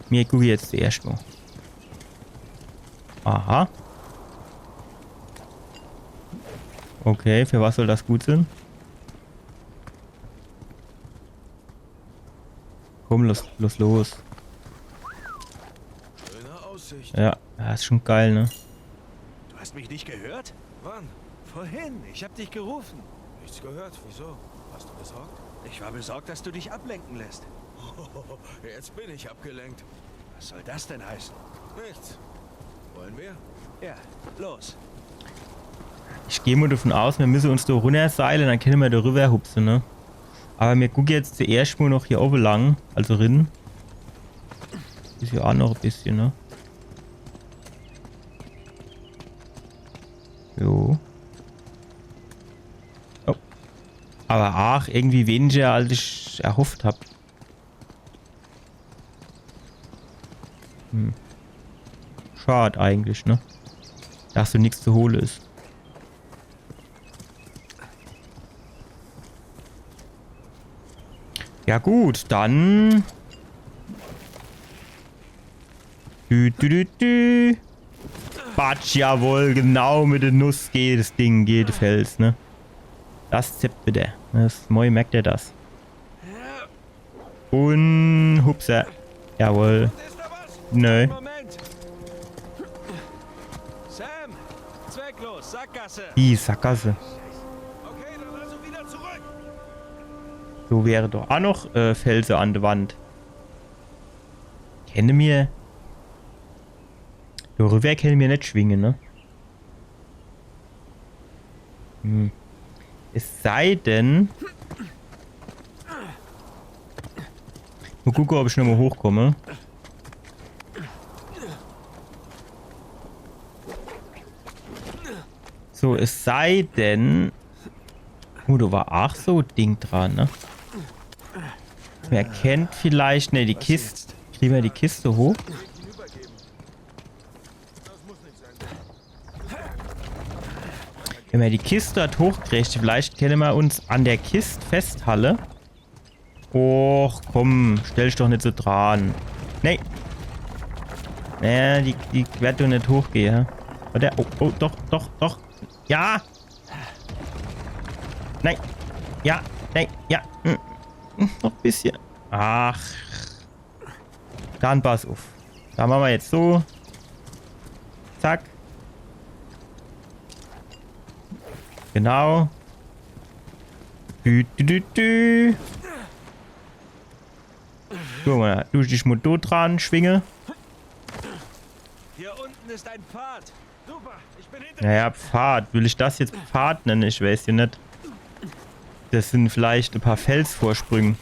Mir gucke jetzt zuerscht mo. Aha. Okay, für was soll das gut sein? Komm, los, los, los. Schöne Aussicht. Ja, das ist schon geil, ne? Du hast mich nicht gehört? Wann? Vorhin. Ich hab dich gerufen. Nichts gehört. Wieso? Warst du besorgt? Ich war besorgt, dass du dich ablenken lässt. Jetzt bin ich abgelenkt. Was soll das denn heißen? Nichts. Wollen wir? Ja, los. Ich geh mo davon aus, mir müsse uns do runnerseile, dann kenne mir do rüberhupse, ne? Aber mir gucke jetzt zuerscht mo noch hier owwe lang, also rin. Is ja auch noch e bissje, ne? Jo. Oh. Aber ach, irgendwie weniger, als ich erhofft hab. Hm. Schad eigentlich, ne? Dass do nix zu hole is. Ja gut, dann. Dü, dü, dü, dü. Batsch, jawohl, genau mit der Nuss geht das Ding, geht der Fels, ne? Das zippt wieder. Das, moi merkt er das. Un hupsa. Jawohl. Ist da was? Nö. Moment. Sam, zwecklos, Sackgasse. Die Sackgasse. Okay, dann also wieder zurück. Do wäre doch auch noch äh, Felse an der Wand. Kenne mir. Do rüber kenne mir net schwinge, ne? Hm. Es sei denn. Mo gucke, ob ich nochmo hochkomme. So, es sei denn. Oh, do war ach so e Ding dran, ne? Mer kennt vielleicht. Ne, die Kist. Kriege mer die Kiste hoch? Wenn mer die Kist dort hochkriegt, vielleicht kenne mer uns an der Kist festhalle. Och, komm, stell dich doch net so dran. Nee. Nee, die, die werd doch net hochgehe. Oder? Oh, oh, doch, doch, doch. Ja! Nee. Ja, nee, ja. Hm. Hm, noch e bissje. Ach. Dann pass uff. Do mache mer jetzt so. Zack. Genau. Dü, dü, dü, dü. Guck mo, du dich mo do dran schwinge. Hier unten ist ein Pfad. Super, ich bin hinter Naja, Pfad. Will ich das jetzt Pfad nenne? Ich weiß jo net. Das sin vielleicht e paar Felsvorsprünge.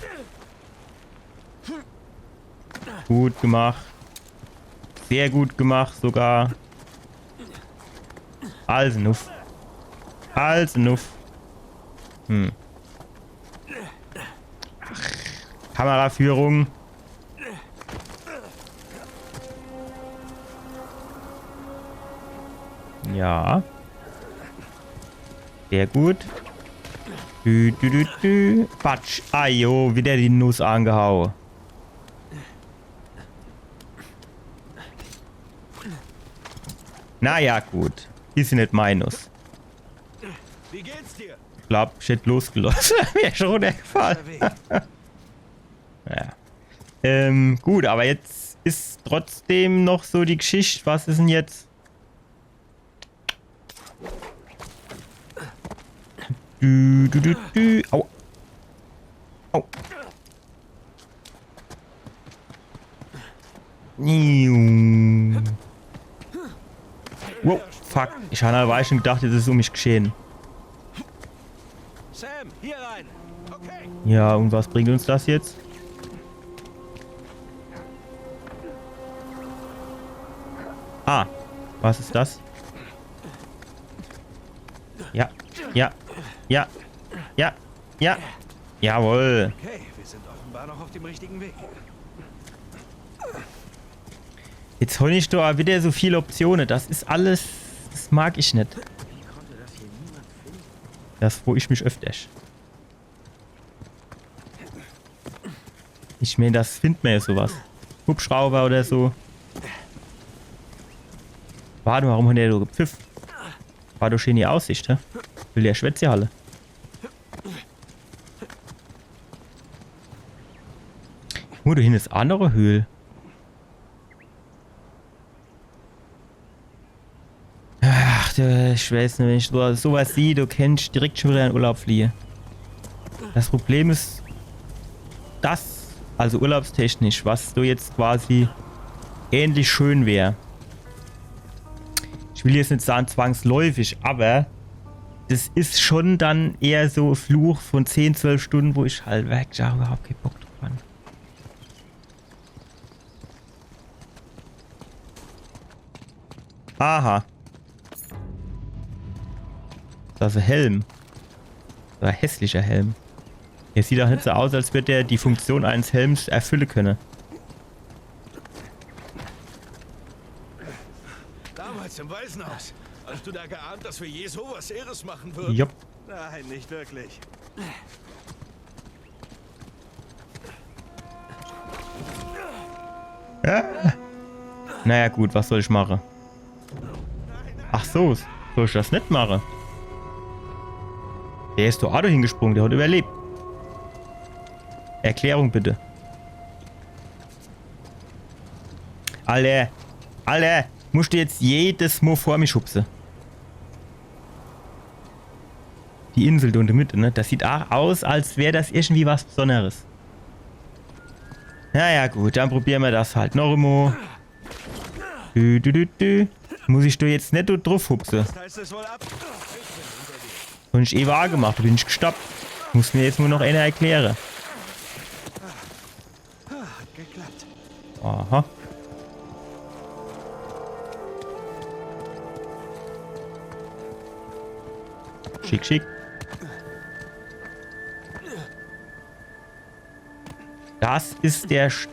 Gut gemacht. Sehr gut gemacht sogar. Alles nuff. Alles nuff. Hm. Ach, Kameraführung. Ja. Sehr gut. Dü, dü, dü, dü. Batsch. Ajo, wieder die Nuss angehaue. Naja, gut. Is net mei Nuss. Wie geht's dir? Ich glaub, ich hätt losgelosse. Wär schon runnergefall. Unterwegs. Ja. Ähm, gut, aber jetzt is trotzdem noch so die Geschicht. Was is denn jetzt? Dü, dü, dü, dü. Au. Au. Niu. Wow, fuck. Ich hab, war ich schon gedacht, es is um mich geschehen. Hier rein. Okay. Ja, und was bringt uns das jetzt? Ah, was ist das? Ja, ja, ja, ja, ja. Jawohl. Okay, wir sind offenbar noch auf dem richtigen Weg. Jetzt hon ich do wieder so viele Optionen. Das is alles, das mag ich net. Das froo ich mich öfters. Ich mein, das findt mer ja sowas. Hubschrauber oder so. Wart, warum hot der do gepfiff? War doch schön die Aussicht, hä? Will der Schwätze halle. Guck mo, do hinne is annere Höhl. Ach, du, ich weiß net, wenn ich so, sowas sieh, du kennst direkt schon wieder in Urlaub fliehe. Das Problem is, das, also urlaubstechnisch, was do jetzt quasi ähnlich schön wär. Ich will jetzt net sage zwangsläufig, aber das is schon dann eher so e Fluch von zehn, zwölf Stunde, wo ich halt wirklich ach überhaupt kee Bock druff han. Aha. Das is e Helm. Das is e hässlicher Helm. Der sieht doch net so aus, als würd der die Funktion eines Helms erfülle könne. Damals im Waisenhaus. Hast du da geahnt, dass wir je sowas Irres machen würden? Jupp. Nein, nicht wirklich. Ja. Naja gut, was soll ich mache? Ach so, soll ich das net mache? Der is doch ach do hingesprung, der hat überlebt. Erklärung bitte. Alter, Alter, musst du jetzt jedes Mo vor mich hupse? Die Insel do in de Mitte, ne? Das sieht ach aus, als wär das irgendwie was Besonderes. Naja gut, dann probiere mer das halt noch emo. Dü, dü, dü, dü. Muss ich do jetzt net do druff hupse? Heißt es wohl ab. Hon ich ewe ach gemacht, do bin ich gestoppt. Muss mer jetzt nur noch eener erkläre. Hat geklappt. Aha. Schick, schick. Das is der St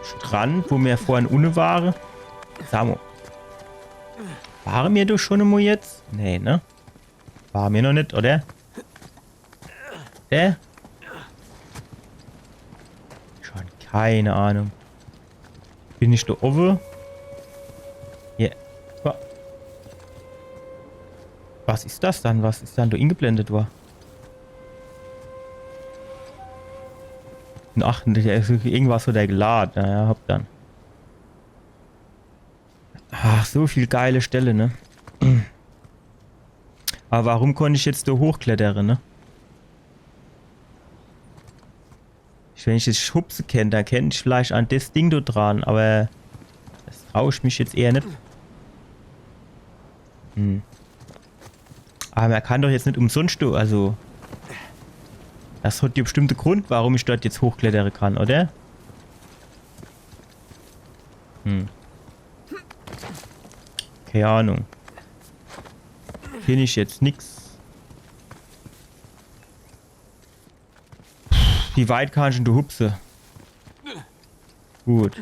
Strand, wo mer vorhin unne ware. Sa mo. Ware mer do schon emo jetzt? Nee, ne? Ware mer noch net, oder? Hä? Schon keine Ahnung. Bin ich do owwe? Ja. Wa- Was is das dann? Was is dann do ingeblendet war? Ach, irgendwas hat er gelad. Ja, ja, hopp dann. Ach, so viel geile Stelle, ne? Aber warum konnt ich jetzt do hochklettere, ne? Ich, wenn ich jetzt hupse kennt, dann kennt ich vielleicht an des Ding do dran, aber das trau ich mich jetzt eher net. Hm. Aber mer kann doch jetzt net umsonscht do, also. Das hat jo bestimmt de Grund, warum ich dort jetzt hochklettere kann, oder? Hm. Keine Ahnung. Find ich jetzt nix. Wie weit kann ich dann do hupse? Gut.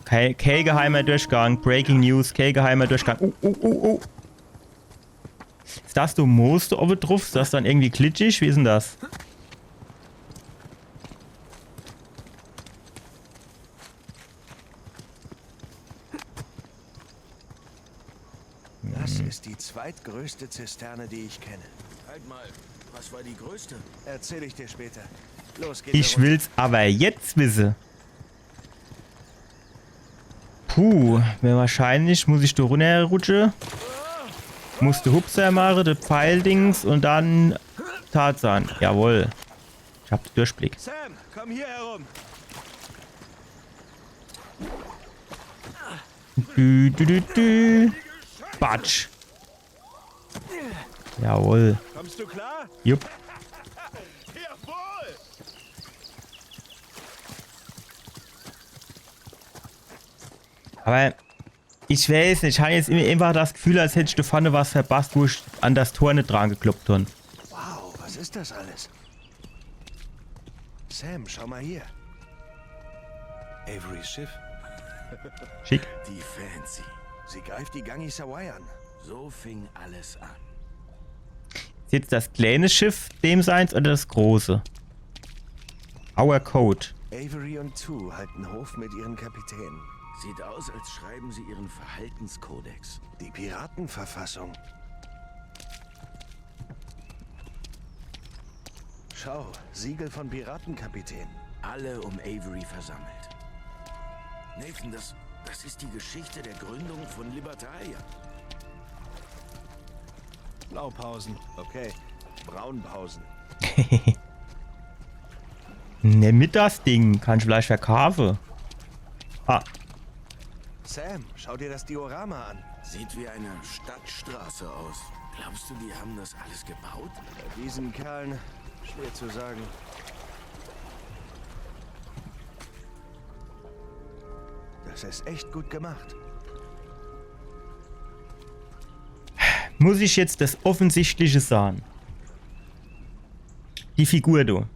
Kee, kee geheimer Durchgang. Breaking News, kee geheimer Durchgang. Oh, oh, oh, oh. Is das do Moos do owwe druff? Is das dann irgendwie glitschig? Wie is dann das? Das ist die zweitgrößte Zisterne, die ich kenne. Halt mal, was war die größte? Erzähl ich dir später. Los, geh Ich will's aber jetzt wisse. Puh, wahrscheinlich muss ich do runnerrutsche. Muss de Hupser mache, de Pfeildings und dann Tarzan. Jawohl. Ich hab de Durchblick. Sam, komm hier herum. Dü, dü, dü, dü. Batsch. Jawohl. Kommst du klar? Jupp. Jawohl! Aber ich weiß net, ich hab jetzt immer einfach das Gefühl, als hätt ich do vorne was verpasst, wo ich an das Tor net dran gekloppt hab. Wow, was ist das alles? Sam, schau mal hier. Averys Schiff. Schick. Die Fancy. Sie greift die Ganj Sawai an. So fing alles an. Is jetzt das kleine Schiff dem seins oder das große? Our Code. Avery und Tew halten Hof mit ihren Kapitänen. Sieht aus, als schreiben sie ihren Verhaltenskodex. Die Piratenverfassung. Schau, Siegel von Piratenkapitän. Alle um Avery versammelt. Nathan, das, das ist die Geschichte der Gründung von Libertalia. Blaupausen, okay. Braunpausen. Nemm mit das Ding, kann ich vielleicht verkaufe. Ah, Sam, schau dir das Diorama an. Sieht wie eine Stadtstraße aus. Glaubst du, die haben das alles gebaut? Bei diesen Kerlen schwer zu sagen. Das ist echt gut gemacht. Muss ich jetzt das Offensichtliche sahn? Die Figur, du.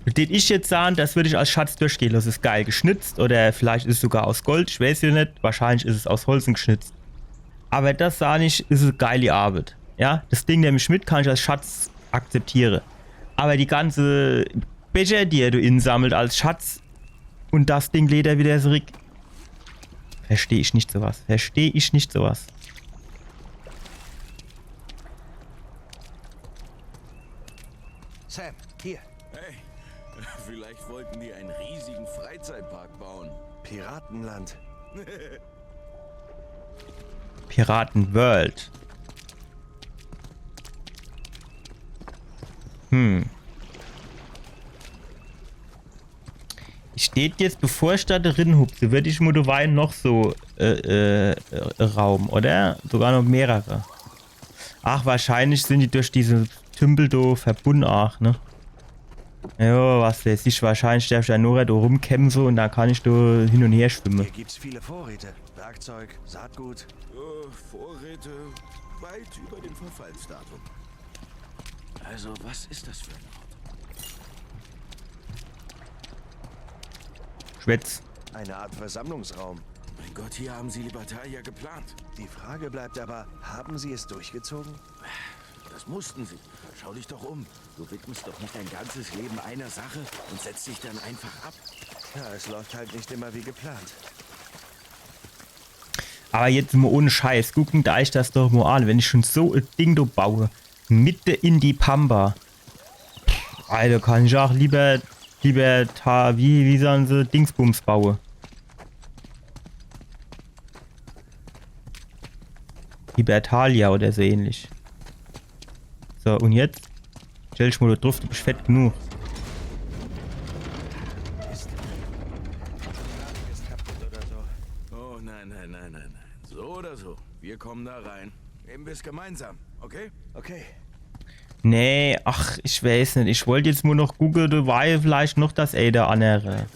Würd ich jetzt sahn, das würd ich als Schatz durchgeh losse. Is geil geschnitzt oder vielleicht is es sogar aus Gold, ich weiß ja net. Wahrscheinlich is es aus Holz geschnitzt. Aber das sahn ich, is e geili Arbeit. Ja, das Ding nemm ich mit, kann ich als Schatz akzeptiere. Aber die ganze Becher, die er do insammelt als Schatz und das Ding legt er wieder zurück. Versteh ich net sowas. Versteh ich net sowas. Sam, hier. Hey, vielleicht wollten die einen riesigen Freizeitpark bauen. Piratenland. Piraten World. Hm. Ich steht jetzt, bevor ich do drin hupse, würd ich mo do wei noch so äh, äh, äh, Raum, oder? Sogar noch mehrere. Ach, wahrscheinlich sin die durch diese Tümpel do verbunn, ach, ne? Jo, was weiß ich, wahrscheinlich derf ich do nur do rumkämpfe und dann kann ich do hin und her schwimme. Hier gibt's viele Vorräte. Werkzeug, Saatgut. Äh, Vorräte weit über dem Verfallsdatum. Also, was ist das für ein Ort? Schwätz. Eine Art Versammlungsraum. Mein Gott, hier haben sie Libertalia geplant. Die Frage bleibt aber, haben sie es durchgezogen? Das mussten sie. Schau dich doch um. Du widmest doch nicht dein ganzes Leben einer Sache und setzt dich dann einfach ab. Ja, es läuft halt nicht immer wie geplant. Aber jetzt mo ohne Scheiß, gucken da ich das doch mo an, wenn ich schon so e Ding do baue, mitte in die Pampa. Alter, kann ich auch lieber, lieber ta, wie, wie sagen sie, Dingsbums baue. Libertalia oder so ähnlich. So, und jetzt? Stell dich mo do drauf, du bist fett genug. Ist kaputt oder so. Oh nein, nein, nein, nein, nein. So oder so, wir kommen da rein. Nehmen wir es gemeinsam, okay? Okay. Nee, ach, ich weiß net. Ich wollt jetzt nur noch gucke, do war ja vielleicht noch das ene oder andere.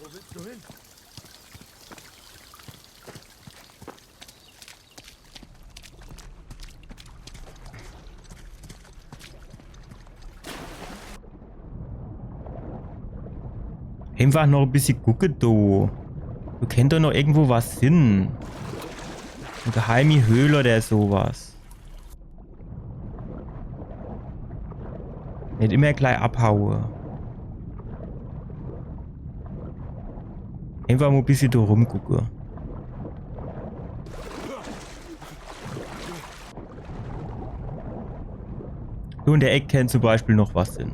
Einfach noch e bissje gucke, do. Do kennt doch noch irgendwo was sin. E geheimi Höhl oder sowas. Net immer gleich abhaue. Einfach mo e bissje do rumgucke. Do in der Eck kennt zum Beispiel noch was sin.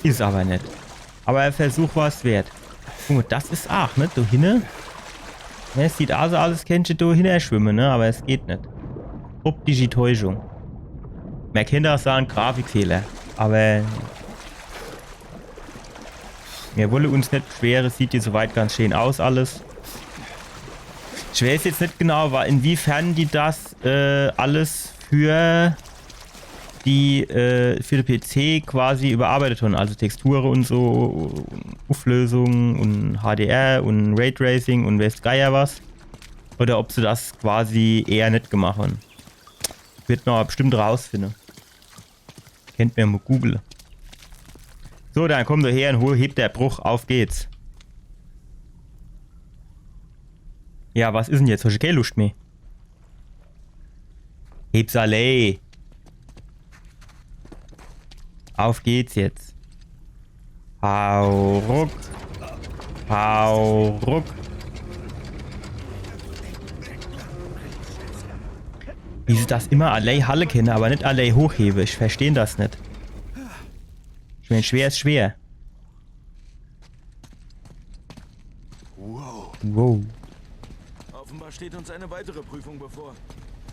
Is aber net. Aber e Versuch war's wert. Guck mo, das is aach, ne? Do hinne. Ne, es sieht also alles, kennt do hinne schwimme, ne? Aber es geht net. Optische Täuschung. Mer kennt auch sahn, Grafikfehler. Aber mer wolle uns net beschwere, sieht hier soweit ganz schön aus alles. Ich weiß jetzt net genau, wa- inwiefern die das äh, alles für die äh, für de P C quasi überarbeitet hun. Also Texture und so, Auflösung und H D R und Raytracing und weiß Geier was. Oder ob se das quasi eher net gemacht hun. Werd ma bestimmt rausfinde. Kennt mer mo google. So, dann komm doch her und hol, heb der Bruch, auf geht's. Ja, was is denn jetzt? Hosch kee Luscht mehr? Heb's allee. Auf geht's jetzt. Hau ruck. Hau ruck. Wie se das immer allee halle kenne, aber net allee hochhebe. Ich versteh das net. Ich mein, schwer is schwer. Wow. Wow. Offenbar steht uns eine weitere Prüfung bevor.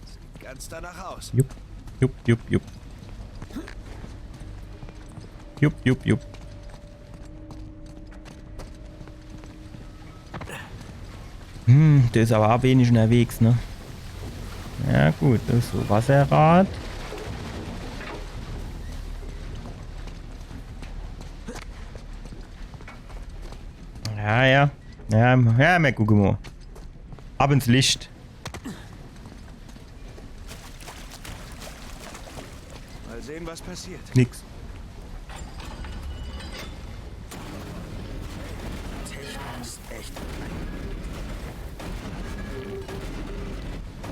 Sieht ganz danach aus. Jupp, jupp, jupp, jupp. Jupp, jupp, jupp. Hm, der is aber a wenig unterwegs, ne? Ja gut, das is so Wasserrad. Ja, ja. Ja, ja, mer gucke mo. Ab ins Licht. Mal sehen, was passiert. Nix. Technik ist echt.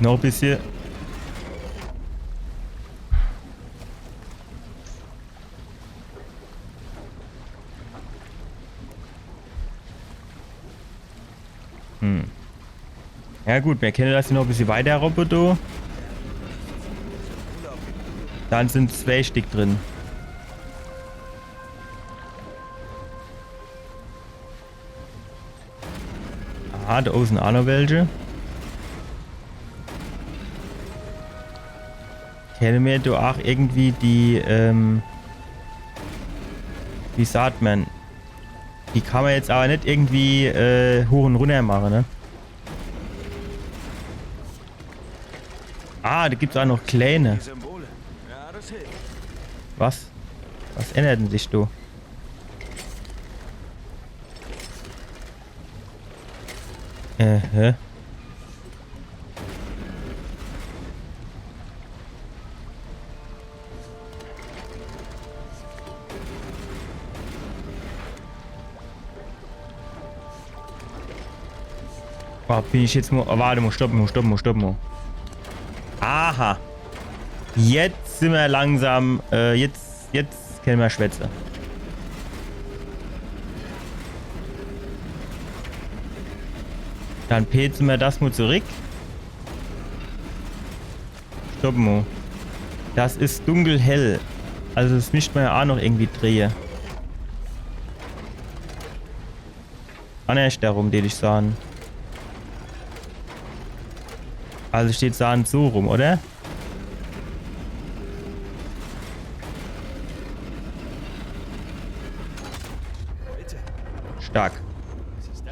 Noch e bissje. Hm. Ja gut, mer kenne das hier noch e bissje weiter robbe, do. Dann sin zwei Stick drin. Ah, do owwe sin a noch welche. Kenne mer do ach irgendwie die, ähm, wie sagt man, die kann mer jetzt aber net irgendwie äh, hoch und runner mache, ne? Ah, do gibt's a noch kleine. Die Symbole. Ja, das hilft. Was? Was ändert denn sich do? Äh, hä? Boah, bin ich jetzt mo. Oh, warte mo, stopp mo, stopp mo, stopp mo. Aha. Jetzt sin mer langsam. Äh, jetzt, jetzt kenne mer schwätze. Dann peze mer das mo zurick. Stopp mo. Das is dunkelhell. Also das misst mer ja a noch irgendwie drehe. Annerscht herum, deet ich sahn. Also steht sahn so rum, oder? Stark.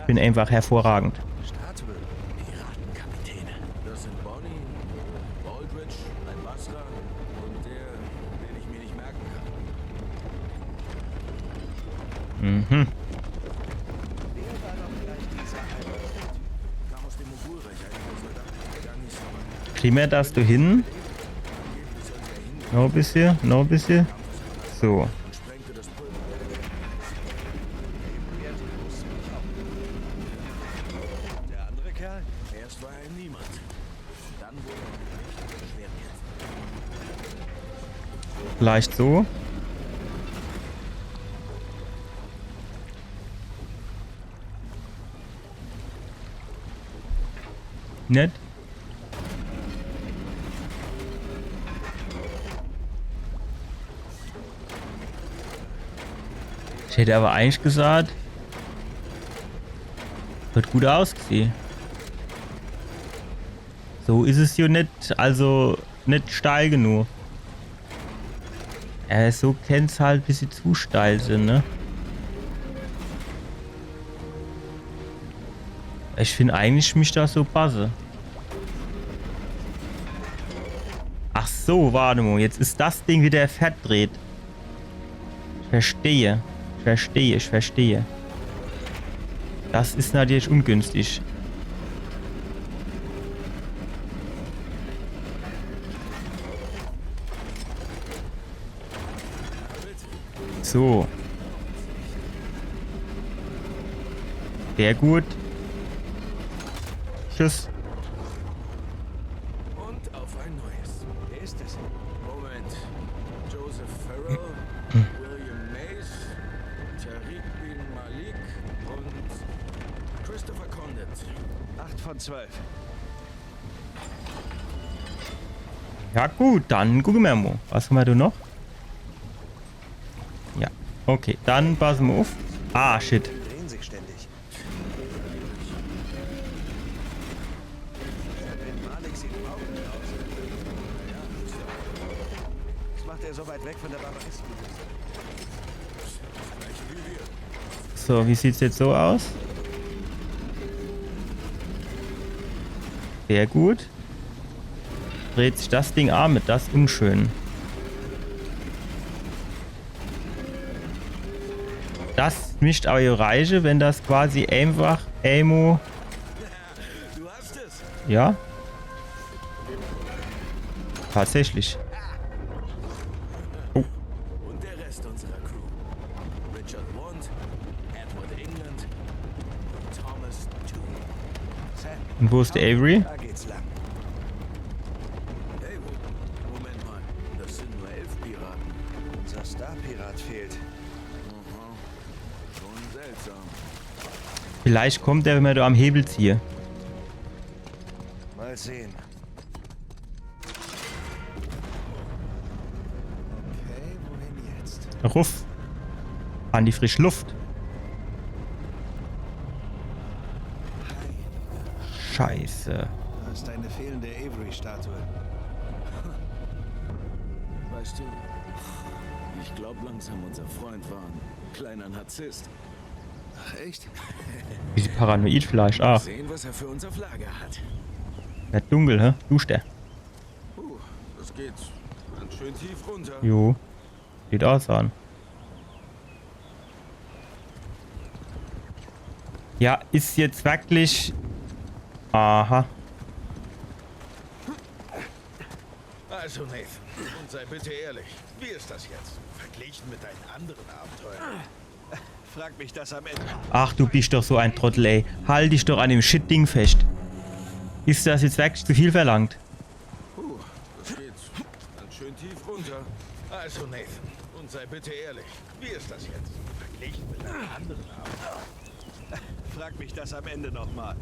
Bin einfach hervorragend. Statue. Piratenkapitäne. Das sind Bonnie, Aldrich, Albasra und der, den ich mir nicht merken kann. Mhm. Wer war noch gleich dieser eine? Kam aus dem Mogulreich, ein Soldat. Gar nicht so. Krie mer das do hin? Noch e bissje, noch e bissje. So. Der andere Kerl? Erst war er niemand. Dann wurde er ein mächtiger Schwertkämpfer. Vielleicht so. Net? Ich hätt aber eigentlich gesagt, hat gut ausgesieh. So is es jo net, also net steil genug. Äh, so kann's halt bissje zu steil sin, ne? Ich find eigentlich, misst das so passe. Ach so, wart mo. Jetzt is das Ding wieder verdreht. Ich verstehe. Ich verstehe, ich verstehe. Das is natürlich ungünstig. So. Sehr gut. Tschüss. Und auf ein neues. Wer ist das? Moment. Joseph Farrell, William Mays, Tariq bin Malik und Christopher Condent. Acht von zwölf. Ja gut, dann gucke mer mo. Was hammer do noch? Ja, okay, dann passe mer uff. Ah, shit. Drehen sich ständig. Wenn Malik sie brauchen aus. Was macht er so weit weg von der Barbaristen? So, wie sieht's jetzt so aus? Sehr gut. Dreht sich das Ding aa mit, das is unschön. Das misst awwer jo reiche, wenn das quasi einfach emo. Du hast es. Ja? Tatsächlich. Oh. Und der Rest unserer Crew. Richard Want, Edward England und Thomas Tew. Sam, und wo is der Avery? Da geht's lang. Hey, wo-, Moment mal. Das sind nur elf Piraten. Unser Star-Pirat fehlt. Aha. Schon seltsam. Vielleicht kommt er, wenn mer do am Hebel ziehe. Mal sehen. Okay, wohin jetzt? Ruff. An die frische Luft. Scheiße. Da ist eine fehlende Avery-Statue. Weißt du, ich glaub langsam, unser Freund war ein kleiner Narzisst. Ach, echt? Wie sie paranoid vielleicht. Ah. Sehen, was er für uns auf Lager hat. Ja, dunkel, hä? Duster. Puh, das geht ganz schön tief runter. Jo. Sieht aus an. Ja, is jetzt wirklich. Aha. Also, Nathan, und sei bitte ehrlich, wie ist das jetzt? Verglichen mit deinen anderen Abenteuern. Frag mich das am Ende. Ach, du bist doch so ein Trottel, ey. Halt dich doch an dem Shit-Ding fest. Is das jetzt wirklich zu viel verlangt? Puh, das geht ganz schön tief runter. Also, Nathan, und sei bitte ehrlich, wie ist das jetzt? Verglichen mit deinen anderen Abenteuern. Frag mich das am Ende nochmal.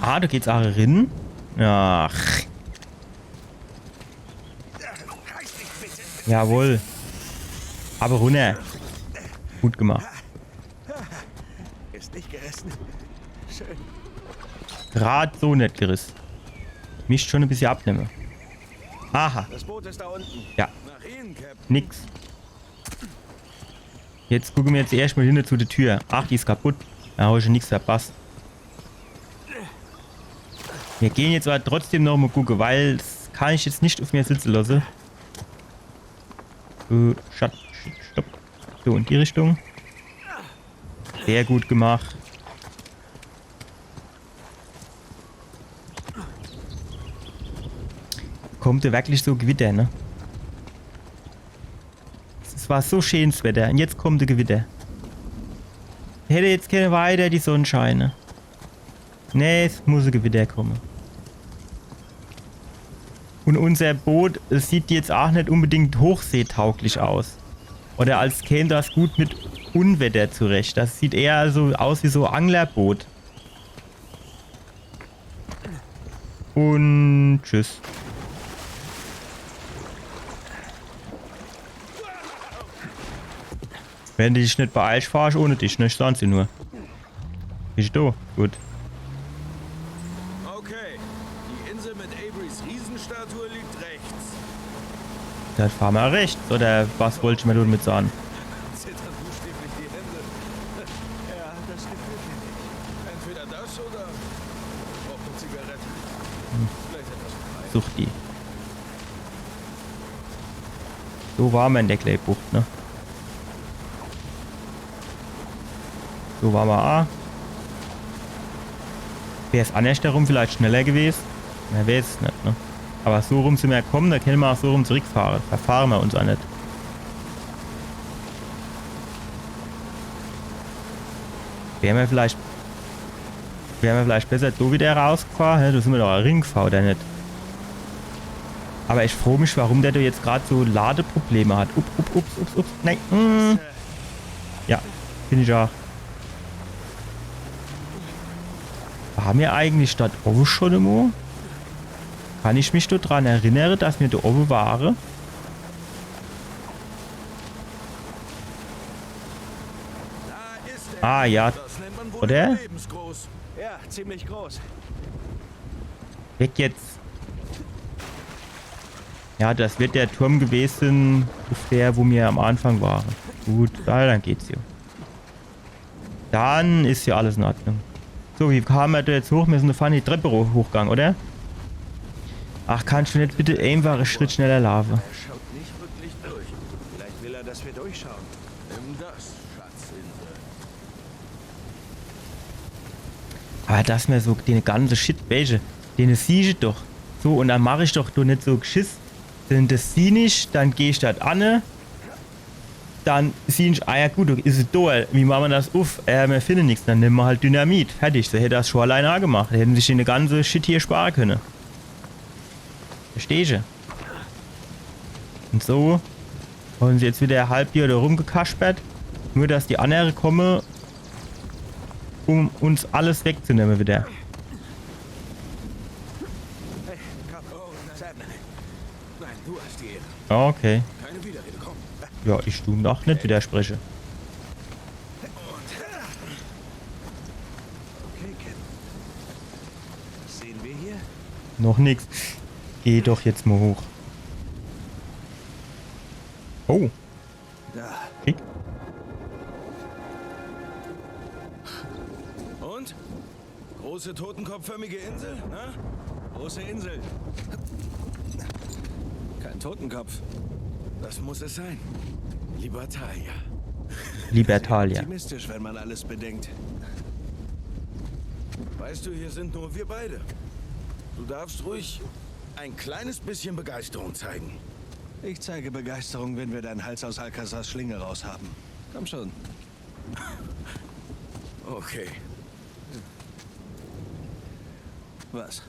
Ah, do geht's aa rin. Ach. Jawohl. Awwer runner. Gut gemacht. Ist nicht gerissen. Schön. Grad so net geriss. Misst schon e bissje abnemme. Aha. Das Boot ist da unten. Ja. Nach Ihnen, Captain. Nix. Jetzt gucke mer jetzt erscht mol hinne zu de Tür. Ach, die is kaputt. Do hab ich schon nix verpasst. Mir gehn jetzt awwer trotzdem noch mol gucke, weil das kann ich jetzt net uff mir sitze losse. Äh, Schat-, Stopp. So, in die Richtung. Sehr gut gemacht. Kommt do wirklich so Gewitter, ne? Es war so scheenes Wetter un jetzt kommt e Gewitter. Hätt jetzt kenne weiter die Sonn scheine. Nee, es muss e Gewitter komme. Un unser Boot, es sieht jetzt aa net unbedingt hochseetauglich aus. Oder als käm das gut mit Unwetter zurecht. Das sieht eher so aus wie so Anglerboot. Un tschüss. Wenn du dich net beeilsch, fahr ich ohne dich, ne? Ich sag's dir nur. Bist du? Gut. Okay, die Insel mit Averys Riesenstatue liegt rechts. Dann fahr mer rechts, oder was wollt ihr mir damit sagen? Zittern buchstäblich die Hände. Such die. So ware mer in der Kleibucht, ne? So ware mer aa. Wär's annerscht herum vielleicht schneller gewes? Mer weeß es net, ne? Awwer so rum sin mer kumme, do kenne mer aa so rum zurickfahre. Verfahre mer uns aa net. Wär mer vielleicht, wär mer vielleicht besser do widder rausgefahr? Hä, do sin mer doch aa ringefahr, oder net? Awwer ich froo mich, warum der do jetzt grad so Ladeprobleme hat. Ups, ups, ups, ups, ups. Nee. Mm. Ja, bin ich aa. Ware mer eigentlich dort owwe schun emol? Kann ich mich do dran erinnere, dass mer do owwe ware? Da ist er. Ah, ja. Das nennt man wohl Oder? Überlebensgroß. Ja, ziemlich groß. Weg jetzt. Ja, das werd der Turm gewes sin, ungefähr, wo mer am Anfang ware. Gut, ja, dann geht's jo. Dann is jo alles in Ordnung. So, wie kame mer do jetzt hoch? Mer sin do vorne die Trepp ho-, hochgang, oder? Ach, kannsch du net bitte eenfach e Schritt schneller laafe? Er schaut nicht wirklich durch. Vielleicht will er, dass wir durchschauen. Nimm das, Schatzinsel. Awwer dass mer so den ganze Shit, welche, den sieh ich doch. So, un dann mach ich doch do net so Geschiss. Denn das sieh ich, dann geh ich dort anne. Dann sieh ich, ah ja gut, do is e Door. Wie mache mer das uff? Äh, mer finne nix. Dann nemme mer halt Dynamit. Fertig. So hätt er's schun allein aa gemacht. Do hätte mer sich den ganze Shit do spare kenne. Verstehsch? Un so hän se jetzt widder e halb Johr do rumgekaspert. Nur, dass die annere kumme, um uns alles wegzunemme widder. Hey, komm. Oh, Sam. Nein, du hast die Ehre. Okay. Keine Widerrede, komm. Ja, ich du noch net widerspreche. Okay, Captain. Was sehen wir hier? Noch nix. Geh doch jetzt mol hoch. Oh. Da. Kick. Und? Große totenkopfförmige Insel, ne? Große Insel. Kein Totenkopf. Das muss es sein. Libertalia. Libertalia. Sehr optimistisch, wenn man alles bedenkt. Weißt du, hier sind nur wir beide. Du darfst ruhig ein kleines bisschen Begeisterung zeigen. Ich zeige Begeisterung, wenn wir deinen Hals aus Alcazars Schlinge raushaben. Komm schon. Okay. Was?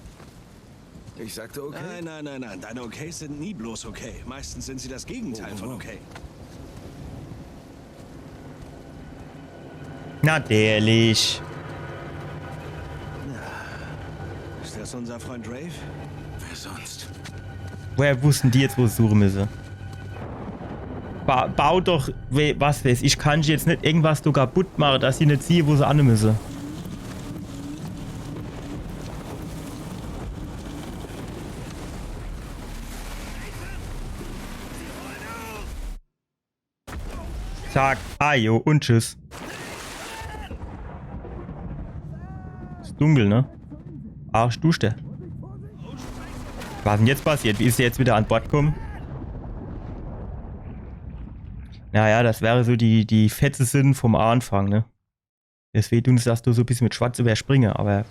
Ich sagte okay. Nein, nein, nein, nein. Deine Okays sind nie bloß okay. Meistens sind sie das Gegenteil von okay. Natürlich. Ist das unser Freund Rafe? Wer sonst? Woher wussten die jetzt, wo se suche müsse? Ba-, bau doch, we-, was weeß ich, kann ich jetzt net irgendwas do kaputt mache, dass se net siehe, wo se anne müsse. Zack, ajo un tschüss. Is dunkel, ne? Arschduschter. Was is denn jetzt passiert? Wie is der jetzt wieder an Bord gekommen? Naja, das wäre so die, die Fetze sin vom Anfang, ne? Deswegen tun se das do so e bissje mit Schwarz überspringe, aber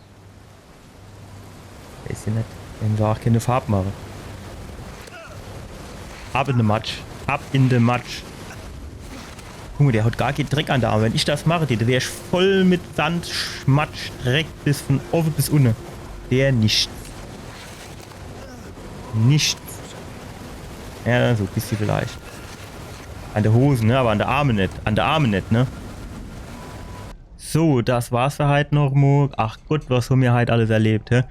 weeß ich net. Wenn se auch keine Farb mache. Ab in de Matsch. Ab in de Matsch. Guck mol, der hat gar kee Dreck an de Arme. Wenn ich das mache, der wär voll mit Sand, Matsch, Dreck bis von owe bis unne. Der nix. Nix. Ja, so e bissje vielleicht. An de Hose, ne? Aber an de Arme net. An de Arme net, ne? So, das war's für heit noch mol. Ach Gott, was han mir heit alles erlebt, hä?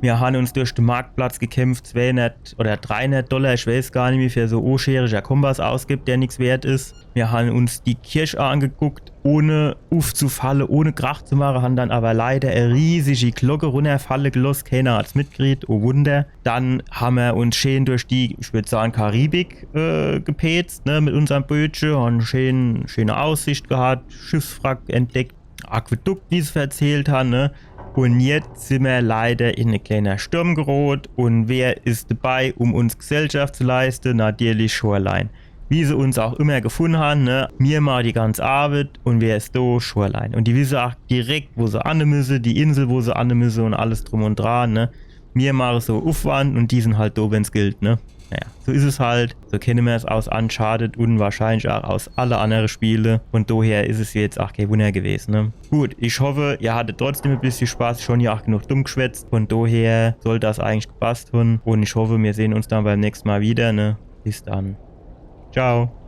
Mir han uns durch de Marktplatz gekämpft, zweihundert oder dreihundert Dollar, ich weeß gar nimmi, für so e oscheriger Kompass ausgibt, der nix wert is. Mir han uns die Kirch angeguckt, ohne uffzufalle, ohne Krach zu mache, han dann aber leider e riesigi Glocke runnerfalle geloss. Keener hat's mitkriet, oh Wunder. Dann han mir uns scheen durch die, ich würd sage, Karibik, äh, gepetzt, ne, mit unserm Bötche, han scheen, scheene Aussicht gehat, Schiffswrack entdeckt, Aquädukt, wie se verzählt han, ne. Un jetzt sin mer leider in e kleiner Sturm gerot. Un wer is dabei, um uns Gesellschaft zu leiste? Natierlich Shoreline. Wie se uns auch immer gefunn han, ne? Mir mache die ganz Arbeit un wer is do? Shoreline. Un die wisse auch direkt, wo se anne müsse, die Insel, wo se anne müsse un alles drum un dran, ne? Mir mache so Uffwand un die sin halt do, wenn's gilt, ne? Naja, so is es halt. So kenne mer's aus Uncharted un wahrscheinlich auch aus alle annere Spiele. Von doher is es jetzt auch kee Wunner gewese, ne? Gut, ich hoffe, ihr hattet trotzdem e bissje Spaß. Schon ja auch genug dumm geschwätzt. Von doher soll das eigentlich gepasst hun. Un ich hoffe, mir sehn uns dann beim nächsten Mal wieder, ne? Bis dann. Ciao.